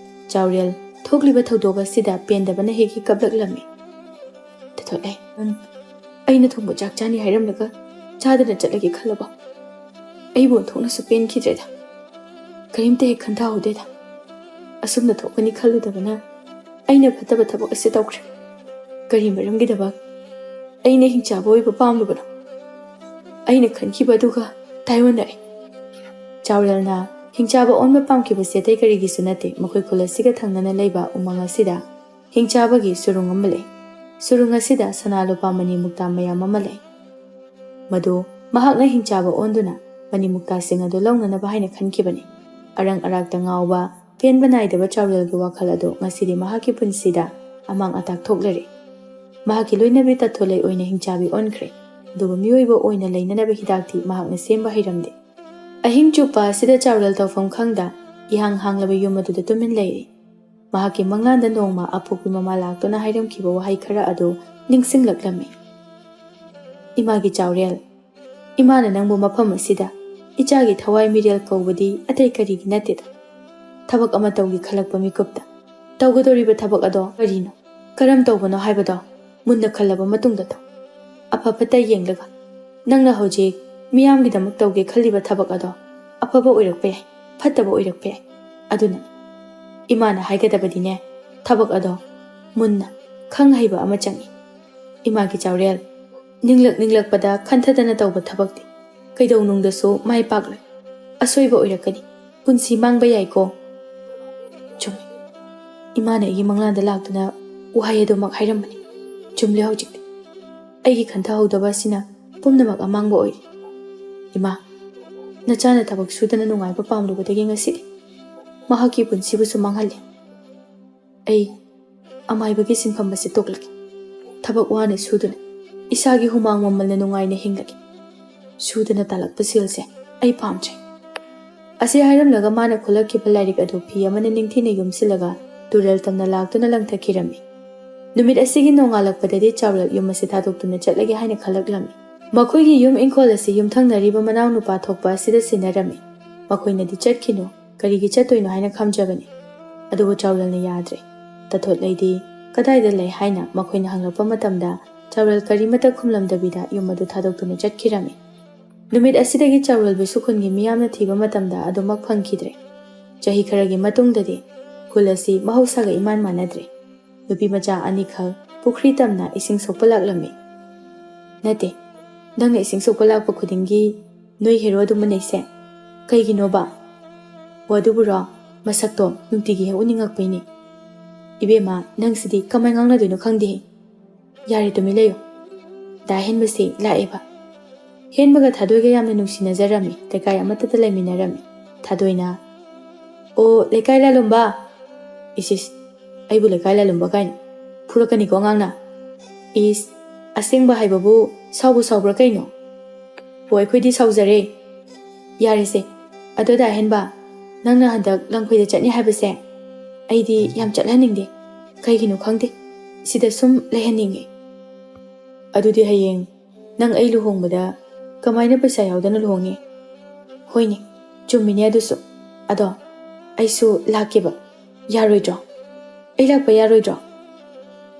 ꯆꯥꯎꯔꯦꯜ, ꯊꯣꯛꯂꯤꯕ ꯊꯧꯗꯣꯛ ꯑꯁꯤꯗ ꯄꯦꯟꯗꯕꯅ ꯍꯦꯛ ꯍꯦꯛ ꯀꯞꯂꯛꯂꯝꯃꯤ꯫ "ꯇꯥꯊꯣꯠꯂꯩ, ꯅꯪ ꯑꯩꯅ ꯊꯣꯡꯕ ꯆꯥꯛ ꯆꯥꯅꯤ ꯍꯥꯏꯔꯝꯂꯒ ꯆꯥꯗꯅ ꯆꯠꯂꯒꯦ ꯈꯜꯂꯕꯣ? ꯑꯩꯕꯨ ꯑꯣꯟꯊꯣꯛꯅꯁꯨ ꯄꯦꯟꯈꯤꯗ꯭ꯔꯦꯗ꯫ ꯀꯔꯤꯝꯇ ꯍꯦꯛ ꯈꯟꯊꯍꯧꯗꯦꯗ꯫ ꯑꯁꯨꯝꯅ ꯊꯣꯛꯀꯅꯤ ꯈꯜꯂꯨꯗꯕꯅ ꯑꯩꯅ ꯐꯠꯇꯕ ꯊꯕꯛ ꯑꯁꯤ ꯇꯧꯈ꯭ꯔꯦ꯫ ꯀꯔꯤ ꯃꯔꯝꯒꯤꯗꯃꯛ ꯑꯩꯅ ꯍꯤꯡꯆꯥꯕ ꯑꯣꯏꯕ ꯄꯥꯝꯂꯨꯕꯅꯣ? ꯑꯩꯅ ꯈꯟꯈꯤꯕ ꯑꯗꯨꯒ ꯇꯥꯏꯑꯣꯟꯅꯔꯦ"꯫ ꯆꯥꯎꯔꯦꯜꯅ ꯍꯤꯡꯆꯥꯕ ꯑꯣꯟꯕ ꯄꯥꯝꯈꯤꯕꯁꯤ ꯑꯇꯩ ꯀꯔꯤꯒꯤꯁꯨ ꯅꯠꯇꯦ, ꯃꯈꯣꯏ ꯈꯨꯜ ꯑꯁꯤꯒ ꯊꯪꯅꯅ ꯂꯩꯕ ꯎꯃꯪ ꯑꯁꯤꯗ ꯍꯤꯡꯆꯥꯕꯒꯤ ꯁꯨꯔꯨꯡ ꯑꯃ ꯂꯩ꯫ ꯁꯨꯔꯨꯡ ꯑꯁꯤꯗ ꯁꯅꯥ ꯂꯨꯄꯥ ꯃꯅꯤ ꯃꯨꯛꯇꯥ ꯃꯌꯥꯝ ꯑꯃ ꯂꯩ꯫ ꯃꯗꯨ ꯃꯍꯥꯛꯅ ꯍꯤꯡꯆꯥꯕ ꯑꯣꯟꯗꯨꯅ ꯃꯅꯤ ꯃꯨꯛꯇꯥꯁꯤꯡ ꯑꯗꯨ ꯂꯧꯅꯅꯕ ꯍꯥꯏꯅ ꯈꯟꯈꯤꯕꯅꯤ꯫ ꯑꯔꯪ ꯑꯔꯥꯛꯇ ꯉꯥꯎꯕ, ꯄꯦꯟꯕ ꯅꯥꯏꯗꯕ ꯆꯥꯎꯔꯦꯜꯒꯤ ꯋꯥꯈꯜ ꯑꯗꯨ ꯉꯁꯤꯗꯤ ꯃꯍꯥꯛꯀꯤ ꯄꯨꯟꯁꯤꯗ ꯑꯃꯥꯡ ꯑꯇꯥꯛ ꯊꯣꯛꯂꯔꯦ꯫ ꯃꯍꯥꯛꯀꯤ ꯂꯣꯏꯅꯕꯤ ꯇꯥꯊꯣꯠꯂꯩ ꯑꯣꯏꯅ ꯍꯤꯡꯆꯥꯕꯤ ꯑꯣꯟꯈ꯭ꯔꯦ, ꯑꯗꯨꯕꯨ ꯃꯤꯑꯣꯏꯕ ꯑꯣꯏꯅ ꯂꯩꯅꯅꯕ ꯍꯤꯗꯥꯛꯇꯤ ꯃꯍꯥꯛꯅ ꯁꯦꯝꯕ ꯍꯩꯔꯝꯗꯦ꯫ ꯑꯍꯤꯡ ꯆꯨꯞꯄ ꯑꯁꯤꯗ ꯆꯥꯎꯔꯦꯜ ꯇꯧꯐꯝ ꯈꯪꯗ ꯏꯍꯥꯡ ꯍꯥꯡꯂꯕ ꯌꯨꯝ ꯑꯗꯨꯗ ꯇꯨꯃꯤꯟ ꯂꯩꯔꯤ꯫ ꯃꯍꯥꯛꯀꯤ ꯃꯪꯂꯥꯟꯗ ꯅꯣꯡꯃ ꯑꯄꯣꯛꯄꯤ ꯃꯃꯥ ꯂꯥꯛꯇꯨꯅ ꯍꯥꯏꯔꯝꯈꯤꯕ ꯋꯥꯍꯩ ꯈꯔ ꯑꯗꯨ ꯅꯤꯡꯁꯤꯡꯂꯛꯂꯝꯃꯤ꯫ "ꯏꯃꯥꯒꯤ ꯆꯥꯎꯔꯦꯜ, ꯏꯃꯥꯅ ꯅꯪꯕꯨ ꯃꯐꯝ ꯑꯁꯤꯗ ꯏꯆꯥꯒꯤ ꯊꯋꯥꯏ ꯃꯤꯔꯦꯜ ꯀꯧꯕꯗꯤ ꯑꯇꯩ ꯀꯔꯤꯒꯤ ꯅꯠꯇꯦꯗ꯫ ꯊꯕꯛ ꯑꯃ ꯇꯧꯒꯦ ꯈꯜꯂꯛꯄ ꯃꯤꯀꯨꯞꯇ ꯇꯧꯒꯗꯧꯔꯤꯕ ꯊꯕꯛ ꯑꯗꯣ ꯀꯔꯤꯅꯣ, ꯀꯔꯝ ꯇꯧꯕꯅꯣ ꯍꯥꯏꯕꯗꯣ ꯃꯨꯟꯅ ꯈꯜꯂꯕ ꯃꯇꯨꯡꯗ ꯇꯧ꯫ ꯑꯐ ꯐꯠꯇ ꯌꯦꯡꯂꯒ ꯅꯪꯅ ꯍꯧꯖꯤꯛ ꯃꯤꯌꯥꯝꯒꯤꯗꯃꯛ ꯇꯧꯒꯦ ꯈꯜꯂꯤꯕ ꯊꯕꯛ ꯑꯗꯣ ꯑꯐꯕ ꯑꯣꯏꯔꯛꯄ ꯌꯥꯏ, ꯐꯠꯇꯕ ꯑꯣꯏꯔꯛꯄ ꯌꯥꯏ꯫ ꯑꯗꯨꯅ ꯏꯃꯥꯅ ꯍꯥꯏꯒꯗꯕꯗꯤꯅꯦ, ꯊꯕꯛ ꯑꯗꯣ ꯃꯨꯟꯅ ꯈꯪ ꯍꯩꯕ ꯑꯃ ꯆꯪꯏ꯫ ꯏꯃꯥꯒꯤ ꯆꯥꯎꯔꯦꯜ, ꯅꯤꯡꯂꯛ ꯅꯤꯡꯂꯛꯄꯗ ꯈꯟꯊꯗꯅ ꯇꯧꯕ ꯊꯕꯛꯇꯤ ꯀꯩꯗꯧꯅꯨꯡꯗꯁꯨ ꯃꯥꯏ ꯄꯥꯛꯂꯣꯏ꯫ ꯑꯁꯣꯏꯕ ꯑꯣꯏꯔꯛꯀꯅꯤ꯫ ꯄꯨꯟꯁꯤ ꯃꯥꯡꯕ ꯌꯥꯏꯀꯣ꯫ ꯆꯨꯝꯃꯤ꯫ ꯏꯃꯥꯅ ꯑꯩꯒꯤ ꯃꯪꯂꯥꯟꯗ ꯂꯥꯛꯇꯨꯅ ꯋꯥꯍꯩ ꯑꯗꯨꯃꯛ ꯍꯥꯏꯔꯝꯕꯅꯤ꯫ ꯆꯨꯝꯂꯦ ꯍꯧꯖꯤꯛꯇꯤ꯫ ꯑꯩꯒꯤ ꯈꯟꯊꯍꯧꯗꯕ ꯑꯁꯤꯅ ꯄꯨꯝꯅꯃꯛ ꯑꯃꯥꯡꯕ ꯑꯣꯏꯔꯦ꯫ ꯏꯃꯥ, ꯅꯆꯥꯅ ꯊꯕꯛ ꯁꯨꯗꯅ ꯅꯨꯡꯉꯥꯏꯕ ꯄꯥꯝꯂꯨꯕꯗꯒꯤ ꯉꯁꯤꯗꯤ ꯃꯍꯥꯛꯀꯤ ꯄꯨꯟꯁꯤꯕꯨꯁꯨ ꯃꯥꯡꯍꯜꯂꯦ꯫ ꯑꯩ ꯑꯃꯥꯏꯕꯒꯤ ꯁꯤꯟꯐꯝ ꯑꯁꯤ ꯇꯣꯛꯂꯒꯦ꯫ ꯊꯕꯛ ꯋꯥꯅ ꯁꯨꯗꯨꯅ ꯏꯁꯥꯒꯤ ꯍꯨꯃꯥꯡ ꯃꯃꯜꯅ ꯅꯨꯡꯉꯥꯏꯅ ꯍꯤꯡꯂꯒꯦ꯫ ꯁꯨꯗꯅ ꯇꯥꯜꯂꯛꯄ ꯁꯦꯜꯁꯦ ꯑꯩ ꯄꯥꯝꯗ꯭ꯔꯦ꯫ ꯑꯁꯤ ꯍꯥꯏꯔꯝꯂꯒ ꯃꯥꯅ ꯈꯨꯜꯂꯛꯈꯤꯕ ꯂꯥꯏꯔꯤꯛ ꯑꯗꯨ ꯐꯤ ꯑꯃꯅ ꯅꯤꯡꯊꯤꯅ ꯌꯣꯝꯁꯤꯜꯂꯒ ꯇꯨꯔꯦꯜ ꯇꯝꯅ ꯂꯥꯛꯇꯨꯅ ꯂꯪꯊꯈꯤꯔꯝꯃꯤ꯫ ꯅꯨꯃꯤꯠ ꯑꯁꯤꯒꯤ ꯅꯣꯡꯉꯥꯜꯂꯛꯄꯗꯗꯤ ꯆꯥꯎꯔꯦꯜ ꯌꯨꯝ ꯑꯁꯤ ꯊꯥꯗꯣꯛꯇꯨꯅ ꯆꯠꯂꯒꯦ ꯍꯥꯏꯅ ꯈꯜꯂꯛꯂꯝꯃꯤ꯫ ꯃꯈꯣꯏꯒꯤ ꯌꯨꯝ ꯏꯪꯈꯣꯜ ꯑꯁꯤ ꯌꯨꯝꯊꯪꯅꯔꯤꯕ ꯃꯅꯥꯎꯅꯨꯄꯥ ꯊꯣꯛꯄ ꯑꯁꯤꯗ ꯁꯤꯟꯅꯔꯝꯃꯤ꯫ ꯃꯈꯣꯏꯅꯗꯤ ꯆꯠꯈꯤꯅꯨ, ꯀꯔꯤꯒꯤ ꯆꯠꯇꯣꯏꯅꯣ ꯍꯥꯏꯅ ꯈꯝꯖꯕꯅꯤ꯫ ꯑꯗꯨꯕꯨ ꯆꯥꯎꯔꯦꯜꯅ ꯌꯥꯗ꯭ꯔꯦ꯫ ꯇꯥꯊꯣꯠ ꯂꯩꯗꯤ ꯀꯗꯥꯏꯗ ꯂꯩ ꯍꯥꯏꯅ ꯃꯈꯣꯏꯅ ꯍꯪꯂꯛꯄ ꯃꯇꯝꯗ ꯆꯥꯎꯔꯦꯜ ꯀꯔꯤꯃꯠꯇ ꯈꯨꯝꯂꯝꯗꯕꯤꯗ ꯌꯨꯝ ꯑꯗꯨ ꯊꯥꯗꯣꯛꯇꯨꯅ ꯆꯠꯈꯤꯔꯝꯃꯤ꯫ ꯅꯨꯃꯤꯠ ꯑꯁꯤꯗꯒꯤ ꯆꯥꯎꯔꯦꯜꯕꯨꯁꯨ ꯈꯨꯟꯒꯤ ꯃꯤꯌꯥꯝꯅ ꯊꯤꯕ ꯃꯇꯝꯗ ꯑꯗꯨꯃꯛ ꯐꯪꯈꯤꯗ꯭ꯔꯦ꯫ ꯆꯍꯤ ꯈꯔꯒꯤ ꯃꯇꯨꯡꯗꯗꯤ ꯈꯨꯜ ꯑꯁꯤ ꯃꯍꯧꯁꯥꯒ ꯏꯃꯥꯟ ꯃꯥꯟꯅꯗ꯭ꯔꯦ꯫ ꯅꯨꯄꯤ ꯃꯆꯥ ꯑꯅꯤꯈꯛ ꯄꯨꯈ꯭ꯔꯤ ꯇꯝꯅ ꯏꯁꯤꯡ ꯁꯣꯛꯄ ꯂꯥꯛꯂꯝꯃꯤ꯫ "ꯅꯠꯇꯦ, ꯅꯪꯅ ꯏꯁꯤꯡ ꯁꯣꯛꯄ ꯂꯥꯛꯄ ꯈꯨꯗꯤꯡꯒꯤ ꯅꯣꯏ ꯍꯦꯔꯣ ꯑꯗꯨ ꯃꯨꯟꯅꯩꯁꯦ ꯀꯩꯒꯤꯅꯣꯕ?" "ꯑꯣ, ꯑꯗꯨꯕꯨꯔꯣ, ꯃꯁꯛꯇꯣ ꯅꯨꯡꯇꯤꯒꯤ ꯍꯦꯛ ꯎꯅꯤꯡꯉꯛꯄꯩꯅꯦ꯫ ꯏꯕꯦꯝꯃ, ꯅꯪꯁꯤꯗꯤ ꯀꯃꯥꯏ ꯉꯥꯡꯅꯗꯣꯏꯅꯣ ꯈꯪꯗꯦꯍꯦ꯫ ꯌꯥꯔꯦ, ꯇꯨꯃꯤꯟ ꯂꯩꯌꯨ꯫ ꯗꯥ ꯍꯦꯟꯕꯁꯤ ꯂꯥꯛꯑꯦꯕ꯫" ꯍꯦꯟꯕꯒ ꯊꯥꯗꯣꯏꯒ ꯌꯥꯝꯅ ꯅꯨꯡꯁꯤꯅꯖꯔꯝꯃꯤ, ꯂꯩꯀꯥꯏ ꯑꯃꯠꯇꯗ ꯂꯩꯃꯤꯟꯅꯔꯝꯃꯤ꯫ ꯊꯥꯗꯣꯏꯅ, "ꯑꯣ, ꯂꯩꯀꯥꯏ ꯂꯥꯂꯣꯝꯕ!" "ꯏꯁ ꯏꯁ, ꯑꯩꯕꯨ ꯂꯩꯀꯥꯏ ꯂꯥꯂꯣꯝꯕ ꯀꯥꯏꯅ, ꯐꯨꯔꯛꯀꯅꯤꯀꯣ ꯑꯉꯥꯡꯅ꯫" "ꯏꯁ, ꯑꯁꯦꯡꯕ ꯍꯥꯏꯕꯕꯨ ꯁꯥꯎꯕꯨ ꯁꯥꯎꯕ꯭ꯔꯥ ꯀꯩꯅꯣ?" "ꯑꯣ, ꯑꯩꯈꯣꯏꯗꯤ ꯁꯥꯎꯖꯔꯦ꯫" "ꯌꯥꯔꯦꯁꯦ, ꯑꯗꯣ ꯗꯥ ꯍꯦꯟꯕ, ꯅꯪꯅ ꯍꯟꯗꯛ ꯂꯝꯈꯣꯏꯗ ꯆꯠꯅꯤ ꯍꯥꯏꯕꯁꯦ ꯑꯩꯗꯤ ꯌꯥꯝ ꯆꯠꯍꯟꯅꯤꯡꯗꯦ꯫ ꯀꯩꯒꯤꯅꯣ ꯈꯪꯗꯦ, ꯁꯤꯗ ꯁꯨꯝ ꯂꯩꯍꯟꯅꯤꯡꯉꯦ꯫" "ꯑꯗꯨꯗꯤ ꯍꯌꯦꯡ ꯅꯪ ꯑꯩ ꯂꯨꯍꯣꯡꯕꯗ ꯀꯃꯥꯏꯅ ꯄꯩꯁꯥ ꯌꯥꯎꯗꯅ ꯂꯨꯍꯣꯡꯉꯤ?" "ꯍꯣꯏꯅꯦ, ꯆꯨꯝꯃꯤꯅꯦ ꯑꯗꯨꯁꯨ꯫ ꯑꯗꯣ ꯑꯩꯁꯨ ꯂꯥꯛꯀꯦꯕ, ꯌꯥꯔꯣꯏꯗ꯭ꯔꯣ? ꯑꯩ ꯂꯥꯛꯄ ꯌꯥꯔꯣꯏꯗ꯭ꯔꯣ?"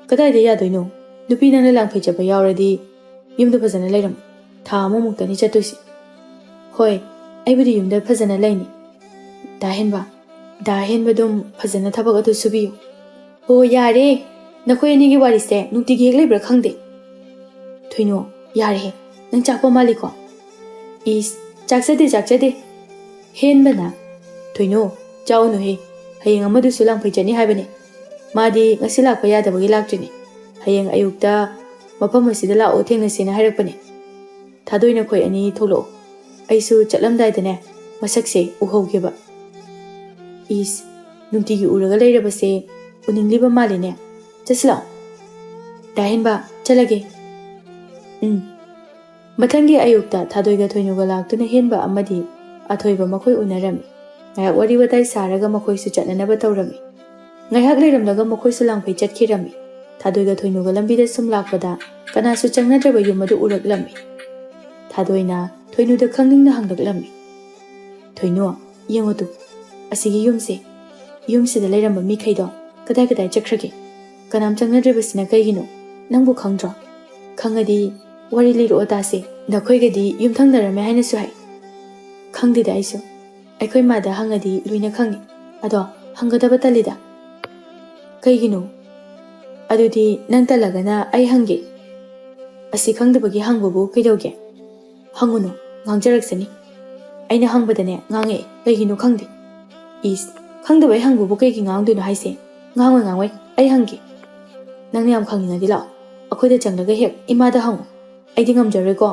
"ꯀꯗꯥꯏꯗ ꯌꯥꯗꯣꯏꯅꯣ? ꯅꯨꯄꯤ ꯅꯪꯅ ꯂꯥꯡꯐꯩ ꯆꯠꯄ ꯌꯥꯎꯔꯗꯤ ꯌꯨꯝꯗ ꯐꯖꯅ ꯂꯩꯔꯝꯃꯨ꯫ ꯊꯥ ꯑꯃꯃꯨꯛꯇꯅꯤ ꯆꯠꯇꯣꯏꯁꯦ꯫" "ꯍꯣꯏ, ꯑꯩꯕꯨꯗꯤ ꯌꯨꯝꯗ ꯐꯖꯅ ꯂꯩꯅꯤ꯫ ꯗꯥ ꯍꯦꯟꯕ, ꯗꯥ ꯍꯦꯟꯕꯗꯨꯝ ꯐꯖꯅ ꯊꯕꯛ ꯑꯗꯨ ꯁꯨꯕꯤꯌꯨ꯫" "ꯑꯣ, ꯌꯥꯔꯦ, ꯅꯈꯣꯏ ꯑꯅꯤꯒꯤ ꯋꯥꯔꯤꯁꯦ ꯅꯨꯡꯇꯤꯒꯤ ꯍꯦꯛ ꯂꯩꯕ꯭ꯔꯥ ꯈꯪꯗꯦ꯫ ꯊꯣꯏꯅꯨ, ꯌꯥꯔꯦꯍꯦ, ꯅꯪ ꯆꯥꯛꯄ ꯃꯥꯜꯂꯤꯀꯣ꯫ ꯏꯁ, ꯆꯥꯛꯆꯗꯦ, ꯆꯥꯛꯆꯗꯦ꯫ ꯍꯦꯟꯕꯅ꯫ ꯊꯣꯏꯅꯨ, ꯆꯥꯎꯅꯨꯍꯦ, ꯍꯌꯦꯡ ꯑꯃꯗꯨꯁꯨ ꯂꯥꯡꯐꯩ ꯆꯠꯅꯤ ꯍꯥꯏꯕꯅꯦ꯫ ꯃꯥꯗꯤ ꯉꯁꯤ ꯂꯥꯛꯄ ꯌꯥꯗꯕꯒꯤ ꯂꯥꯛꯇ꯭ꯔꯤꯅꯦ꯫ ꯍꯌꯦꯡ ꯑꯌꯨꯛꯇ ꯃꯐꯝ ꯑꯁꯤꯗ ꯂꯥꯛꯑꯣ, ꯊꯦꯡꯅꯁꯦꯅ ꯍꯥꯏꯔꯛꯄꯅꯦ꯫ ꯊꯥꯗꯣꯏ, ꯅꯈꯣꯏ ꯑꯅꯤ ꯊꯣꯛꯂꯛꯑꯣ꯫ ꯑꯩꯁꯨ ꯆꯠꯂꯝꯗꯥꯏꯗꯅꯦ ꯃꯁꯛꯁꯦ ꯎꯍꯧꯒꯦꯕ꯫ ꯏꯁ, ꯅꯨꯡꯇꯤꯒꯤ ꯎꯔꯒ ꯂꯩꯔꯕꯁꯦ ꯎꯅꯤꯡꯂꯤꯕ ꯃꯥꯜꯂꯤꯅꯦ꯫ ꯆꯠꯁꯤ ꯂꯥꯛꯑꯣ꯫ ꯗꯥ ꯍꯦꯟꯕ, ꯆꯠꯂꯒꯦ꯫ ꯎꯝ꯫ ꯃꯊꯪꯒꯤ ꯑꯌꯨꯛꯇ ꯊꯥꯗꯣꯏꯒ ꯊꯣꯏꯅꯨꯒ ꯂꯥꯛꯇꯨꯅ ꯍꯦꯟꯕ ꯑꯃꯗꯤ ꯑꯊꯣꯏꯕ ꯃꯈꯣꯏ ꯎꯅꯔꯝꯃꯤ꯫ ꯉꯥꯏꯍꯥꯛ ꯋꯥꯔꯤ ꯋꯥꯇꯥꯏ ꯁꯥꯔꯒ ꯃꯈꯣꯏꯁꯨ ꯆꯠꯅꯅꯕ ꯇꯧꯔꯝꯃꯤ꯫ ꯉꯥꯏꯍꯥꯛ ꯂꯩꯔꯝꯂꯒ ꯃꯈꯣꯏꯁꯨ ꯂꯥꯡꯐꯩ ꯆꯠꯈꯤꯔꯝꯃꯤ꯫ ꯊꯥꯗꯣꯏꯒ ꯊꯣꯏꯅꯨꯒ ꯂꯝꯕꯤꯗ ꯁꯨꯝ ꯂꯥꯛꯄꯗ ꯀꯅꯥꯁꯨ ꯆꯪꯅꯗ꯭ꯔꯕ ꯌꯨꯝ ꯑꯗꯨ ꯎꯔꯛꯂꯝꯃꯤ꯫ ꯊꯥꯗꯣꯏꯅ ꯊꯣꯏꯅꯨꯗ ꯈꯪꯅꯤꯡꯅ ꯍꯪꯂꯛꯂꯝꯃꯤ꯫ ꯊꯣꯏꯅꯨ, ꯌꯦꯡꯉꯨ ꯇꯨ, ꯑꯁꯤꯒꯤ ꯌꯨꯝꯁꯦ, ꯌꯨꯝꯁꯤꯗ ꯂꯩꯔꯝꯕ ꯃꯤꯈꯩꯗꯣ ꯀꯗꯥꯏ ꯀꯗꯥꯏ ꯆꯠꯈ꯭ꯔꯒꯦ? ꯀꯅꯥꯝ ꯆꯪꯅꯗ꯭ꯔꯤꯕꯁꯤꯅ ꯀꯩꯒꯤꯅꯣ? ꯅꯪꯕꯨ ꯈꯪꯗ꯭ꯔꯣ? ꯈꯪꯉꯗꯤ ꯋꯥꯔꯤ ꯂꯤꯔꯛꯑꯣ ꯇꯥꯁꯦ꯫ ꯅꯈꯣꯏꯒꯗꯤ ꯌꯨꯝꯊꯪꯅꯔꯝꯃꯦ ꯍꯥꯏꯅꯁꯨ ꯍꯥꯏ꯫ ꯈꯪꯗꯦꯗ ꯑꯩꯁꯨ꯫ ꯑꯩꯈꯣꯏ ꯃꯥꯗ ꯍꯪꯉꯗꯤ ꯂꯣꯏꯅ ꯈꯪꯉꯤ꯫ ꯑꯗꯣ ꯍꯪꯒꯗꯕ ꯇꯜꯂꯤꯗ꯫ ꯀꯩꯒꯤꯅꯣ? ꯑꯗꯨꯗꯤ ꯅꯪ ꯇꯜꯂꯒꯅ ꯑꯩ ꯍꯪꯒꯦ꯫ ꯑꯁꯤ ꯈꯪꯗꯕꯒꯤ ꯍꯪꯕꯕꯨ ꯀꯩꯗꯧꯒꯦ? ꯍꯪꯉꯨꯅꯨ, ꯉꯥꯡꯖꯔꯛꯁꯅꯤ꯫ ꯑꯩꯅ ꯍꯪꯕꯗꯅꯦ ꯉꯥꯡꯉꯛꯑꯦ, ꯀꯩꯒꯤꯅꯣ ꯈꯪꯗꯦ꯫ ꯏꯁ, ꯈꯪꯗꯕ ꯑꯩ ꯍꯪꯕꯕꯨ ꯀꯩꯒꯤ ꯉꯥꯡꯗꯣꯏꯅꯣ ꯍꯥꯏꯁꯦ? ꯉꯥꯡꯉꯣꯏ, ꯉꯥꯡꯉꯣꯏ, ꯑꯩ ꯍꯪꯒꯦ꯫ ꯅꯪꯅ ꯌꯥꯝ ꯈꯪꯅꯤꯡꯉꯗꯤ ꯂꯥꯛꯑꯣ, ꯑꯩꯈꯣꯏꯗ ꯆꯪꯂꯒ ꯍꯦꯛ ꯏꯃꯥꯗ ꯍꯪꯉꯨ꯫ ꯑꯩꯗꯤ ꯉꯝꯖꯔꯣꯏꯀꯣ꯫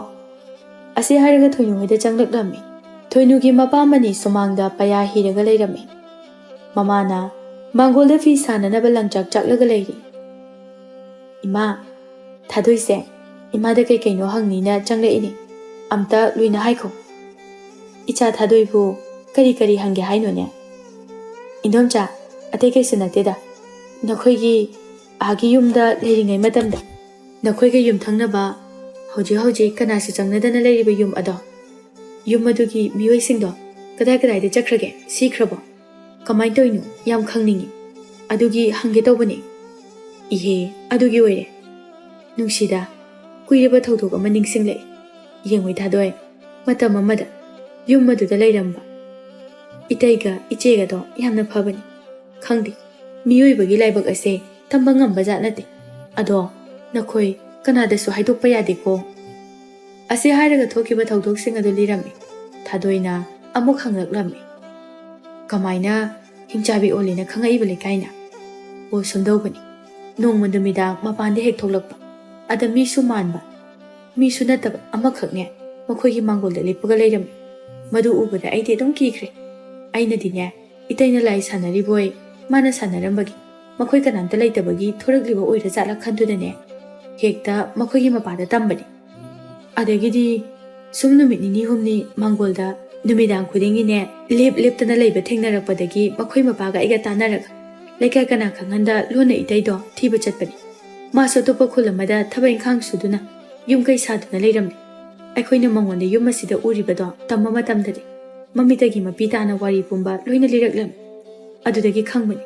ꯑꯁꯤ ꯍꯥꯏꯔꯒ ꯊꯣꯏꯅꯨ ꯍꯣꯏꯗ ꯆꯪꯂꯛꯂꯝꯃꯤ꯫ ꯊꯣꯏꯅꯨꯒꯤ ꯃꯄꯥꯝ ꯑꯅꯤ ꯁꯨꯃꯥꯡꯗ ꯄꯌꯥ ꯍꯤꯔꯒ ꯂꯩꯔꯝꯃꯤ꯫ ꯃꯃꯥꯅ ꯃꯥꯡꯒꯣꯜꯗ ꯐꯤ ꯁꯥꯅꯅꯕ ꯂꯪꯆꯥꯛ ꯆꯥꯛꯂꯒ ꯂꯩꯔꯤ꯫ ꯏꯃꯥ, ꯊꯥꯗꯣꯏꯁꯦ ꯏꯃꯥꯗ ꯀꯩ ꯀꯩꯅꯣ ꯍꯪꯅꯤꯅ ꯆꯪꯂꯛꯏꯅꯦ꯫ ꯑꯝꯇ ꯂꯣꯏꯅ ꯍꯥꯏꯈꯣ꯫ ꯏꯆꯥ ꯊꯥꯗꯣꯏꯕꯨ ꯀꯔꯤ ꯀꯔꯤ ꯍꯪꯒꯦ ꯍꯥꯏꯅꯣꯅꯦ? ꯏꯟꯗꯣꯝꯆꯥ, ꯑꯇꯩ ꯀꯩꯁꯨ ꯅꯠꯇꯦꯗ꯫ ꯅꯈꯣꯏꯒꯤ ꯑꯥꯒꯤ ꯌꯨꯝꯗ ꯂꯩꯔꯤꯉꯩ ꯃꯇꯝꯗ ꯅꯈꯣꯏꯒ ꯌꯨꯝꯊꯪꯅꯕ, ꯍꯧꯖꯤꯛ ꯍꯧꯖꯤꯛ ꯀꯅꯥꯁꯨ ꯆꯪꯅꯗꯅ ꯂꯩꯔꯤꯕ ꯌꯨꯝ ꯑꯗꯣ, ꯌꯨꯝ ꯑꯗꯨꯒꯤ ꯃꯤꯑꯣꯏꯁꯤꯡꯗꯣ ꯀꯗꯥꯏ ꯀꯗꯥꯏꯗ ꯆꯠꯈ꯭ꯔꯒꯦ? ꯁꯤꯈ꯭ꯔꯕꯣ? ꯀꯃꯥꯏꯅ ꯇꯧꯔꯤꯅꯣ? ꯌꯥꯝ ꯈꯪꯅꯤꯡꯉꯤ꯫ ꯑꯗꯨꯒꯤ ꯍꯪꯒꯦ ꯇꯧꯕꯅꯦ꯫ ꯏꯍꯦ, ꯑꯗꯨꯒꯤ ꯑꯣꯏꯔꯦ꯫ ꯅꯨꯡꯁꯤꯗ, ꯀꯨꯏꯔꯕ ꯊꯧꯗꯣꯛ ꯑꯃ ꯅꯤꯡꯁꯤꯡꯂꯛꯏ꯫ ꯌꯦꯡꯉꯨꯏ ꯊꯥꯗꯣꯏ, ꯃꯇꯝ ꯑꯃꯗ ꯌꯨꯝ ꯑꯗꯨꯗ ꯂꯩꯔꯝꯕ ꯏꯇꯩꯒ ꯏꯆꯦꯒꯗꯣ ꯌꯥꯝꯅ ꯐꯕꯅꯤ꯫ ꯈꯪꯗꯦ, ꯃꯤꯑꯣꯏꯕꯒꯤ ꯂꯥꯏꯕꯛ ꯑꯁꯦ ꯇꯝꯕ ꯉꯝꯕ ꯖꯥꯠ ꯅꯠꯇꯦ꯫ ꯑꯗꯣ ꯅꯈꯣꯏ ꯀꯅꯥꯗꯁꯨ ꯍꯥꯏꯗꯣꯛꯄ ꯌꯥꯗꯦꯀꯣ꯫ ꯑꯁꯤ ꯍꯥꯏꯔꯒ ꯊꯣꯛꯈꯤꯕ ꯊꯧꯗꯣꯛꯁꯤꯡ ꯑꯗꯨ ꯂꯤꯔꯝꯃꯤ꯫ ꯊꯥꯗꯣꯏꯅ ꯑꯃꯨꯛ ꯍꯪꯂꯛꯂꯝꯃꯤ, "ꯀꯃꯥꯏꯅ ꯍꯤꯡꯆꯥꯕꯤ ꯑꯣꯜꯂꯦꯅ ꯈꯪꯉꯛꯏꯕ ꯂꯩꯀꯥꯏꯅ?" "ꯑꯣ, ꯁꯨꯝꯗꯧꯕꯅꯤ꯫ ꯅꯣꯡꯃ ꯅꯨꯃꯤꯗꯥꯡ ꯃꯄꯥꯟꯗ ꯍꯦꯛ ꯊꯣꯛꯂꯛꯄ, ꯑꯗ ꯃꯤꯁꯨ ꯃꯥꯟꯕ, ꯃꯤꯁꯨ ꯅꯠꯇꯕ ꯑꯃꯈꯛꯅꯦ ꯃꯈꯣꯏꯒꯤ ꯃꯥꯡꯒꯣꯜꯗ ꯂꯦꯞꯄꯒ ꯂꯩꯔꯝꯃꯤ꯫ ꯃꯗꯨ ꯎꯕꯗ ꯑꯩꯗꯤ ꯑꯗꯨꯝ ꯀꯤꯈ꯭ꯔꯦ꯫ ꯑꯩꯅꯗꯤꯅꯦ, ꯏꯇꯩꯅ ꯂꯥꯏ ꯁꯥꯟꯅꯔꯤꯕꯣꯏ ꯃꯥꯅ ꯁꯥꯟꯅꯔꯝꯕꯒꯤ ꯃꯈꯣꯏ ꯀꯅꯥꯝꯇ ꯂꯩꯇꯕꯒꯤ ꯊꯣꯔꯛꯂꯤꯕ ꯑꯣꯏꯔ ꯖꯥꯠꯂꯥ ꯈꯟꯗꯨꯅꯅꯦ, ꯍꯦꯛꯇ ꯃꯈꯣꯏꯒꯤ ꯃꯄꯥꯗ ꯇꯝꯕꯅꯤ꯫ ꯑꯗꯒꯤꯗꯤ ꯁꯨꯝ ꯅꯨꯃꯤꯠ ꯅꯤꯅꯤ ꯍꯨꯝꯅꯤ ꯃꯥꯡꯒꯣꯜꯗ ꯅꯨꯃꯤꯗꯥꯡ ꯈꯨꯗꯤꯡꯒꯤꯅꯦ ꯂꯦꯞ ꯂꯦꯞꯇꯅ ꯂꯩꯕ ꯊꯦꯡꯅꯔꯛꯄꯗꯒꯤ ꯃꯈꯣꯏ ꯃꯄꯥꯒ ꯑꯩꯒ ꯇꯥꯟꯅꯔꯒ ꯂꯩꯀꯥꯏ ꯀꯅꯥ ꯈꯪꯍꯟꯗ ꯂꯣꯟꯅ ꯏꯇꯩꯗꯣ ꯊꯤꯕ ꯆꯠꯄꯅꯤ꯫ ꯃꯥꯁꯨ ꯑꯇꯣꯞꯄ ꯈꯨꯜ ꯑꯃꯗ ꯊꯕꯛ ꯏꯪꯈꯥꯡ ꯁꯨꯗꯨꯅ ꯌꯨꯝ ꯀꯩ ꯁꯥꯗꯨꯅ ꯂꯩꯔꯝꯃꯤ꯫ ꯑꯩꯈꯣꯏꯅ ꯃꯉꯣꯟꯗ ꯌꯨꯝ ꯑꯁꯤꯗ ꯎꯔꯤꯕꯗꯣ ꯇꯝꯕ ꯃꯇꯝꯗꯗꯤ ꯃꯃꯤꯠꯇꯒꯤ ꯃꯄꯤ ꯇꯥꯅ ꯋꯥꯔꯤ ꯄꯨꯝꯕ ꯂꯣꯏꯅ ꯂꯤꯔꯛꯂꯝꯃꯤ꯫ ꯑꯗꯨꯗꯒꯤ ꯈꯪꯕꯅꯤ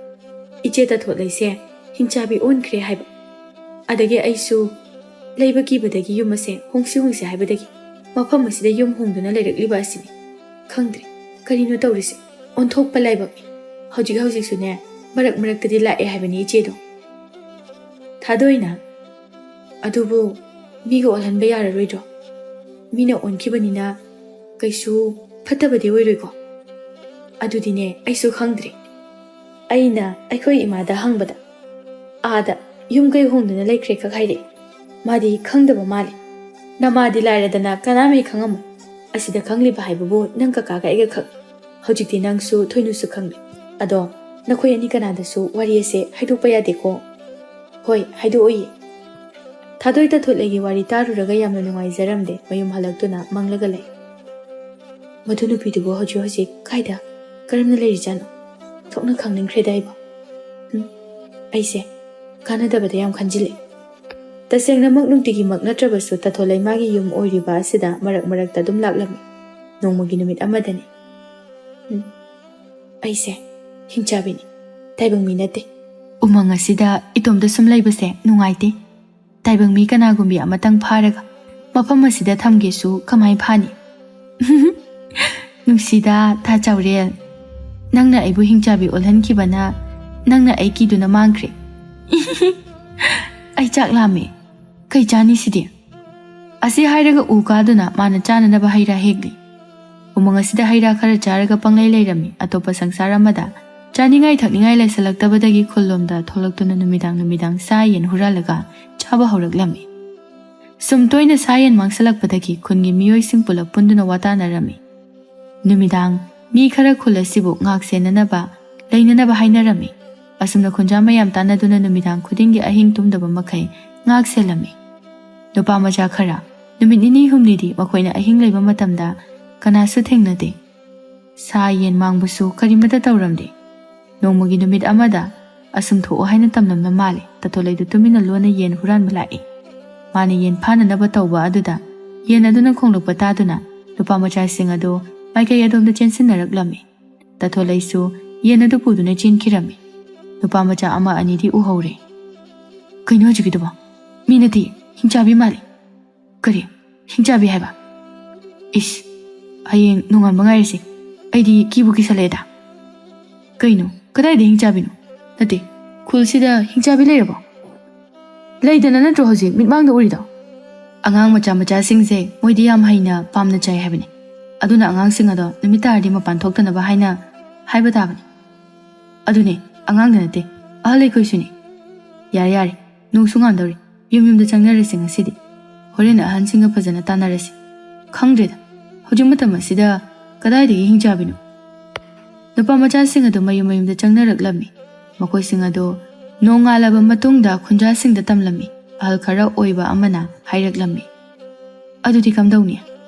ꯏꯆꯦ ꯇꯥꯊꯣꯠ ꯂꯩꯁꯦ ꯍꯤꯡꯆꯥꯕꯤ ꯑꯣꯟꯈ꯭ꯔꯦ ꯍꯥꯏꯕ꯫ ꯑꯗꯒꯤ ꯑꯩꯁꯨ ꯂꯩꯕ ꯀꯤꯕꯗꯒꯤ ꯌꯨꯝ ꯑꯁꯦ ꯍꯣꯡꯁꯤ ꯍꯣꯡꯁꯤ ꯍꯥꯏꯕꯗꯒꯤ ꯃꯐꯝ ꯑꯁꯤꯗ ꯌꯨꯝ ꯍꯣꯡꯗꯨꯅ ꯂꯩꯔꯛꯂꯤꯕ ꯑꯁꯤꯅꯤ꯫ ꯈꯪꯗ꯭ꯔꯦ ꯀꯔꯤꯅꯣ ꯇꯧꯔꯤꯁꯦ, ꯑꯣꯟꯊꯣꯛꯄ ꯂꯥꯏꯕꯛꯅꯤ꯫ ꯍꯧꯖꯤꯛ ꯍꯧꯖꯤꯛꯁꯨꯅꯦ ꯃꯔꯛ ꯃꯔꯛꯇꯗꯤ ꯂꯥꯛꯑꯦ ꯍꯥꯏꯕꯅꯤ ꯏꯆꯦꯗꯣ꯫ ꯊꯥꯗꯣꯏꯅ, "ꯑꯗꯨꯕꯨ ꯃꯤꯒ ꯑꯣꯜꯍꯟꯕ ꯌꯥꯔꯔꯣꯏꯗ꯭ꯔꯣ? ꯃꯤꯅ ꯑꯣꯟꯈꯤꯕꯅꯤꯅ ꯀꯩꯁꯨ ꯐꯠꯇꯕꯗꯤ ꯑꯣꯏꯔꯣꯏꯀꯣ?" "ꯑꯗꯨꯗꯤꯅꯦ ꯑꯩꯁꯨ ꯈꯪꯗ꯭ꯔꯦ꯫ ꯑꯩꯅ ꯑꯩꯈꯣꯏ ꯏꯃꯥꯗ ꯍꯪꯕꯗ ꯑꯥꯗ ꯌꯨꯝ ꯀꯩ ꯍꯣꯡꯗꯨꯅ ꯂꯩꯈ꯭ꯔꯦ ꯈꯛ ꯍꯥꯏꯔꯛꯏ꯫ ꯃꯥꯗꯤ ꯈꯪꯗꯕ ꯃꯥꯜꯂꯤ꯫ ꯅꯃꯥꯗꯤ ꯂꯥꯏꯔꯗꯅ ꯀꯅꯥꯝ ꯍꯦꯛ ꯈꯪꯉꯝꯃꯣꯏ꯫ ꯑꯁꯤꯗ ꯈꯪꯂꯤꯕ ꯍꯥꯏꯕꯕꯨ ꯅꯪ ꯀꯀꯥꯒ ꯑꯩꯒ ꯈꯛ꯫ ꯍꯧꯖꯤꯛꯇꯤ ꯅꯪꯁꯨ ꯊꯣꯏꯅꯨꯁꯨ ꯈꯪꯂꯦ꯫ ꯑꯗꯣ ꯅꯈꯣꯏ ꯑꯅꯤ ꯀꯅꯥꯗꯁꯨ ꯋꯥꯔꯤ ꯑꯁꯦ ꯍꯥꯏꯗꯣꯛꯄ ꯌꯥꯗꯦꯀꯣ?" "ꯍꯣꯏ, ꯍꯥꯏꯗꯣꯛꯑꯣꯏꯌꯦ꯫" ꯊꯥꯗꯣꯏ ꯇꯥꯊꯣꯠꯂꯩꯒꯤ ꯋꯥꯔꯤ ꯇꯥꯔꯨꯔꯒ ꯌꯥꯝꯅ ꯅꯨꯡꯉꯥꯏꯖꯔꯝꯗꯦ꯫ ꯃꯌꯨꯝ ꯍꯜꯂꯛꯇꯨꯅ ꯃꯪꯂꯒ ꯂꯩ꯫ "ꯃꯗꯨ ꯅꯨꯄꯤꯗꯨꯕꯨ ꯍꯧꯖꯤꯛ ꯍꯧꯖꯤꯛ ꯀꯥꯏꯗ, ꯀꯔꯝꯅ ꯂꯩꯔꯤꯖꯥꯠꯅꯣ? ꯊꯣꯛꯅ ꯈꯪꯅꯤꯡꯈ꯭ꯔꯦꯗ ꯑꯩꯕꯨ꯫ ꯎꯝ, ꯑꯩꯁꯦ ꯀꯥꯟꯅꯗꯕꯗ ꯌꯥꯝ ꯈꯟꯖꯤꯜꯂꯦ꯫" ꯇꯁꯦꯡꯅꯃꯛ ꯅꯨꯡꯇꯤꯒꯤꯃꯛ ꯅꯠꯇ꯭ꯔꯕꯁꯨ ꯇꯥꯊꯣꯠꯂꯩ ꯃꯥꯒꯤ ꯌꯨꯝ ꯑꯣꯏꯔꯤꯕ ꯑꯁꯤꯗ ꯃꯔꯛ ꯃꯔꯛꯇ ꯑꯗꯨꯝ ꯂꯥꯛꯂꯝꯃꯤ꯫ ꯅꯣꯡꯃꯒꯤ ꯅꯨꯃꯤꯠ ꯑꯃꯗꯅꯤ꯫ "ꯎꯝ, ꯑꯩꯁꯦ ꯍꯤꯡꯆꯥꯕꯤꯅꯤ, ꯇꯥꯏꯕꯪ ꯃꯤ ꯅꯠꯇꯦ꯫ ꯎꯃꯪ ꯑꯁꯤꯗ ꯏꯇꯣꯝꯇ ꯁꯨꯝ ꯂꯩꯕꯁꯦ ꯅꯨꯡꯉꯥꯏꯇꯦ꯫ ꯇꯥꯏꯕꯪ ꯃꯤ ꯀꯅꯥꯒꯨꯝꯕꯤ ꯑꯃꯇꯪ ꯐꯥꯔꯒ ꯃꯐꯝ ꯑꯁꯤꯗ ꯊꯝꯒꯦꯁꯨ ꯀꯃꯥꯏ ꯐꯥꯅꯤ?" "ꯅꯨꯡꯁꯤꯗ ꯊꯥ ꯆꯥꯎꯔꯦꯜ, ꯅꯪꯅ ꯑꯩꯕꯨ ꯍꯤꯡꯆꯥꯕꯤ ꯑꯣꯜꯍꯟꯈꯤꯕꯅ ꯅꯪꯅ ꯑꯩ ꯀꯤꯗꯨꯅ ꯃꯥꯡꯈ꯭ꯔꯦ꯫ ꯑꯩ ꯆꯥꯛ ꯂꯥꯝꯃꯦ꯫ ꯀꯩ ꯆꯥꯅꯤ ꯁꯤꯗꯤ? ꯑꯁꯤ ꯍꯥꯏꯔꯒ ꯎ ꯀꯥꯗꯨꯅ ꯃꯥꯅ ꯆꯥꯅꯅꯕ ꯍꯩ ꯔꯥ ꯍꯦꯛꯂꯤ꯫ ꯎꯃꯪ ꯑꯁꯤꯗ ꯍꯩ ꯔꯥ ꯈꯔ ꯆꯥꯔꯒ ꯄꯪꯂꯩ ꯂꯩꯔꯝꯃꯤ꯫ ꯑꯇꯣꯞꯄ ꯁꯪꯁꯥꯔ ꯑꯃꯗ ꯆꯥꯅꯤꯡꯉꯥꯏ ꯊꯛꯅꯤꯡꯉꯥꯏ ꯂꯩꯁꯜꯂꯛꯇꯕꯗꯒꯤ ꯈꯨꯜꯂꯣꯝꯗ ꯊꯣꯛꯂꯛꯇꯨꯅ ꯅꯨꯃꯤꯗꯥꯡ ꯅꯨꯃꯤꯗꯥꯡ ꯁꯥ ꯌꯦꯟ ꯍꯨꯔꯥꯜꯂꯒ ꯆꯥꯕ ꯍꯧꯔꯛꯂꯝꯃꯤ꯫ ꯁꯨꯝ ꯇꯣꯏꯅ ꯁꯥ ꯌꯦꯟ ꯃꯥꯡꯁꯤꯜꯂꯛꯄꯗꯒꯤ ꯈꯨꯟꯒꯤ ꯃꯤꯑꯣꯏꯁꯤꯡ ꯄꯨꯂꯞ ꯄꯨꯟꯗꯨꯅ ꯋꯥ ꯇꯥꯅꯔꯝꯃꯤ꯫ ꯅꯨꯃꯤꯗꯥꯡ ꯃꯤ ꯈꯔ ꯈꯨꯜ ꯑꯁꯤꯕꯨ ꯉꯥꯛ ꯁꯦꯟꯅꯅꯕ, ꯂꯩꯅꯅꯕ ꯍꯥꯏꯅꯔꯝꯃꯤ꯫ ꯑꯁꯨꯝꯅ ꯈꯨꯟꯖꯥ ꯃꯌꯥꯝ ꯇꯥꯟꯅꯗꯨꯅ ꯅꯨꯃꯤꯗꯥꯡ ꯈꯨꯗꯤꯡꯒꯤ ꯑꯍꯤꯡ ꯇꯨꯝꯗꯕ ꯃꯈꯩ ꯉꯥꯛ ꯁꯦꯜꯂꯝꯃꯤ꯫ ꯅꯨꯄꯥ ꯃꯆꯥ ꯈꯔ ꯅꯨꯃꯤꯠ ꯅꯤꯅꯤ ꯍꯨꯝꯅꯤꯗꯤ ꯃꯈꯣꯏꯅ ꯑꯍꯤꯡ ꯂꯩꯕ ꯃꯇꯝꯗ ꯀꯅꯥꯁꯨ ꯊꯦꯡꯅꯗꯦ꯫ ꯁꯥ ꯌꯦꯟ ꯃꯥꯡꯕꯁꯨ ꯀꯔꯤꯃꯠꯇ ꯇꯧꯔꯝꯗꯦ꯫ ꯅꯣꯡꯃꯒꯤ ꯅꯨꯃꯤꯠ ꯑꯃꯗ ꯑꯁꯨꯝ ꯊꯣꯛꯑꯣ ꯍꯥꯏꯅ ꯇꯝꯂꯝꯕ ꯃꯥꯜꯂꯦ꯫ ꯇꯥꯊꯣꯂꯩꯗꯨ ꯇꯨꯃꯤꯟꯅ ꯂꯣꯟꯅ ꯌꯦꯟ ꯍꯨꯔꯥꯟꯕ ꯂꯥꯛꯏ꯫ ꯃꯥꯅ ꯌꯦꯟ ꯐꯥꯅꯅꯕ ꯇꯧꯕ ꯑꯗꯨꯗ ꯌꯦꯟ ꯑꯗꯨꯅ ꯈꯣꯡꯂꯛꯄ ꯇꯥꯗꯨꯅ ꯅꯨꯄꯥ ꯃꯆꯥꯁꯤꯡ ꯑꯗꯨ ꯃꯥꯏꯀꯩ ꯑꯗꯣꯝꯗ ꯆꯦꯟꯁꯤꯟꯅꯔꯛꯂꯝꯃꯤ꯫ ꯇꯥꯊꯣꯂꯩꯁꯨ ꯌꯦꯟ ꯑꯗꯨ ꯄꯨꯗꯨꯅ ꯆꯦꯟꯈꯤꯔꯝꯃꯤ꯫ ꯅꯨꯄꯥ ꯃꯆꯥ ꯑꯃ ꯑꯅꯤꯗꯤ ꯎꯍꯧꯔꯦ꯫ "ꯀꯩꯅꯣ ꯍꯧꯖꯤꯛꯀꯤꯗꯨꯕꯣ? ꯃꯤ ꯅꯠꯇꯦ, ꯍꯤꯡꯆꯥꯕꯤ ꯃꯥꯜꯂꯤ꯫" "ꯀꯔꯤ? ꯍꯤꯡꯆꯥꯕꯤ ꯍꯥꯏꯕ? ꯏꯁ, ꯍꯌꯦꯡ ꯅꯣꯡꯉꯥꯟꯕ ꯉꯥꯏꯔꯁꯤ꯫ ꯑꯩꯗꯤ ꯀꯤꯕꯨ ꯀꯤꯁꯜꯂꯛꯑꯦꯗ꯫" "ꯀꯩꯅꯣ? ꯀꯗꯥꯏꯗ ꯍꯤꯡꯆꯥꯕꯤꯅꯣ? ꯅꯠꯇꯦ, ꯈꯨꯜꯁꯤꯗ ꯍꯤꯡꯆꯥꯕꯤ ꯂꯩꯔꯕꯣ? ꯂꯩꯗꯅ ꯅꯠꯇ꯭ꯔꯣ ꯍꯧꯖꯤꯛ ꯃꯤꯠꯃꯥꯡꯗ ꯎꯔꯤꯗꯣ?" ꯑꯉꯥꯡ ꯃꯆꯥ ꯃꯆꯥꯁꯤꯡꯁꯦ ꯃꯣꯏꯗꯤ ꯌꯥꯝ ꯍꯩꯅ ꯄꯥꯝꯅ ꯆꯥꯏ ꯍꯥꯏꯕꯅꯤ꯫ ꯑꯗꯨꯅ ꯑꯉꯥꯡꯁꯤꯡ ꯑꯗꯣ ꯅꯨꯃꯤꯠ ꯇꯥꯔꯗꯤ ꯃꯄꯥꯟ ꯊꯣꯛꯇꯅꯕ ꯍꯥꯏꯅ ꯍꯥꯏꯕ ꯇꯥꯕꯅꯤ꯫ ꯑꯗꯨꯅꯦ, ꯑꯉꯥꯡꯗ ꯅꯠꯇꯦ, ꯑꯍꯜ ꯑꯩꯈꯣꯏꯁꯨꯅꯤ꯫ ꯌꯥꯔꯦ, ꯌꯥꯔꯦ, ꯅꯣꯡꯁꯨ ꯉꯥꯟꯗꯧꯔꯦ꯫ ꯌꯨꯝ ꯌꯨꯝꯗ ꯆꯪꯅꯔꯁꯤ ꯉꯁꯤꯗꯤ꯫ ꯍꯣꯔꯦꯟ ꯑꯍꯟꯁꯤꯡꯒ ꯐꯖꯅ ꯇꯥꯟꯅꯔꯁꯤ꯫ ꯈꯪꯗ꯭ꯔꯦꯗ, ꯍꯧꯖꯤꯛ ꯃꯇꯝ ꯑꯁꯤꯗ ꯀꯗꯥꯏꯗꯒꯤ ꯍꯤꯡꯆꯥꯕꯤꯅꯣ? ꯅꯨꯄꯥ ꯃꯆꯥꯁꯤꯡ ꯑꯗꯨ ꯃꯌꯨꯝ ꯃꯌꯨꯝꯗ ꯆꯪꯅꯔꯛꯂꯝꯃꯤ꯫ ꯃꯈꯣꯏꯁꯤꯡ ꯑꯗꯨ ꯅꯣꯡꯉꯥꯜꯂꯕ ꯃꯇꯨꯡꯗ ꯈꯨꯟꯖꯥꯁꯤꯡꯗ ꯇꯝꯂꯝꯃꯤ꯫ ꯑꯍꯜ ꯈꯔ ꯑꯣꯏꯕ ꯑꯃꯅ ꯍꯥꯏꯔꯛꯂꯝꯃꯤ꯫ "ꯑꯗꯨꯗꯤ ꯀꯝꯗꯧꯅꯤ?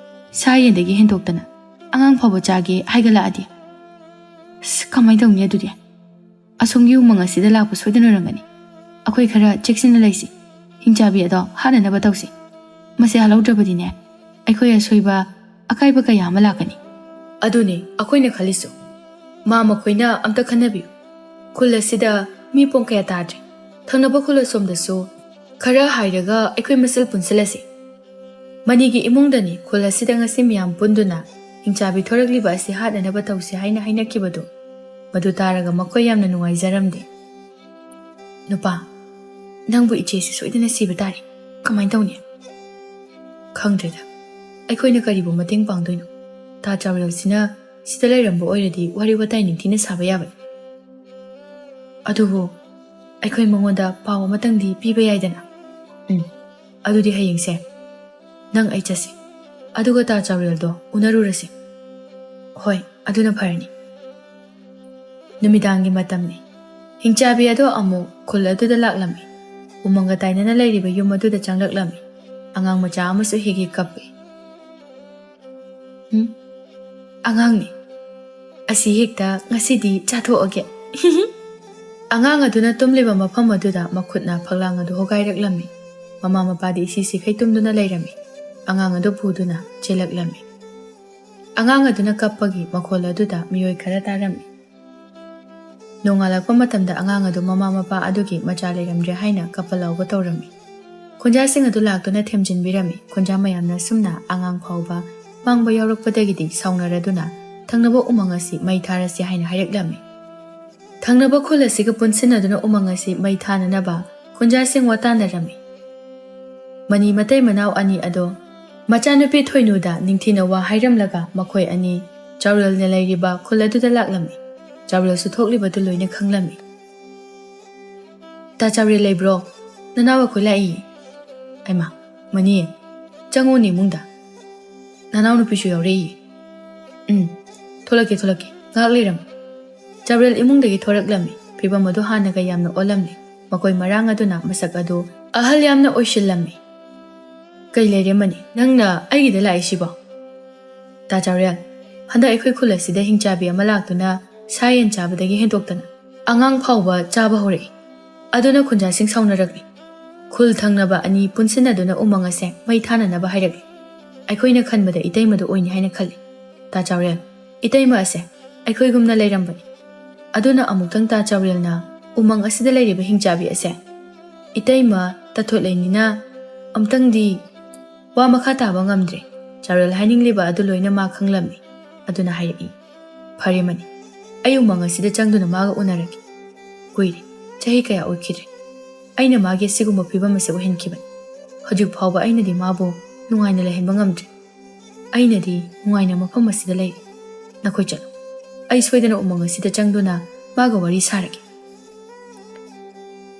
ꯁꯥ ꯌꯦꯟꯗꯒꯤ ꯍꯦꯟꯗꯣꯛꯇꯅ ꯑꯉꯥꯡ ꯐꯥꯎꯕ ꯆꯥꯒꯦ ꯍꯥꯏꯒꯠꯂꯛꯑꯗꯤ? ꯑꯁ, ꯀꯃꯥꯏꯅ ꯇꯧꯅꯤ ꯑꯗꯨꯗꯤ? ꯑꯁꯣꯝꯒꯤ ꯎꯃꯪ ꯑꯁꯤꯗ ꯂꯥꯛꯄ ꯁꯣꯏꯗꯅ ꯑꯣꯏꯔꯝꯒꯅꯤ꯫ ꯑꯩꯈꯣꯏ ꯈꯔ ꯆꯦꯛꯁꯤꯟꯅ ꯂꯩꯁꯤ꯫ ꯍꯤꯡꯆꯥꯕꯤ ꯑꯗꯣ ꯍꯥꯠꯅꯅꯕ ꯇꯧꯁꯤ꯫ ꯃꯁꯤ ꯍꯥꯠꯍꯧꯗ꯭ꯔꯕꯗꯤꯅꯦ, ꯑꯩꯈꯣꯏ ꯑꯁꯣꯏꯕ ꯑꯀꯥꯏꯕ ꯀꯌꯥ ꯑꯃ ꯂꯥꯛꯀꯅꯤ꯫" ꯑꯗꯨꯅꯤ ꯑꯩꯈꯣꯏꯅ ꯈꯜꯂꯤꯁꯨ꯫ ꯃꯥ ꯃꯈꯣꯏꯅ ꯑꯝꯇ ꯈꯟꯅꯕꯤꯌꯨ꯫ ꯈꯨꯜ ꯑꯁꯤꯗ ꯃꯤ ꯄꯣꯡ ꯀꯌꯥ ꯇꯥꯗ꯭ꯔꯦ꯫ ꯊꯪꯅꯕ ꯈꯨꯜ ꯑꯁꯣꯝꯗꯁꯨ ꯈꯔ ꯍꯥꯏꯔꯒ ꯑꯩꯈꯣꯏ ꯃꯁꯦꯜ ꯄꯨꯟꯁꯤꯜꯂꯁꯤ꯫ ꯃꯅꯤꯒꯤ ꯏꯃꯨꯡꯗꯅꯤ ꯈꯨꯜ ꯑꯁꯤꯗ ꯉꯁꯤ ꯃꯤꯌꯥꯝ ꯄꯨꯟꯗꯨꯅ ꯍꯤꯡꯆꯥꯕꯤ ꯊꯣꯔꯛꯂꯤꯕ ꯑꯁꯤ ꯍꯥꯠꯅꯅꯕ ꯇꯧꯁꯤ ꯍꯥꯏꯅ ꯍꯥꯏꯅꯈꯤꯕꯗꯨ꯫ ꯃꯗꯨ ꯇꯥꯔꯒ ꯃꯈꯣꯏ ꯌꯥꯝꯅ ꯅꯨꯡꯉꯥꯏꯖꯔꯝꯗꯦ꯫ "ꯅꯨꯄꯥ, ꯅꯪꯕꯨ ꯏꯆꯦꯁꯤ ꯁꯣꯏꯗꯅ ꯁꯤꯕ ꯇꯥꯔꯦ꯫ ꯀꯃꯥꯏꯅ ꯇꯧꯅꯤ? ꯈꯪꯗ꯭ꯔꯦꯗ, ꯑꯩꯈꯣꯏꯅ ꯀꯔꯤꯕꯨ ꯃꯇꯦꯡ ꯄꯥꯡꯗꯣꯏꯅꯣ? ꯇꯥ ꯆꯥꯎꯔꯦꯜꯁꯤꯅ ꯁꯤꯗ ꯂꯩꯔꯝꯕ ꯑꯣꯏꯔꯗꯤ ꯋꯥꯔꯤ ꯋꯥꯇꯥꯏ ꯅꯤꯡꯊꯤꯅ ꯁꯥꯕ ꯌꯥꯕꯅꯤ꯫ ꯑꯗꯨꯕꯨ ꯑꯩꯈꯣꯏ ꯃꯉꯣꯟꯗ ꯄꯥꯎ ꯑꯃꯇꯪꯗꯤ ꯄꯤꯕ ꯌꯥꯏꯗꯅ꯫ ꯎꯝ, ꯑꯗꯨꯗꯤ ꯍꯌꯦꯡꯁꯦ ꯅꯪ ꯑꯩ ꯆꯠꯁꯤ, ꯑꯗꯨꯒ ꯇꯥ ꯆꯥꯎꯔꯦꯜꯗꯣ ꯎꯅꯔꯨꯔꯁꯤ꯫ ꯍꯣꯏ, ꯑꯗꯨꯅ ꯐꯔꯅꯤ꯫ ꯅꯨꯃꯤꯗꯥꯡꯒꯤ ꯃꯇꯝꯅꯤ꯫ ꯍꯤꯡꯆꯥꯕꯤ ꯑꯗꯣ ꯑꯃꯨꯛ ꯈꯨꯜ ꯑꯗꯨꯗ ꯂꯥꯛꯂꯝꯃꯤ꯫ ꯎꯃꯪꯒ ꯇꯥꯏꯅꯅ ꯂꯩꯔꯤꯕ ꯌꯨꯝ ꯑꯗꯨꯗ ꯆꯪꯂꯛꯂꯝꯃꯤ꯫ ꯑꯉꯥꯡ ꯃꯆꯥ ꯑꯃꯁꯨ ꯍꯦꯛ ꯍꯦꯛ ꯀꯞꯄꯤ꯫ "ꯎꯝ, ꯑꯉꯥꯡꯅꯤ꯫ ꯑꯁꯤ ꯍꯦꯛꯇ ꯉꯁꯤꯗꯤ ꯆꯥꯊꯣꯛꯑꯒꯦ꯫" ꯑꯉꯥꯡ ꯑꯗꯨꯅ ꯇꯨꯝꯂꯤꯕ ꯃꯐꯝ ꯑꯗꯨꯗ ꯃꯈꯨꯠꯅ ꯐꯛꯂꯥꯡ ꯑꯗꯨ ꯍꯣꯒꯥꯏꯔꯛꯂꯝꯃꯤ꯫ ꯃꯃꯥ ꯃꯄꯥꯗꯤ ꯏꯁꯤ ꯁꯤꯈꯩ ꯇꯨꯝꯗꯨꯅ ꯂꯩꯔꯝꯃꯤ꯫ ꯑꯉꯥꯡ ꯑꯗꯨ ꯄꯨꯗꯨꯅ ꯆꯦꯜꯂꯛꯂꯝꯃꯤ꯫ ꯑꯉꯥꯡ ꯑꯗꯨꯅ ꯀꯞꯄꯒꯤ ꯃꯈꯣꯜ ꯑꯗꯨꯗ ꯃꯤꯑꯣꯏ ꯈꯔ ꯇꯥꯔꯝꯃꯤ꯫ ꯅꯣꯡꯉꯥꯜꯂꯛꯄ ꯃꯇꯝꯗ ꯑꯉꯥꯡ ꯑꯗꯨ ꯃꯃꯥ ꯃꯄꯥ ꯑꯗꯨꯒꯤ ꯃꯆꯥ ꯂꯩꯔꯝꯗ꯭ꯔꯦ ꯍꯥꯏꯅ ꯀꯞꯄ ꯂꯥꯎꯕ ꯇꯧꯔꯝꯃꯤ꯫ ꯈꯨꯟꯖꯥꯁꯤꯡ ꯑꯗꯨ ꯂꯥꯛꯇꯨꯅ ꯊꯦꯝꯖꯤꯟꯕꯤꯔꯝꯃꯤ꯫ ꯈꯨꯟꯖꯥ ꯃꯌꯥꯝꯅ ꯑꯁꯨꯝꯅ ꯑꯉꯥꯡ ꯐꯥꯎꯕ ꯃꯥꯡꯕ ꯌꯥꯎꯔꯛꯄꯗꯒꯤꯗꯤ ꯁꯥꯎꯅꯔꯗꯨꯅ ꯊꯪꯅꯕ ꯎꯃꯪ ꯑꯁꯤ ꯃꯩ ꯊꯥꯔꯁꯤ ꯍꯥꯏꯅ ꯍꯥꯏꯔꯛꯂꯝꯃꯤ꯫ ꯊꯪꯅꯕ ꯈꯨꯜ ꯑꯁꯤꯒ ꯄꯨꯟꯁꯤꯟꯅꯗꯨꯅ ꯎꯃꯪ ꯑꯁꯤ ꯃꯩ ꯊꯥꯅꯅꯕ ꯈꯨꯟꯖꯥꯁꯤꯡ ꯋꯥꯇꯥꯟꯅꯔꯝꯃꯤ꯫ ꯃꯅꯤ ꯃꯇꯩ ꯃꯅꯥꯎ ꯑꯅꯤ ꯑꯗꯣ ꯃꯆꯥꯅꯨꯄꯤ ꯊꯣꯏꯅꯨꯗ ꯅꯤꯡꯊꯤꯅ ꯋꯥ ꯍꯥꯏꯔꯝꯂꯒ ꯃꯈꯣꯏ ꯑꯅꯤ ꯆꯥꯎꯔꯦꯜꯅ ꯂꯩꯔꯤꯕ ꯈꯨꯜ ꯑꯗꯨꯗ ꯂꯥꯛꯂꯝꯃꯤ꯫ ꯆꯥꯎꯔꯦꯜꯁꯨ ꯊꯣꯛꯂꯤꯕꯗꯨ ꯂꯣꯏꯅ ꯈꯪꯂꯝꯃꯤ꯫ "ꯇꯥ ꯆꯥꯎꯔꯦꯜ ꯂꯩꯕ꯭ꯔꯣ? ꯅꯅꯥꯎ ꯑꯩꯈꯣꯏ ꯂꯥꯛꯏ꯫" "ꯑꯩꯃ, ꯃꯅꯤ, ꯆꯪꯉꯣꯅꯦ ꯏꯃꯨꯡꯗ꯫ ꯅꯅꯥꯎ ꯅꯨꯄꯤꯁꯨ ꯌꯥꯎꯔꯛꯏ꯫" "ꯎꯝ, ꯊꯣꯛꯂꯛꯀꯦ, ꯊꯣꯛꯂꯛꯀꯦ, ꯉꯥꯏꯍꯥꯛ ꯂꯩꯔꯝꯃꯨ꯫" ꯆꯥꯎꯔꯦꯜ ꯏꯃꯨꯡꯗꯒꯤ ꯊꯣꯔꯛꯂꯝꯃꯤ꯫ ꯐꯤꯕꯝ ꯑꯗꯨ ꯍꯥꯟꯅꯒ ꯌꯥꯝꯅ ꯑꯣꯜꯂꯝꯃꯤ꯫ ꯃꯈꯣꯏ ꯃꯔꯥꯡ ꯑꯗꯨꯅ ꯃꯁꯛ ꯑꯗꯨ ꯑꯍꯜ ꯌꯥꯝꯅ ꯑꯣꯏꯁꯤꯜꯂꯝꯃꯤ꯫ "ꯀꯩ ꯂꯩꯔꯦ ꯃꯅꯤ? ꯅꯪꯅ ꯑꯩꯒꯤꯗ ꯂꯥꯛꯏꯁꯤꯕꯣ?" "ꯇꯥ ꯆꯥꯎꯔꯦꯜ, ꯍꯟꯗꯛ ꯑꯩꯈꯣꯏ ꯈꯨꯜ ꯑꯁꯤꯗ ꯍꯤꯡꯆꯥꯕꯤ ꯑꯃ ꯂꯥꯛꯇꯨꯅ ꯁꯥ ꯌꯦꯟ ꯆꯥꯕꯗꯒꯤ ꯍꯦꯟꯗꯣꯛꯇꯅ ꯑꯉꯥꯡ ꯐꯥꯎꯕ ꯆꯥꯕ ꯍꯧꯔꯛꯏ꯫ ꯑꯗꯨꯅ ꯈꯨꯟꯖꯥꯁꯤꯡ ꯁꯥꯎꯅꯔꯛꯂꯤ꯫ ꯈꯨꯜ ꯊꯪꯅꯕ ꯑꯅꯤ ꯄꯨꯟꯁꯤꯟꯅꯗꯨꯅ ꯎꯃꯪ ꯑꯁꯦ ꯃꯩ ꯊꯥꯅꯅꯕ ꯍꯥꯏꯔꯛꯂꯤ꯫ ꯑꯩꯈꯣꯏꯅ ꯈꯟꯕꯗ ꯏꯇꯩꯃꯗꯨ ꯑꯣꯏꯅꯤ ꯍꯥꯏꯅ ꯈꯜꯂꯤ꯫ ꯇꯥ ꯆꯥꯎꯔꯦꯜ, ꯏꯇꯩꯃ ꯑꯁꯦ ꯑꯩꯈꯣꯏꯒꯨꯝꯅ ꯂꯩꯔꯝꯕꯅꯤ꯫ ꯑꯗꯨꯅ ꯑꯃꯨꯛꯇꯪ ꯇꯥ ꯆꯥꯎꯔꯦꯜꯅ ꯎꯃꯪ ꯑꯁꯤꯗ ꯂꯩꯔꯤꯕ ꯍꯤꯡꯆꯥꯕꯤ ꯑꯁꯦ ꯏꯇꯩꯃ ꯇꯥꯊꯣꯠꯂꯩꯅꯤꯅ ꯑꯃꯨꯛꯇꯪꯗꯤ" ꯋꯥ ꯃꯈꯥ ꯇꯥꯕ ꯉꯝꯗ꯭ꯔꯦ꯫ ꯆꯥꯎꯔꯦꯜ ꯍꯥꯏꯅꯤꯡꯂꯤꯕ ꯑꯗꯨ ꯂꯣꯏꯅ ꯃꯥ ꯈꯪꯂꯝꯃꯤ꯫ ꯑꯗꯨꯅ ꯍꯥꯏꯔꯛꯏ, "ꯐꯔꯦ ꯃꯅꯤ, ꯑꯩ ꯎꯃꯪ ꯑꯁꯤꯗ ꯆꯪꯗꯨꯅ ꯃꯥꯒ ꯎꯅꯔꯒꯦ꯫ ꯀꯨꯏꯔꯦ, ꯆꯍꯤ ꯀꯌꯥ ꯑꯣꯏꯈꯤꯗ꯭ꯔꯦ꯫" ꯑꯩꯅ ꯃꯥꯒꯤ ꯑꯁꯤꯒꯨꯝꯕ ꯐꯤꯕꯝ ꯑꯁꯤ ꯑꯣꯏꯍꯟꯈꯤꯕꯅꯤ꯫ ꯍꯧꯖꯤꯛ ꯐꯥꯎꯕ ꯑꯩꯅꯗꯤ ꯃꯥꯕꯨ ꯅꯨꯡꯉꯥꯏꯅ ꯂꯩꯍꯟꯕ ꯉꯝꯗ꯭ꯔꯤ꯫ ꯑꯩꯅꯗꯤ ꯅꯨꯡꯉꯥꯏꯅ ꯃꯐꯝ ꯑꯁꯤꯗ ꯂꯩꯔꯤ꯫ ꯅꯈꯣꯏ ꯆꯠꯂꯨ꯫ ꯑꯩ ꯁꯣꯏꯗꯅ ꯎꯃꯪ ꯑꯁꯤꯗ ꯆꯪꯗꯨꯅ ꯃꯥꯒ ꯋꯥꯔꯤ ꯁꯥꯔꯒꯦ꯫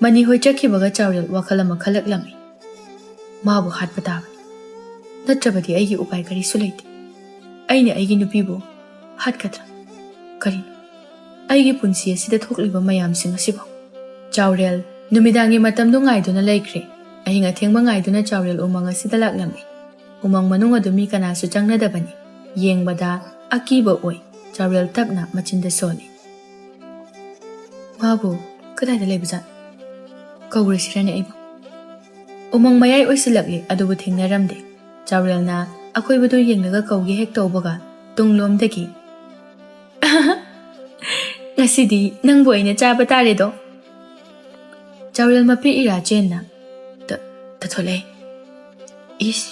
ꯃꯅꯤ ꯍꯣꯏ ꯆꯠꯈꯤꯕꯒ ꯆꯥꯎꯔꯦꯜ ꯋꯥꯈꯜ ꯑꯃ ꯈꯜꯂꯛꯂꯝꯃꯤ꯫ ꯃꯥꯕꯨ ꯍꯥꯠꯄ ꯇꯥꯕꯅꯤ꯫ ꯅꯠꯇ꯭ꯔꯕꯗꯤ ꯑꯩꯒꯤ ꯎꯄꯥꯏ ꯀꯔꯤꯁꯨ ꯂꯩꯇꯦ꯫ ꯑꯩꯅ ꯑꯩꯒꯤ ꯅꯨꯄꯤꯕꯨ ꯍꯥꯠꯀꯗ꯭ꯔꯥ? ꯀꯔꯤꯅꯣ? ꯑꯩꯒꯤ ꯄꯨꯟꯁꯤ ꯑꯁꯤꯗ ꯊꯣꯛꯂꯤꯕ ꯃꯌꯥꯝꯁꯤꯡ ꯑꯁꯤꯕꯨ? ꯆꯥꯎꯔꯦꯜ ꯅꯨꯃꯤꯗꯥꯡꯒꯤ ꯃꯇꯝꯗꯨ ꯉꯥꯏꯗꯨꯅ ꯂꯩꯈ꯭ꯔꯦ꯫ ꯑꯍꯤꯡ ꯑꯊꯦꯡꯕ ꯉꯥꯏꯗꯨꯅ ꯆꯥꯎꯔꯦꯜ ꯎꯃꯪ ꯑꯁꯤꯗ ꯂꯥꯛꯂꯝꯃꯤ꯫ ꯎꯃꯪ ꯃꯅꯨꯡ ꯑꯗꯨ ꯃꯤ ꯀꯅꯥꯁꯨ ꯆꯪꯅꯗꯕꯅꯤ꯫ ꯌꯦꯡꯕꯗ ꯑꯀꯤꯕ ꯑꯣꯏ꯫ ꯆꯥꯎꯔꯦꯜ ꯇꯞꯅ ꯃꯆꯤꯟꯗ ꯁꯣꯜꯂꯤ꯫ ꯃꯥꯕꯨ ꯀꯗꯥꯏꯗ ꯂꯩꯕꯖꯥꯠꯅꯣ? ꯀꯧꯔꯁꯤꯔꯅꯦ ꯑꯩꯕꯨ? ꯎꯃꯪ ꯃꯌꯥꯏ ꯑꯣꯏꯁꯤꯜꯂꯛꯂꯤ, ꯑꯗꯨꯕꯨ ꯊꯦꯡꯅꯔꯝꯗꯦ꯫ ꯆꯥꯎꯔꯦꯜꯅ ꯑꯀꯣꯏꯕꯗꯨ ꯌꯦꯡꯂꯒ ꯀꯧꯒꯦ ꯍꯦꯛ ꯇꯧꯕꯒ ꯇꯨꯡꯂꯣꯝꯗꯒꯤ, "ꯉꯁꯤꯗꯤ ꯅꯪꯕꯨ ꯑꯩꯅ ꯆꯥꯕ ꯇꯥꯔꯦꯗꯣ!" ꯆꯥꯎꯔꯦꯜ ꯃꯄꯤ ꯏꯔꯥ ꯆꯦꯟꯅ, "ꯇ-, ꯇꯥꯊꯣꯂꯛꯑꯦ꯫ ꯏꯁ,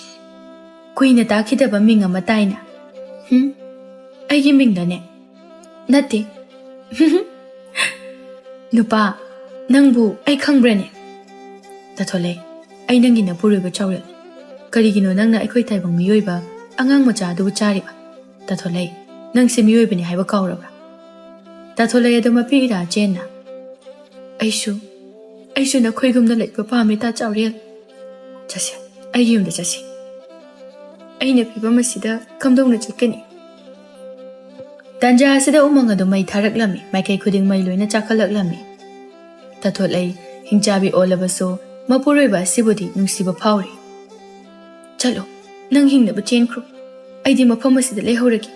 ꯀꯨꯏꯅ ꯇꯥꯈꯤꯗꯕ ꯃꯤꯡ ꯑꯃ ꯇꯥꯏꯅ꯫ ꯍꯨꯝ, ꯑꯩꯒꯤ ꯃꯤꯡꯗꯅꯦ꯫ ꯅꯠꯇꯦ꯫ ꯅꯨꯄꯥ, ꯅꯪꯕꯨ ꯑꯩ ꯈꯪꯕ꯭ꯔꯅꯦ?" "ꯇꯥꯊꯣꯂꯛꯑꯦ, ꯑꯩ ꯅꯪꯒꯤ ꯅꯄꯨꯔꯣꯏꯕ ꯆꯥꯎꯔꯦꯜ꯫ ꯀꯔꯤꯒꯤꯅꯣ ꯅꯪꯅ ꯑꯩꯈꯣꯏ ꯇꯥꯏꯕꯪ ꯃꯤꯑꯣꯏꯕ ꯑꯉꯥꯡ ꯃꯆꯥ ꯑꯗꯨꯕꯨ ꯆꯥꯔꯤꯕ? ꯇꯥꯊꯣꯂꯛꯑꯦ, ꯅꯪꯁꯦ ꯃꯤꯑꯣꯏꯕꯅꯤ ꯍꯥꯏꯕ ꯀꯥꯎꯔꯕ꯭ꯔꯥ?" ꯇꯥꯊꯣꯂꯛꯑꯦ ꯑꯗꯨ ꯃꯄꯤ ꯏꯔꯥ ꯆꯦꯟꯅ, "ꯑꯩꯁꯨ, ꯑꯩꯁꯨ ꯅꯈꯣꯏꯒꯨꯝꯅ ꯂꯩꯕ ꯄꯥꯝꯃꯦ, ꯇꯥ ꯆꯥꯎꯔꯦꯜ꯫ ꯆꯠꯁꯦ, ꯑꯩꯒꯤ ꯌꯨꯝꯗ ꯆꯠꯁꯤ꯫ ꯑꯩꯅ ꯐꯤꯕꯝ ꯑꯁꯤꯗ ꯀꯝꯗꯧꯅ ꯆꯠꯀꯅꯤ?" ꯇꯥꯟꯖꯥ ꯑꯁꯤꯗ ꯎꯃꯪ ꯑꯗꯨ ꯃꯩ ꯊꯥꯔꯛꯂꯝꯃꯤ, ꯃꯥꯏꯀꯩ ꯈꯨꯗꯤꯡ ꯃꯩ ꯂꯣꯏꯅ ꯆꯥꯛꯈꯠꯂꯛꯂꯝꯃꯤ꯫ ꯇꯥꯊꯣꯂꯛꯏ, ꯍꯤꯡꯆꯥꯕꯤ ꯑꯣꯜꯂꯕꯁꯨ ꯃꯄꯨꯔꯣꯏꯕ ꯑꯁꯤꯕꯨꯗꯤ ꯅꯨꯡꯁꯤꯕ ꯐꯥꯎꯔꯤ꯫ "ꯆꯠꯂꯣ, ꯅꯪ ꯍꯤꯡꯅꯕ ꯆꯦꯟꯈ꯭ꯔꯣ꯫ ꯑꯩꯗꯤ ꯃꯐꯝ ꯑꯁꯤꯗ ꯂꯩꯍꯧꯔꯒꯦ꯫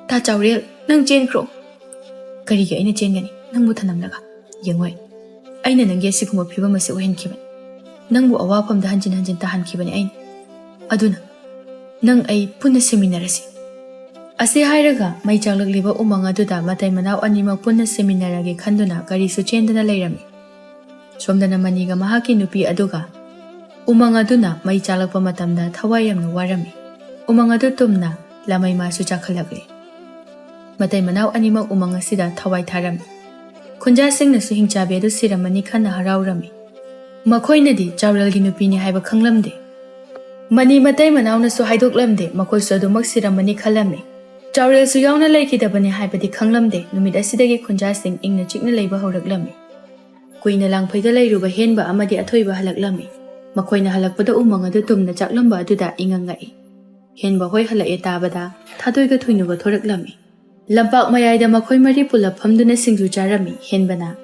ꯇꯥ ꯆꯥꯎꯔꯦꯜ, ꯅꯪ ꯆꯦꯟꯈ꯭ꯔꯣ꯫" "ꯀꯔꯤꯒꯤ ꯑꯩꯅ ꯆꯦꯟꯒꯅꯤ, ꯅꯪꯕꯨ ꯊꯅꯝꯂꯒ? ꯌꯦꯡꯉꯣꯏ, ꯑꯩꯅ ꯅꯪꯒꯤ ꯑꯁꯤꯒꯨꯝꯕ ꯐꯤꯕꯝ ꯑꯁꯤ ꯑꯣꯏꯍꯟꯈꯤꯕꯅꯤ꯫ ꯅꯪꯕꯨ ꯑꯋꯥꯐꯝꯗ ꯍꯟꯖꯤꯟ ꯍꯟꯖꯤꯟ ꯇꯥꯍꯟꯈꯤꯕꯅꯤ ꯑꯩꯅ꯫ ꯑꯗꯨꯅ ꯅꯪ ꯑꯩ ꯄꯨꯟꯅ ꯁꯤꯃꯤꯟꯅꯔꯁꯤ꯫" ꯑꯁꯤ ꯍꯥꯏꯔꯒ ꯃꯩ ꯆꯥꯛꯂꯛꯂꯤꯕ ꯎꯃꯪ ꯑꯗꯨꯗ ꯃꯇꯩ ꯃꯅꯥꯎ ꯑꯅꯤꯃꯛ ꯄꯨꯟꯅ ꯁꯤꯃꯤꯟꯅꯔꯒꯦ ꯈꯟꯗꯨꯅ ꯀꯔꯤꯁꯨ ꯆꯦꯟꯗꯅ ꯂꯩꯔꯝꯃꯤ꯫ ꯁꯣꯝꯗꯅ ꯃꯅꯤꯒ ꯃꯍꯥꯛꯀꯤ ꯅꯨꯄꯤ ꯑꯗꯨꯒ ꯎꯃꯪ ꯑꯗꯨꯅ ꯃꯩ ꯆꯥꯛꯂꯛꯄ ꯃꯇꯝꯗ ꯊꯋꯥꯏ ꯌꯥꯝꯅ ꯋꯥꯔꯝꯃꯤ꯫ ꯎꯃꯪ ꯑꯗꯨ ꯇꯨꯝꯅ ꯂꯃꯩ ꯃꯥꯁꯨ ꯆꯥꯛꯈꯠꯂꯛꯂꯦ꯫ ꯃꯇꯩ ꯃꯅꯥꯎ ꯑꯅꯤꯃꯛ ꯎꯃꯪ ꯑꯁꯤꯗ ꯊꯋꯥꯏ ꯊꯥꯔꯝꯃꯤ꯫ ꯈꯨꯟꯖꯥꯁꯤꯡꯅꯁꯨ ꯍꯤꯡꯆꯥꯕꯤ ꯑꯗꯨ ꯁꯤꯔꯝꯃꯅꯤ ꯈꯟꯅ ꯍꯔꯥꯎꯔꯝꯃꯤ꯫ ꯃꯈꯣꯏꯅꯗꯤ ꯆꯥꯎꯔꯦꯜꯒꯤ ꯅꯨꯄꯤꯅꯤ ꯍꯥꯏꯕ ꯈꯪꯂꯝꯗꯦ꯫ ꯃꯅꯤ ꯃꯇꯩ ꯃꯅꯥꯎꯅꯁꯨ ꯍꯥꯏꯗꯣꯛꯂꯝꯗꯦ, ꯃꯈꯣꯏꯁꯨ ꯑꯗꯨꯃꯛ ꯁꯤꯔꯝꯃꯅꯤ ꯈꯜꯂꯝꯃꯤ꯫ ꯆꯥꯎꯔꯦꯜꯁꯨ ꯌꯥꯎꯅ ꯂꯩꯈꯤꯗꯕꯅꯤ ꯍꯥꯏꯕꯗꯤ ꯈꯪꯂꯝꯗꯦ꯫ ꯅꯨꯃꯤꯠ ꯑꯁꯤꯗꯒꯤ ꯈꯨꯟꯖꯥꯁꯤꯡ ꯏꯪꯅ ꯆꯤꯛꯅ ꯂꯩꯕ ꯍꯧꯔꯛꯂꯝꯃꯤ꯫ ꯀꯨꯏꯅ ꯂꯥꯡꯐꯩꯗ ꯂꯩꯔꯨꯕ ꯍꯦꯟꯕ ꯑꯃꯗꯤ ꯑꯊꯣꯏꯕ ꯍꯜꯂꯛꯂꯝꯃꯤ꯫ ꯃꯈꯣꯏꯅ ꯍꯜꯂꯛꯄꯗ ꯎꯃꯪ ꯑꯗꯨ ꯇꯨꯝꯅ ꯆꯥꯛꯂꯝꯕ ꯑꯗꯨꯗ ꯏꯉꯪ ꯉꯛꯏ꯫ ꯍꯦꯟꯕ ꯍꯣꯏ ꯍꯜꯂꯛꯑꯦ ꯇꯥꯕꯗ ꯊꯥꯗꯣꯏꯒ ꯊꯣꯏꯅꯨꯒ ꯊꯣꯔꯛꯂꯝꯃꯤ꯫ ꯂꯝꯄꯥꯛ ꯃꯌꯥꯏꯗ ꯃꯈꯣꯏ ꯃꯔꯤ ꯄꯨꯂꯞ ꯐꯝꯗꯨꯅ ꯁꯤꯡꯖꯨ ꯆꯥꯔꯝꯃꯤ꯫ ꯍꯦꯟꯕꯅ,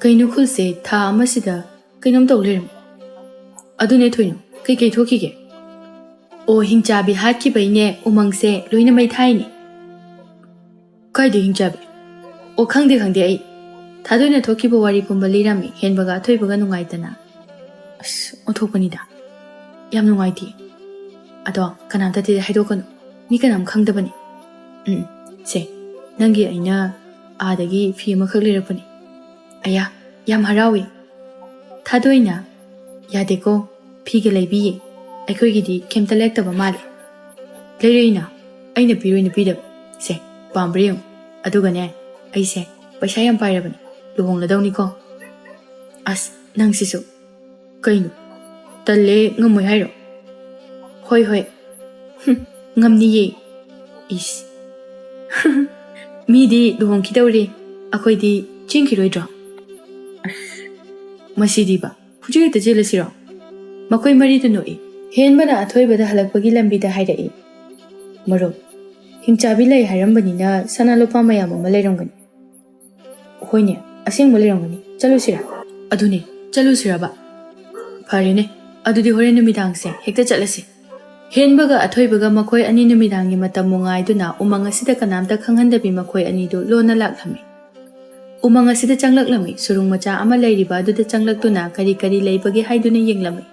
"ꯀꯩꯅꯣ ꯈꯨꯜꯁꯦ, ꯊꯥ ꯑꯃꯁꯤꯗ ꯀꯩꯅꯣꯝ ꯇꯧ ꯂꯩꯔꯝꯃꯤ꯫ ꯑꯗꯨꯅꯦ ꯊꯣꯏꯅꯨ, ꯀꯩꯀꯩ ꯊꯣꯛꯈꯤꯒꯦ?" "ꯑꯣ, ꯍꯤꯡꯆꯥꯕꯤ ꯍꯥꯠꯈꯤꯕꯩꯅꯦ, ꯎꯃꯪꯁꯦ ꯂꯣꯏꯅ ꯃꯩ ꯊꯥꯏꯅꯦ꯫" "ꯀꯥꯏꯗ ꯍꯤꯡꯆꯥꯕꯤ?" "ꯑꯣ, ꯈꯪꯗꯦ, ꯈꯪꯗꯦ ꯑꯩ꯫ ꯊꯥꯗꯣꯏꯅ ꯊꯣꯛꯈꯤꯕ ꯋꯥꯔꯤ ꯄꯨꯝꯕ ꯂꯤꯔꯝꯃꯤ ꯍꯦꯟꯕꯒ ꯑꯊꯣꯏꯕꯒ ꯅꯨꯡꯉꯥꯏꯇꯅ꯫" "ꯑꯁ, ꯑꯣꯟꯊꯣꯛꯄꯅꯤꯗ꯫ ꯌꯥꯝ ꯅꯨꯡꯉꯥꯏꯇꯦ꯫ ꯑꯗꯣ ꯀꯅꯥꯝꯇꯗꯤ ꯍꯥꯏꯗꯣꯛꯀꯅꯨ꯫ ꯃꯤ ꯀꯅꯥꯝ ꯈꯪꯗꯕꯅꯤ꯫ ꯎꯝ, ꯁꯦ, ꯅꯪꯒꯤ ꯑꯩꯅ ꯑꯥꯗꯒꯤ ꯐꯤ ꯑꯃꯈꯛ ꯂꯩꯔꯛꯄꯅꯤ꯫ ꯑꯌꯥ, ꯌꯥꯝ ꯍꯔꯥꯎꯏ꯫" ꯊꯥꯗꯣꯏꯅ, "ꯌꯥꯗꯦꯀꯣ, ꯐꯤꯒ ꯂꯩꯕꯤꯌꯦ꯫ ꯑꯩꯈꯣꯏꯒꯤꯗꯤ ꯀꯩꯝꯇ ꯂꯩꯔꯛꯇꯕ ꯃꯥꯜꯂꯦ꯫" "ꯂꯩꯔꯛꯏꯅ, ꯑꯩꯅ ꯄꯤꯔꯣꯏꯅ ꯄꯤꯗꯕ꯫ ꯁꯦ, ꯄꯥꯝꯕ꯭ꯔꯥ ꯌꯦꯡꯉꯨ꯫ ꯑꯗꯨꯒꯅꯦ, ꯑꯩꯁꯦ ꯄꯩꯁꯥ ꯌꯥꯝ ꯄꯥꯏꯔꯕꯅꯤ, ꯂꯨꯍꯣꯡꯂꯗꯧꯅꯤꯀꯣ꯫" "ꯑꯁ, ꯅꯪꯁꯤꯁꯨ꯫ ꯀꯩꯅꯣ, ꯇꯜꯂꯦ, ꯉꯝꯃꯣꯏ ꯍꯥꯏꯔꯣ?" "ꯍꯣꯏ, ꯍꯣꯏ꯫ ꯍꯨꯝ, ꯉꯝꯅꯤꯌꯦ꯫" "ꯏꯁ꯫ ꯃꯤꯗꯤ ꯂꯨꯍꯣꯡꯈꯤꯗꯧꯔꯦ, ꯑꯩꯈꯣꯏꯗꯤ ꯆꯦꯟꯈꯤꯔꯣꯏꯗ꯭ꯔꯣ?" "ꯑꯁ, ꯃꯁꯤꯗꯤꯕ, ꯍꯧꯖꯤꯛ ꯍꯦꯛꯇ ꯆꯦꯜꯂꯁꯤꯔꯣ?" ꯃꯈꯣꯏ ꯃꯔꯤꯗꯨ ꯅꯣꯛꯏ꯫ ꯍꯦꯟꯕꯅ ꯑꯊꯣꯏꯕꯗ ꯍꯜꯂꯛꯄꯒꯤ ꯂꯝꯕꯤꯗ ꯍꯥꯏꯔꯛꯏ, "ꯃꯔꯨꯞ, ꯍꯤꯡꯆꯥꯕꯤ ꯂꯩ ꯍꯥꯏꯔꯝꯕꯅꯤꯅ ꯁꯅꯥ ꯂꯨꯄꯥ ꯃꯌꯥꯝ ꯑꯃ ꯂꯩꯔꯝꯒꯅꯤ꯫" "ꯍꯣꯏꯅꯦ, ꯑꯁꯦꯡꯕ ꯂꯩꯔꯝꯒꯅꯤ꯫ ꯆꯠꯂꯨꯁꯤꯔꯥ?" "ꯑꯗꯨꯅꯦ, ꯆꯠꯂꯨꯁꯤꯔꯕ?" "ꯐꯔꯦꯅꯦ, ꯑꯗꯨꯗꯤ ꯍꯣꯔꯦꯟ ꯅꯨꯃꯤꯗꯥꯡꯁꯦ ꯍꯦꯛꯇ ꯆꯠꯂꯁꯤ꯫" ꯍꯦꯟꯕꯒ ꯑꯊꯣꯏꯕꯒ ꯃꯈꯣꯏ ꯑꯅꯤ ꯅꯨꯃꯤꯗꯥꯡꯒꯤ ꯃꯇꯝꯕꯨ ꯉꯥꯏꯗꯨꯅ ꯎꯃꯪ ꯑꯁꯤꯗ ꯀꯅꯥꯝꯇ ꯈꯪꯍꯟꯗꯕꯤ ꯃꯈꯣꯏ ꯑꯅꯤꯗꯨ ꯂꯣꯟꯅ ꯂꯥꯛꯂꯝꯃꯤ꯫ ꯎꯃꯪ ꯑꯁꯤꯗ ꯆꯪꯂꯛꯂꯝꯃꯤ꯫ ꯁꯨꯔꯨꯡ ꯃꯆꯥ ꯑꯃ ꯂꯩꯔꯤꯕ ꯑꯗꯨꯗ ꯆꯪꯂꯛꯇꯨꯅ ꯀꯔꯤ ꯀꯔꯤ ꯂꯩꯕꯒꯦ ꯍꯥꯏꯗꯨꯅ ꯌꯦꯡꯂꯝꯃꯤ꯫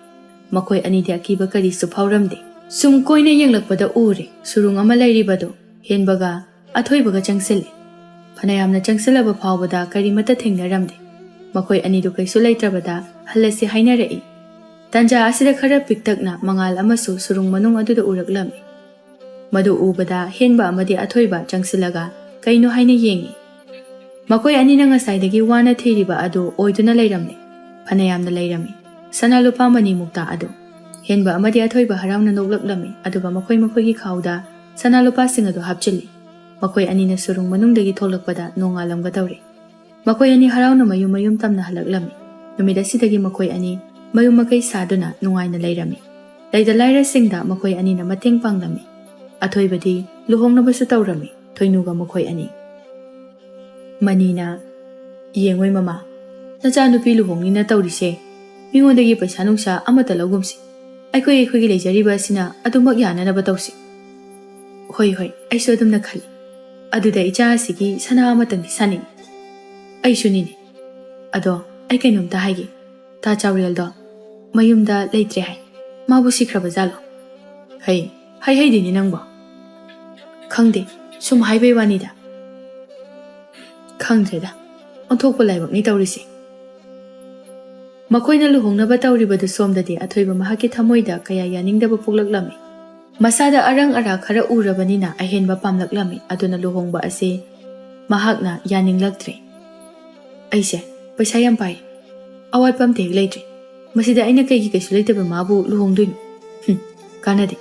ꯃꯈꯣꯏ ꯑꯅꯤꯗꯤ ꯑꯀꯤꯕ ꯀꯔꯤꯁꯨ ꯐꯥꯎꯔꯝꯗꯦ꯫ ꯁꯨꯝ ꯀꯣꯏꯅ ꯌꯦꯡꯂꯛꯄꯗ ꯎꯔꯦ, ꯁꯨꯔꯨꯡ ꯑꯃ ꯂꯩꯔꯤꯕꯗꯨ꯫ ꯍꯦꯟꯕꯒ ꯑꯊꯣꯏꯕꯒ ꯆꯪꯁꯤꯜꯂꯦ꯫ ꯐꯅꯌꯥꯝꯅ ꯆꯪꯁꯤꯜꯂꯕ ꯐꯥꯎꯕꯗ ꯀꯔꯤꯃꯠꯇ ꯊꯦꯡꯅꯔꯝꯗꯦ꯫ ꯃꯈꯣꯏ ꯑꯅꯤꯗꯨ ꯀꯩꯁꯨ ꯂꯩꯇ꯭ꯔꯕꯗ ꯍꯜꯂꯁꯤ ꯍꯥꯏꯅꯔꯛꯏ꯫ ꯇꯥꯟꯖꯥ ꯑꯁꯤꯗ ꯈꯔ ꯄꯤꯛꯇꯛꯅ ꯃꯉꯥꯜ ꯑꯃꯁꯨ ꯁꯨꯔꯨꯡ ꯃꯅꯨꯡ ꯑꯗꯨꯗ ꯎꯔꯛꯂꯝꯃꯤ꯫ ꯃꯗꯨ ꯎꯕꯗ ꯍꯦꯟꯕ ꯑꯃꯗꯤ ꯑꯊꯣꯏꯕ ꯆꯪꯁꯤꯜꯂꯒ ꯀꯩꯅꯣ ꯍꯥꯏꯅ ꯌꯦꯡꯉꯤ꯫ ꯃꯈꯣꯏ ꯑꯅꯤꯅ ꯉꯁꯥꯏꯗꯒꯤ ꯋꯥꯅ ꯊꯤꯔꯤꯕ ꯑꯗꯨ ꯑꯣꯏꯗꯨꯅ ꯂꯩꯔꯝꯂꯦ꯫ ꯐꯅꯌꯥꯝꯅ ꯂꯩꯔꯝꯃꯤ꯫ ꯁꯅꯥ ꯂꯨꯄꯥ ꯃꯅꯤ ꯃꯨꯛꯇ ꯑꯗꯨ꯫ ꯍꯦꯟꯕ ꯑꯃꯗꯤ ꯑꯊꯣꯏꯕ ꯍꯔꯥꯎꯅ ꯅꯣꯛꯂꯛꯂꯝꯃꯤ, ꯑꯗꯨꯒ ꯃꯈꯣꯏ ꯃꯈꯣꯏꯒꯤ ꯈꯥꯎꯗ ꯁꯅꯥ ꯂꯨꯄꯥꯁꯤꯡ ꯑꯗꯨ ꯍꯥꯞꯆꯤꯜꯂꯤ꯫ ꯃꯈꯣꯏ ꯑꯅꯤꯅ ꯁꯨꯔꯨꯡ ꯃꯅꯨꯡꯗꯒꯤ ꯊꯣꯛꯂꯛꯄꯗ ꯅꯣꯡꯉꯥꯜꯂꯝꯒꯗꯧꯔꯦ꯫ ꯃꯈꯣꯏ ꯑꯅꯤ ꯍꯔꯥꯎꯅ ꯃꯌꯨꯝ ꯃꯌꯨꯝ ꯇꯝꯅ ꯍꯜꯂꯛꯂꯝꯃꯤ꯫ ꯅꯨꯃꯤꯠ ꯑꯁꯤꯗꯒꯤ ꯃꯈꯣꯏ ꯑꯅꯤ ꯃꯌꯨꯝ ꯃꯀꯩ ꯁꯥꯗꯨꯅ ꯅꯨꯡꯉꯥꯏꯅ ꯂꯩꯔꯝꯃꯤ꯫ ꯂꯩꯇ ꯂꯥꯏꯔꯁꯤꯡꯗ ꯃꯈꯣꯏ ꯑꯅꯤꯅ ꯃꯇꯦꯡ ꯄꯥꯡꯂꯝꯃꯤ꯫ ꯑꯊꯣꯏꯕꯗꯤ ꯂꯨꯍꯣꯡꯅꯕꯁꯨ ꯇꯧꯔꯝꯃꯤ ꯊꯣꯏꯅꯨꯒ ꯃꯈꯣꯏ ꯑꯅꯤ꯫ ꯃꯅꯤꯅ, "ꯌꯦꯡꯉꯣꯏ ꯃꯃꯥ, ꯅꯆꯥꯅꯨꯄꯤ ꯂꯨꯍꯣꯡꯅꯤꯅ ꯇꯧꯔꯤꯁꯦ, ꯃꯤꯉꯣꯟꯗꯒꯤ ꯄꯩꯁꯥ ꯅꯨꯡꯁꯥ ꯑꯃꯠꯇ ꯂꯧꯒꯨꯝꯁꯤ꯫ ꯑꯩꯈꯣꯏ ꯑꯩꯈꯣꯏꯒꯤ ꯂꯩꯖꯔꯤꯕ ꯑꯁꯤꯅ ꯑꯗꯨꯃꯛ ꯌꯥꯅꯅꯕ ꯇꯧꯁꯤ꯫" "ꯍꯣꯏ, ꯍꯣꯏ, ꯑꯩꯁꯨ ꯑꯗꯨꯝꯅ ꯈꯜꯂꯤ꯫ ꯑꯗꯨꯗ ꯏꯆꯥ ꯑꯁꯤꯒꯤ ꯁꯅꯥ ꯑꯃꯇꯪꯗꯤ ꯁꯥꯅꯤꯡꯏ꯫" "ꯑꯩꯁꯨꯅꯤꯅꯦ꯫ ꯑꯗꯣ ꯑꯩ ꯀꯩꯅꯣꯝꯇ ꯍꯥꯏꯒꯦ꯫ ꯇꯥ ꯆꯥꯎꯔꯦꯜꯗꯣ ꯃꯌꯨꯝꯗ ꯂꯩꯇ꯭ꯔꯦ ꯍꯥꯏ꯫ ꯃꯥꯕꯨ ꯁꯤꯈ꯭ꯔꯕ ꯖꯥꯠꯂꯣ?" "ꯍꯩ, ꯍꯩ ꯍꯩꯗꯤꯅꯦ ꯅꯪꯕꯣ꯫" "ꯈꯪꯗꯦ, ꯁꯨꯝ ꯍꯥꯏꯕꯩ ꯋꯥꯅꯤꯗ꯫" "ꯈꯪꯗ꯭ꯔꯦꯗ, ꯑꯣꯟꯊꯣꯛꯄ ꯂꯥꯏꯕꯛꯅꯤ ꯇꯧꯔꯤꯁꯦ꯫" ꯃꯈꯣꯏꯅ ꯂꯨꯍꯣꯡꯅꯕ ꯇꯧꯔꯤꯕꯗꯨ ꯁꯣꯝꯗꯗꯤ ꯑꯊꯣꯏꯕ ꯃꯍꯥꯛꯀꯤ ꯊꯃꯣꯏꯗ ꯀꯌꯥ ꯌꯥꯅꯤꯡꯗꯕ ꯄꯣꯛꯂꯛꯂꯝꯃꯤ꯫ ꯃꯁꯥꯗ ꯑꯔꯪ ꯑꯔꯥꯛ ꯈꯔ ꯎꯔꯕꯅꯤꯅ ꯑꯍꯦꯟꯕ ꯄꯥꯝꯂꯛꯂꯝꯃꯤ꯫ ꯑꯗꯨꯅ ꯂꯨꯍꯣꯡꯕ ꯑꯁꯤ ꯃꯍꯥꯛꯅ ꯌꯥꯅꯤꯡꯂꯛꯇ꯭ꯔꯦ꯫ "ꯑꯩꯁꯦ ꯄꯩꯁꯥ ꯌꯥꯝ ꯄꯥꯏ, ꯑꯋꯥꯠꯄ ꯑꯝꯇ ꯍꯦꯛ ꯂꯩꯇ꯭ꯔꯦ꯫ ꯃꯁꯤꯗ ꯑꯩꯅ ꯀꯩꯒꯤ ꯀꯩꯁꯨ ꯂꯩꯇꯕ ꯃꯥꯕꯨ ꯂꯨꯍꯣꯡꯗꯣꯏꯅꯣ? ꯍꯨꯝ, ꯀꯥꯟꯅꯗꯦ꯫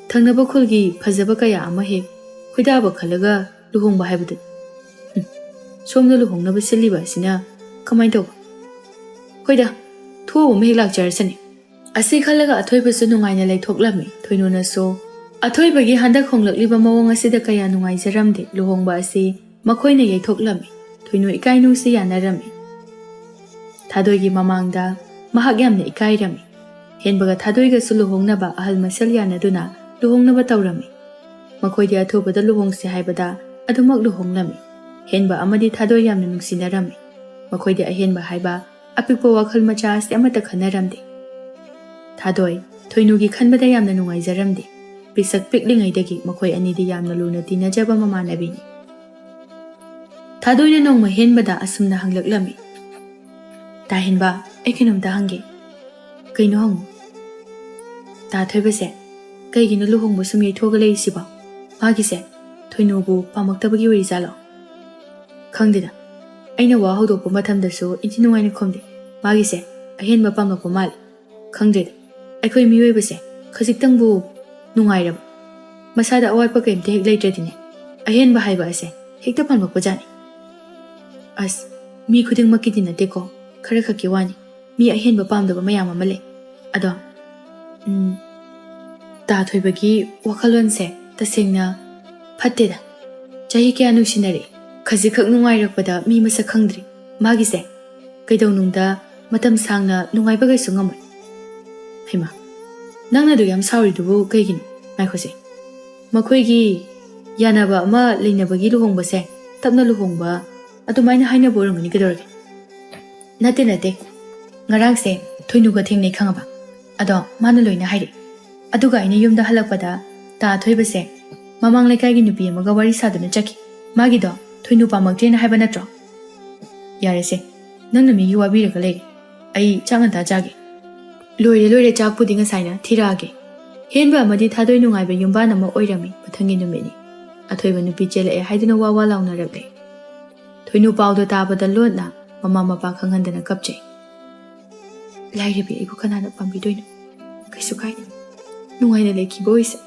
ꯊꯪꯅꯕ ꯈꯨꯜꯒꯤ ꯐꯖꯕ ꯀꯌꯥ ꯑꯃ ꯍꯦꯛ ꯈꯣꯏꯗꯥꯕ ꯈꯜꯂꯒ ꯂꯨꯍꯣꯡꯕ ꯍꯥꯏꯕꯗꯨ꯫ ꯍꯨꯝ, ꯁꯣꯝꯗ ꯂꯨꯍꯣꯡꯅꯕ ꯁꯤꯜꯂꯤꯕ ꯑꯁꯤꯅ ꯀꯃꯥꯏꯅ ꯇꯧꯕ? ꯍꯣꯏꯗ, ꯊꯣꯛꯑꯕ ꯑꯃ ꯍꯦꯛ ꯂꯥꯛꯆꯔꯁꯅꯤ꯫" ꯑꯁꯤ ꯈꯜꯂꯒ ꯑꯊꯣꯏꯕꯁꯨ ꯅꯨꯡꯉꯥꯏꯅ ꯂꯩꯊꯣꯛꯂꯝꯃꯤ꯫ ꯊꯣꯏꯅꯨꯅꯁꯨ ꯑꯊꯣꯏꯕꯒꯤ ꯍꯟꯗꯛ ꯍꯣꯡꯂꯛꯂꯤꯕ ꯃꯑꯣꯡ ꯑꯁꯤꯗ ꯀꯌꯥ ꯅꯨꯡꯉꯥꯏꯖꯔꯝꯗꯦ꯫ ꯂꯨꯍꯣꯡꯕ ꯑꯁꯤ ꯃꯈꯣꯏꯅ ꯌꯩꯊꯣꯛꯂꯝꯃꯤ꯫ ꯊꯣꯏꯅꯨ ꯏꯀꯥꯏ ꯅꯨꯡꯁꯤ ꯌꯥꯅꯔꯝꯃꯤ꯫ ꯊꯥꯗꯣꯏꯒꯤ ꯃꯃꯥꯡꯗ ꯃꯍꯥꯛ ꯌꯥꯝꯅ ꯏꯀꯥꯏꯔꯝꯃꯤ꯫ ꯍꯦꯟꯕꯒ ꯊꯥꯗꯣꯏꯒꯁꯨ ꯂꯨꯍꯣꯡꯅꯕ ꯑꯍꯜ ꯃꯁꯦꯜ ꯌꯥꯅꯗꯨꯅ ꯂꯨꯍꯣꯡꯅꯕ ꯇꯧꯔꯝꯃꯤ꯫ ꯃꯈꯣꯏꯗꯤ ꯑꯊꯨꯕꯗ ꯂꯨꯍꯣꯡꯁꯤ ꯍꯥꯏꯕꯗ ꯑꯗꯨꯃꯛ ꯂꯨꯍꯣꯡꯂꯝꯃꯤ꯫ ꯍꯦꯟꯕ ꯑꯃꯗꯤ ꯊꯥꯗꯣꯏ ꯌꯥꯝꯅ ꯅꯨꯡꯁꯤꯅꯔꯝꯃꯤ꯫ ꯃꯈꯣꯏꯗꯤ ꯑꯍꯦꯟꯕ ꯍꯥꯏꯕ ꯑꯄꯤꯛꯄ ꯋꯥꯈꯜ ꯃꯆꯥ ꯑꯁꯤ ꯑꯃꯠꯇ ꯈꯟꯅꯔꯝꯗꯦ꯫ ꯊꯥꯗꯣꯏ, ꯊꯣꯏꯅꯨꯒꯤ ꯈꯟꯕꯗ ꯌꯥꯝꯅ ꯅꯨꯡꯉꯥꯏꯖꯔꯝꯗꯦ꯫ ꯄꯤꯁꯛ ꯄꯤꯛꯂꯤꯉꯩꯗꯒꯤ ꯃꯈꯣꯏ ꯑꯅꯤꯗꯤ ꯌꯥꯝꯅ ꯂꯨꯅ ꯇꯤꯟꯅꯖꯕ ꯃꯃꯥꯟꯅꯕꯤꯅꯤ꯫ ꯊꯥꯗꯣꯏꯅ ꯅꯣꯡꯃ ꯍꯦꯟꯕꯗ ꯑꯁꯨꯝꯅ ꯍꯪꯂꯛꯂꯝꯃꯤ, "ꯇꯥ ꯍꯦꯟꯕ, ꯑꯩ ꯀꯩꯅꯣꯝꯇ ꯍꯪꯒꯦ꯫" "ꯀꯩꯅꯣ ꯍꯪꯉꯨ꯫" "ꯇꯥ ꯊꯣꯏꯕꯁꯦ ꯀꯩꯒꯤꯅꯣ ꯂꯨꯍꯣꯡꯕ ꯁꯨꯝ ꯌꯩꯊꯣꯛꯑꯒ ꯂꯩꯔꯤꯁꯤꯕꯣ? ꯃꯥꯒꯤꯁꯦ ꯊꯣꯏꯅꯨꯕꯨ ꯄꯥꯝꯃꯛꯇꯕꯒꯤ ꯑꯣꯏꯔꯤꯖꯥꯠꯂꯣ?" "ꯈꯪꯗꯦꯗ, ꯑꯩꯅ ꯋꯥ ꯍꯧꯗꯣꯛꯄ ꯃꯇꯝꯗꯁꯨ ꯏꯟꯊꯤ ꯅꯨꯡꯉꯥꯏꯅ ꯈꯨꯝꯗꯦ꯫ ꯃꯥꯒꯤꯁꯦ ꯑꯍꯦꯟꯕ ꯄꯥꯝꯂꯛꯄ ꯃꯥꯜꯂꯦ꯫ ꯈꯪꯗ꯭ꯔꯦꯗ, ꯑꯩꯈꯣꯏ ꯃꯤꯑꯣꯏꯕꯁꯦ ꯈꯖꯤꯛꯇꯪꯕꯨ ꯅꯨꯡꯉꯥꯏꯔꯕ, ꯃꯁꯥꯗ ꯑꯋꯥꯠꯄ ꯀꯩꯝꯇ ꯍꯦꯛ ꯂꯩꯇ꯭ꯔꯗꯤꯅꯦ, ꯑꯍꯦꯟꯕ ꯍꯥꯏꯕ ꯑꯁꯦ ꯍꯦꯛꯇ ꯄꯥꯝꯂꯛꯄꯖꯥꯠꯅꯤ꯫ ꯑꯁ, ꯃꯤ ꯈꯨꯗꯤꯡꯃꯛꯀꯤꯗꯤ ꯅꯠꯇꯦꯀꯣ, ꯈꯔ ꯈꯛꯀꯤ ꯋꯥꯅꯤ꯫ ꯃꯤ ꯑꯍꯦꯟꯕ ꯄꯥꯝꯗꯕ ꯃꯌꯥꯝ ꯑꯃ ꯂꯩ꯫ ꯑꯗꯣ, ꯎꯝ, ꯇꯥ ꯊꯣꯏꯕꯒꯤ ꯋꯥꯈꯜꯂꯣꯟꯁꯦ ꯇꯁꯦꯡꯅ ꯐꯠꯇꯦꯗ꯫ ꯆꯍꯤ ꯀꯌꯥ ꯅꯨꯡꯁꯤꯅꯔꯛꯏ, ꯈꯖꯤꯛꯈꯛ ꯅꯨꯡꯉꯥꯏꯔꯛꯄꯗ ꯃꯤ ꯃꯁꯛ ꯈꯪꯗ꯭ꯔꯤ꯫ ꯃꯥꯒꯤꯁꯦ ꯀꯩꯗꯧꯅꯨꯡꯗ ꯃꯇꯝ ꯁꯥꯡꯅ ꯅꯨꯡꯉꯥꯏꯕ ꯀꯩꯁꯨ ꯉꯝꯃꯣꯏ꯫ ꯍꯩꯃꯥ, ꯅꯪꯅ ꯑꯗꯨ ꯌꯥꯝ ꯁꯥꯎꯔꯤꯗꯨꯕꯨ ꯀꯩꯒꯤꯅꯣ? ꯉꯥꯏꯈꯣꯁꯦ, ꯃꯈꯣꯏꯒꯤ ꯌꯥꯅꯕ ꯑꯃ ꯂꯩꯅꯕꯒꯤ ꯂꯨꯍꯣꯡꯕꯁꯦ, ꯇꯞꯅ ꯂꯨꯍꯣꯡꯕ ꯑꯗꯨꯃꯥꯏꯅ ꯍꯥꯏꯅꯕ ꯑꯣꯏꯔꯝꯒꯅꯤ꯫ ꯀꯩꯗꯧꯔꯒꯦ? ꯅꯠꯇꯦ, ꯅꯠꯇꯦ, ꯉꯔꯥꯡꯁꯦ ꯊꯣꯏꯅꯨꯒ ꯊꯦꯡꯅꯩ, ꯈꯪꯉꯕ? ꯑꯗꯣ ꯃꯥꯅ ꯂꯣꯏꯅ ꯍꯥꯏꯔꯛꯑꯦ꯫ ꯑꯗꯨꯒ ꯑꯩꯅ ꯌꯨꯝꯗ ꯍꯜꯂꯛꯄꯗ ꯇꯥ ꯊꯣꯏꯕꯁꯦ ꯃꯃꯥꯡ ꯂꯩꯀꯥꯏꯒꯤ ꯅꯨꯄꯤ ꯑꯃꯒ ꯋꯥꯔꯤ ꯁꯥꯗꯨꯅ ꯆꯠꯈꯤ꯫ ꯃꯥꯒꯤꯗꯣ ꯊꯣꯏꯅꯨ ꯄꯥꯝꯃꯛꯇ꯭ꯔꯦꯅ ꯍꯥꯏꯕ ꯅꯠꯇ꯭ꯔꯣ? ꯌꯥꯔꯦꯁꯦ, ꯅꯪꯅ ꯃꯤꯒꯤ ꯋꯥꯕꯤꯔꯒ ꯂꯩꯔꯦ꯫ ꯑꯩ ꯆꯥꯛ ꯉꯟꯇꯥ ꯆꯥꯒꯦ꯫ ꯂꯣꯏꯔꯦ, ꯂꯣꯏꯔꯦ, ꯆꯥꯛꯄꯨꯗꯤ ꯉꯁꯥꯏꯅ ꯊꯤꯔꯛꯑꯒꯦ꯫ ꯍꯦꯟꯕ ꯑꯃꯗꯤ ꯊꯥꯗꯣꯏ ꯅꯨꯡꯉꯥꯏꯕ ꯌꯨꯝꯕꯥꯟ ꯑꯃ ꯑꯣꯏꯔꯝꯃꯤ꯫ ꯃꯊꯪꯒꯤ ꯅꯨꯃꯤꯠꯅꯤ꯫ ꯑꯊꯣꯏꯕ ꯅꯨꯄꯤ ꯆꯦꯜꯂꯛꯑꯦ ꯍꯥꯏꯗꯨꯅ ꯋꯥ ꯋꯥ ꯂꯥꯎꯅꯔꯛꯂꯦ꯫ ꯊꯣꯏꯅꯨ ꯄꯥꯎꯗꯣ ꯇꯥꯕꯗ ꯂꯣꯟꯅ ꯃꯃꯥ ꯃꯄꯥ ꯈꯪꯍꯟꯗꯅ ꯀꯞꯆꯩ꯫ ꯂꯥꯏꯔꯕꯤ ꯑꯩꯕꯨ ꯀꯅꯥꯅ ꯄꯥꯝꯕꯤꯗꯣꯏꯅꯣ? ꯀꯩꯁꯨ ꯀꯥꯏꯗꯦ, ꯅꯨꯡꯉꯥꯏꯅ ꯂꯩꯈꯤꯕ ꯑꯣꯏꯁꯦ꯫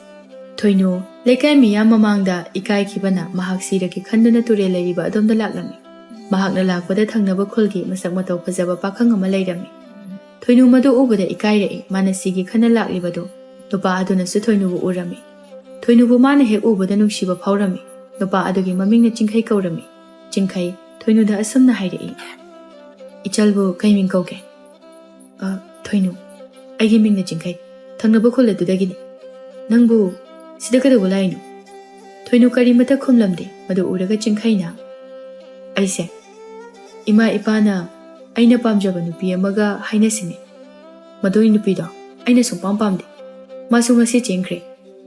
ꯊꯣꯏꯅꯨ ꯂꯩꯀꯥꯏ ꯃꯤꯌꯥꯝ ꯃꯃꯥꯡꯗ ꯏꯀꯥꯏꯈꯤꯕꯅ ꯃꯍꯥꯛ ꯁꯤꯔꯒꯦ ꯈꯟꯗꯨꯅ ꯇꯨꯔꯦꯜ ꯂꯩꯔꯤꯕ ꯑꯗꯣꯝꯗ ꯂꯥꯛꯂꯝꯃꯤ꯫ ꯃꯍꯥꯛꯅ ꯂꯥꯛꯄꯗ ꯊꯪꯅꯕ ꯈꯨꯜꯒꯤ ꯃꯁꯛ ꯃꯇꯧ ꯐꯖꯕ ꯄꯥꯈꯪ ꯑꯃ ꯂꯩꯔꯝꯃꯤ꯫ ꯊꯣꯏꯅꯨ ꯃꯗꯨ ꯎꯕꯗ ꯏꯀꯥꯏꯔꯛꯏ꯫ ꯃꯥꯅ ꯁꯤꯒꯦ ꯈꯟꯅ ꯂꯥꯛꯂꯤꯕꯗꯨ ꯅꯨꯄꯥ ꯑꯗꯨꯅꯁꯨ ꯊꯣꯏꯅꯨꯕꯨ ꯎꯔꯝꯃꯤ꯫ ꯊꯣꯏꯅꯨꯕꯨ ꯃꯥꯅ ꯍꯦꯛ ꯎꯕꯗ ꯅꯨꯡꯁꯤꯕ ꯐꯥꯎꯔꯝꯃꯤ꯫ ꯅꯨꯄꯥ ꯑꯗꯨꯒꯤ ꯃꯃꯤꯡꯅ ꯆꯤꯡꯈꯩ ꯀꯧꯔꯝꯃꯤ꯫ ꯆꯤꯡꯈꯩ ꯊꯣꯏꯅꯨꯗ ꯑꯁꯨꯝꯅ ꯍꯥꯏꯔꯛꯏ, "ꯏꯆꯜꯕꯨ ꯀꯩ ꯃꯤꯡ ꯀꯧꯒꯦ?" "ꯑ, ꯊꯣꯏꯅꯨ꯫ ꯑꯩꯒꯤ ꯃꯤꯡꯅ ꯆꯤꯡꯈꯩ꯫ ꯊꯪꯅꯕ ꯈꯨꯜ ꯑꯗꯨꯗꯒꯤꯅꯤ꯫ ꯅꯪꯕꯨ ꯁꯤꯗ ꯀꯩꯗꯧꯕ ꯂꯥꯛꯏꯅꯣ?" ꯊꯣꯏꯅꯨ ꯀꯔꯤꯃꯇ ꯈꯨꯝꯂꯝꯗꯦ꯫ ꯃꯗꯨ ꯎꯔꯒ ꯆꯤꯡꯈꯩꯅ, "ꯑꯩꯁꯦ ꯏꯃꯥ ꯏꯄꯥꯅ ꯑꯩꯅ ꯄꯥꯝꯖꯕ ꯅꯨꯄꯤ ꯑꯃꯒ ꯍꯥꯏꯅꯁꯤꯅꯦ꯫ ꯃꯗꯨꯒꯤ ꯅꯨꯄꯤꯗꯣ ꯑꯩꯅ ꯁꯨꯡꯄꯥꯝ ꯄꯥꯝꯗꯦ꯫ ꯃꯥꯁꯨ ꯉꯁꯤ ꯆꯦꯟꯈ꯭ꯔꯦ꯫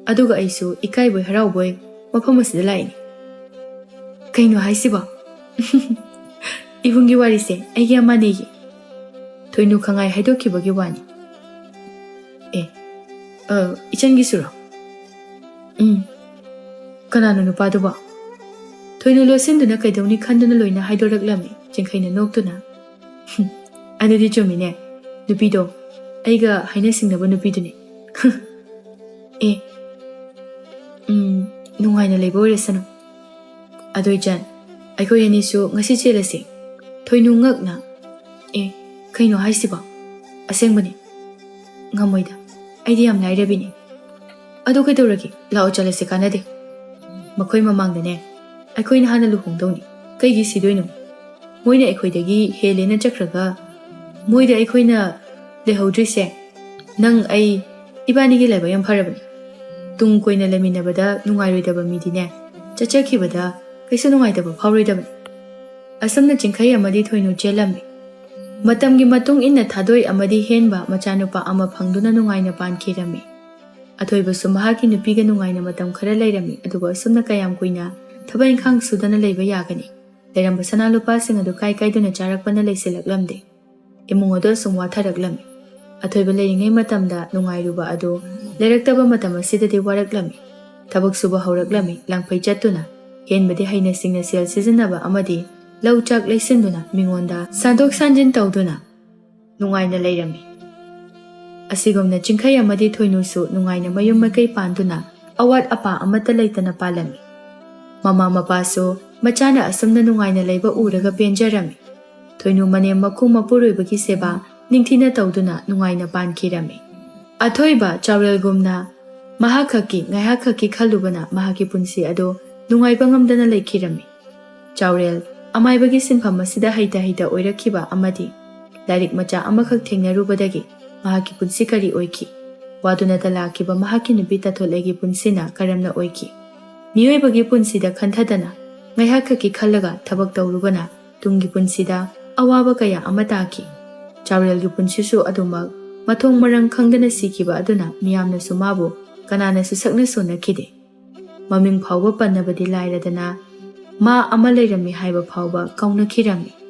ꯑꯗꯨꯒ ꯑꯩꯁꯨ ꯏꯀꯥꯏꯕꯣꯏ ꯍꯔꯥꯎꯕꯣꯏ ꯃꯐꯝ ꯑꯁꯤꯗ ꯂꯥꯛꯏꯅꯤ꯫" "ꯀꯩꯅꯣ ꯍꯥꯏꯁꯤꯕꯣ?" "ꯏꯕꯨꯡꯒꯤ ꯋꯥꯔꯤꯁꯦ ꯑꯩꯒꯤ ꯌꯥꯝ ꯃꯥꯟꯅꯩꯌꯦ꯫" ꯊꯣꯏꯅꯨ ꯈꯪꯉꯥꯏ ꯍꯥꯏꯗꯣꯛꯈꯤꯕꯒꯤ ꯋꯥꯅꯤ꯫ "ꯑꯦ, ꯑ, ꯏꯆꯟꯒꯤꯁꯨꯔꯣ?" "ꯎꯝ꯫" "ꯀꯅꯥꯅꯣ ꯅꯨꯄꯥꯗꯨꯕꯣ?" ꯊꯣꯏꯅꯨ ꯂꯣꯠꯁꯤꯟꯗꯨꯅ ꯀꯩꯗꯧꯅꯤ ꯈꯟꯗꯨꯅ ꯂꯣꯏꯅ ꯍꯥꯏꯗꯣꯔꯛꯂꯝꯃꯤ꯫ ꯆꯤꯡꯈꯩꯅ ꯅꯣꯛꯇꯨꯅ, "ꯍꯨꯝ, ꯑꯗꯨꯗꯤ ꯆꯨꯝꯃꯤꯅꯦ, ꯅꯨꯄꯤꯗꯣ ꯑꯩꯒ ꯍꯥꯏꯅ ꯁꯤꯡꯅꯕ ꯅꯨꯄꯤꯗꯨꯅꯦ꯫ ꯑꯦ, ꯎꯝ, ꯅꯨꯡꯉꯥꯏꯅ ꯂꯩꯕ ꯑꯣꯏꯔꯁꯅꯨ꯫ ꯑꯗꯣ ꯏꯆꯟ, ꯑꯩꯈꯣꯏ ꯑꯅꯤꯁꯨ ꯉꯁꯤ ꯆꯦꯜꯂꯁꯤ꯫ ꯊꯣꯏꯅꯨ ꯉꯛꯅ, "ꯑꯦ, ꯀꯩꯅꯣ ꯍꯥꯏꯁꯤꯕꯣ? ꯑꯁꯦꯡꯕꯅꯤ? ꯉꯝꯃꯣꯏꯗ, ꯑꯩꯗꯤ ꯌꯥꯝ ꯂꯥꯏꯔꯕꯤꯅꯤ꯫" "ꯑꯗꯨ ꯀꯩꯗꯧꯔꯒꯦ? ꯂꯥꯛꯑꯣ ꯆꯠꯂꯁꯤ, ꯀꯥꯟꯅꯗꯦ꯫ ꯃꯈꯣꯏ ꯃꯃꯥꯡꯗꯅꯦ ꯑꯩꯈꯣꯏꯅ ꯍꯥꯟꯅ ꯂꯨꯍꯣꯡꯗꯧꯅꯤ꯫ ꯀꯩꯒꯤ ꯁꯤꯗꯣꯏꯅꯣ? ꯃꯣꯏꯅ ꯑꯩꯈꯣꯏꯗꯒꯤ ꯍꯦꯜꯂꯦꯅ ꯆꯠꯈ꯭ꯔꯒ ꯃꯣꯏꯗ ꯑꯩꯈꯣꯏꯅ ꯂꯩꯍꯧꯗ꯭ꯔꯤꯁꯦ, ꯅꯪ ꯑꯩ ꯏꯕꯥꯅꯤꯒꯤ ꯂꯥꯏꯕꯛ ꯌꯥꯝ ꯐꯔꯕꯅꯤ꯫ ꯇꯨꯡ ꯀꯣꯏꯅ ꯂꯩꯃꯤꯟꯅꯕꯗ ꯅꯨꯡꯉꯥꯏꯔꯣꯏꯗꯕ ꯃꯤꯗꯤꯅꯦ, ꯆꯠꯆꯈꯤꯕꯗ ꯀꯩꯁꯨ ꯅꯨꯡꯉꯥꯏꯇꯕ ꯐꯥꯎꯔꯣꯏꯗꯕꯅꯤ꯫" ꯑꯁꯨꯝꯅ ꯆꯤꯡꯈꯩ ꯑꯃꯗꯤ ꯊꯣꯏꯅꯨ ꯆꯦꯜꯂꯝꯃꯤ꯫ ꯃꯇꯝꯒꯤ ꯃꯇꯨꯡ ꯏꯟꯅ ꯊꯥꯗꯣꯏ ꯑꯃꯗꯤ ꯍꯦꯟꯕ ꯃꯆꯥꯅꯨꯄꯥ ꯑꯃ ꯐꯪꯗꯨꯅ ꯅꯨꯡꯉꯥꯏꯅ ꯄꯥꯟꯈꯤꯔꯝꯃꯤ꯫ ꯑꯊꯣꯏꯕꯁꯨ ꯃꯍꯥꯛꯀꯤ ꯅꯨꯄꯤꯒ ꯅꯨꯡꯉꯥꯏꯅ ꯃꯇꯝ ꯈꯔ ꯂꯩꯔꯝꯃꯤ꯫ ꯑꯗꯨꯕꯨ ꯑꯁꯨꯝꯅ ꯀꯌꯥꯝ ꯀꯨꯏꯅ ꯊꯕꯛ ꯏꯪꯈꯥꯡ ꯁꯨꯗꯅ ꯂꯩꯕ ꯌꯥꯒꯅꯤ? ꯂꯩꯔꯝꯕ ꯁꯅꯥ ꯂꯨꯄꯥꯁꯤꯡ ꯑꯗꯨ ꯀꯥꯏ ꯀꯥꯏꯗꯨꯅ ꯆꯥꯔꯛꯄꯅ ꯂꯩꯁꯤꯜꯂꯛꯂꯝꯗꯦ꯫ ꯏꯃꯨꯡ ꯑꯗꯨ ꯑꯁꯨꯝ ꯋꯥꯊꯔꯛꯂꯝꯃꯤ꯫ ꯑꯊꯣꯏꯕ ꯂꯩꯔꯤꯉꯩ ꯃꯇꯝꯗ ꯅꯨꯡꯉꯥꯏꯔꯨꯕ ꯑꯗꯨ ꯂꯩꯔꯛꯇꯕ ꯃꯇꯝ ꯑꯁꯤꯗꯗꯤ ꯋꯥꯔꯛꯂꯝꯃꯤ꯫ ꯊꯕꯛ ꯁꯨꯕ ꯍꯧꯔꯛꯂꯝꯃꯤ, ꯂꯥꯡꯐꯩ ꯆꯠꯇꯨꯅ, ꯍꯦꯟꯕꯗꯤ ꯍꯩꯅ ꯁꯤꯡꯅ ꯁꯦꯜ ꯁꯤꯖꯤꯟꯅꯕ ꯑꯃꯗꯤ ꯂꯧ ꯆꯥꯛ ꯂꯩꯁꯤꯟꯗꯨꯅ ꯃꯤꯉꯣꯟꯗ ꯁꯥꯟꯗꯣꯛ ꯁꯥꯟꯖꯤꯟ ꯇꯧꯗꯨꯅ ꯅꯨꯡꯉꯥꯏꯅ ꯂꯩꯔꯝꯃꯤ꯫ ꯑꯁꯤꯒꯨꯝꯅ ꯆꯤꯡꯈꯩ ꯑꯃꯗꯤ ꯊꯣꯏꯅꯨꯁꯨ ꯅꯨꯡꯉꯥꯏꯅ ꯃꯌꯨꯝ ꯃꯀꯩ ꯄꯥꯟꯗꯨꯅ ꯑꯋꯥꯠ ꯑꯄꯥ ꯑꯃꯠꯇ ꯂꯩꯇꯅ ꯄꯥꯜꯂꯝꯃꯤ꯫ ꯃꯃꯥ ꯃꯄꯥꯁꯨ ꯃꯆꯥꯅ ꯑꯁꯨꯝꯅ ꯅꯨꯡꯉꯥꯏꯅ ꯂꯩꯕ ꯎꯔꯒ ꯄꯦꯟꯖꯔꯝꯃꯤ꯫ ꯊꯣꯏꯅꯨ ꯃꯅꯦꯝ ꯃꯀꯨ ꯃꯄꯨꯔꯣꯏꯕꯒꯤ ꯁꯦꯕꯥ ꯅꯤꯡꯊꯤꯅ ꯇꯧꯗꯨꯅ ꯅꯨꯡꯉꯥꯏꯅ ꯄꯥꯟꯈꯤꯔꯝꯃꯤ꯫ ꯑꯊꯣꯏꯕ ꯆꯥꯎꯔꯦꯜꯒꯨꯝꯅ ꯃꯍꯥꯛ ꯈꯛꯀꯤ, ꯉꯥꯏꯍꯥꯛ ꯈꯛꯀꯤ ꯈꯜꯂꯨꯕꯅ ꯃꯍꯥꯛꯀꯤ ꯄꯨꯟꯁꯤ ꯑꯗꯨ ꯅꯨꯡꯉꯥꯏꯕ ꯉꯝꯗꯅ ꯂꯩꯈꯤꯔꯝꯃꯤ꯫ ꯆꯥꯎꯔꯦꯜ ꯑꯃꯥꯏꯕꯒꯤ ꯁꯤꯟꯐꯝ ꯑꯁꯤꯗ ꯍꯩꯇ ꯍꯩꯇ ꯑꯣꯏꯔꯛꯈꯤꯕ ꯑꯃꯗꯤ ꯂꯥꯏꯔꯤꯛ ꯃꯆꯥ ꯑꯃꯈꯛ ꯊꯦꯡꯅꯔꯨꯕꯗꯒꯤ ꯃꯍꯥꯛꯀꯤ ꯄꯨꯟꯁꯤ ꯀꯔꯤ ꯑꯣꯏꯈꯤ? ꯋꯥꯗꯨꯅꯇ ꯂꯥꯛꯈꯤꯕ ꯃꯍꯥꯛꯀꯤ ꯅꯨꯄꯤ ꯇꯥꯊꯣꯠꯂꯩꯒꯤ ꯄꯨꯟꯁꯤꯅ ꯀꯔꯝꯅ ꯑꯣꯏꯈꯤ? ꯃꯤꯑꯣꯏꯕꯒꯤ ꯄꯨꯟꯁꯤꯗ ꯈꯟꯊꯗꯅ ꯉꯥꯏꯍꯥꯛ ꯈꯛꯀꯤ ꯈꯜꯂꯒ ꯊꯕꯛ ꯇꯧꯔꯨꯕꯅ ꯇꯨꯡꯒꯤ ꯄꯨꯟꯁꯤꯗ ꯑꯋꯥꯕ ꯀꯌꯥ ꯑꯃ ꯇꯥꯈꯤ꯫ ꯆꯥꯎꯔꯦꯜꯒꯤ ꯄꯨꯟꯁꯤꯁꯨ ꯑꯗꯨꯃꯛ ꯃꯊꯣꯡ ꯃꯔꯝ ꯈꯪꯗꯅ ꯁꯤꯈꯤꯕ ꯑꯗꯨꯅ ꯃꯤꯌꯥꯝꯅꯁꯨ ꯃꯥꯕꯨ ꯀꯅꯥꯅꯁꯨ ꯁꯛꯅ ꯁꯣꯟꯅꯈꯤꯗꯦ꯫ ꯃꯃꯤꯡ ꯐꯥꯎꯕ ꯄꯟꯅꯕꯗꯤ ꯂꯥꯏꯔꯗꯅ ꯃꯥ ꯑꯃ ꯂꯩꯔꯝꯃꯤ ꯍꯥꯏꯕ ꯐꯥꯎꯕ ꯀꯥꯎꯅꯈꯤꯔꯝꯃꯤ꯫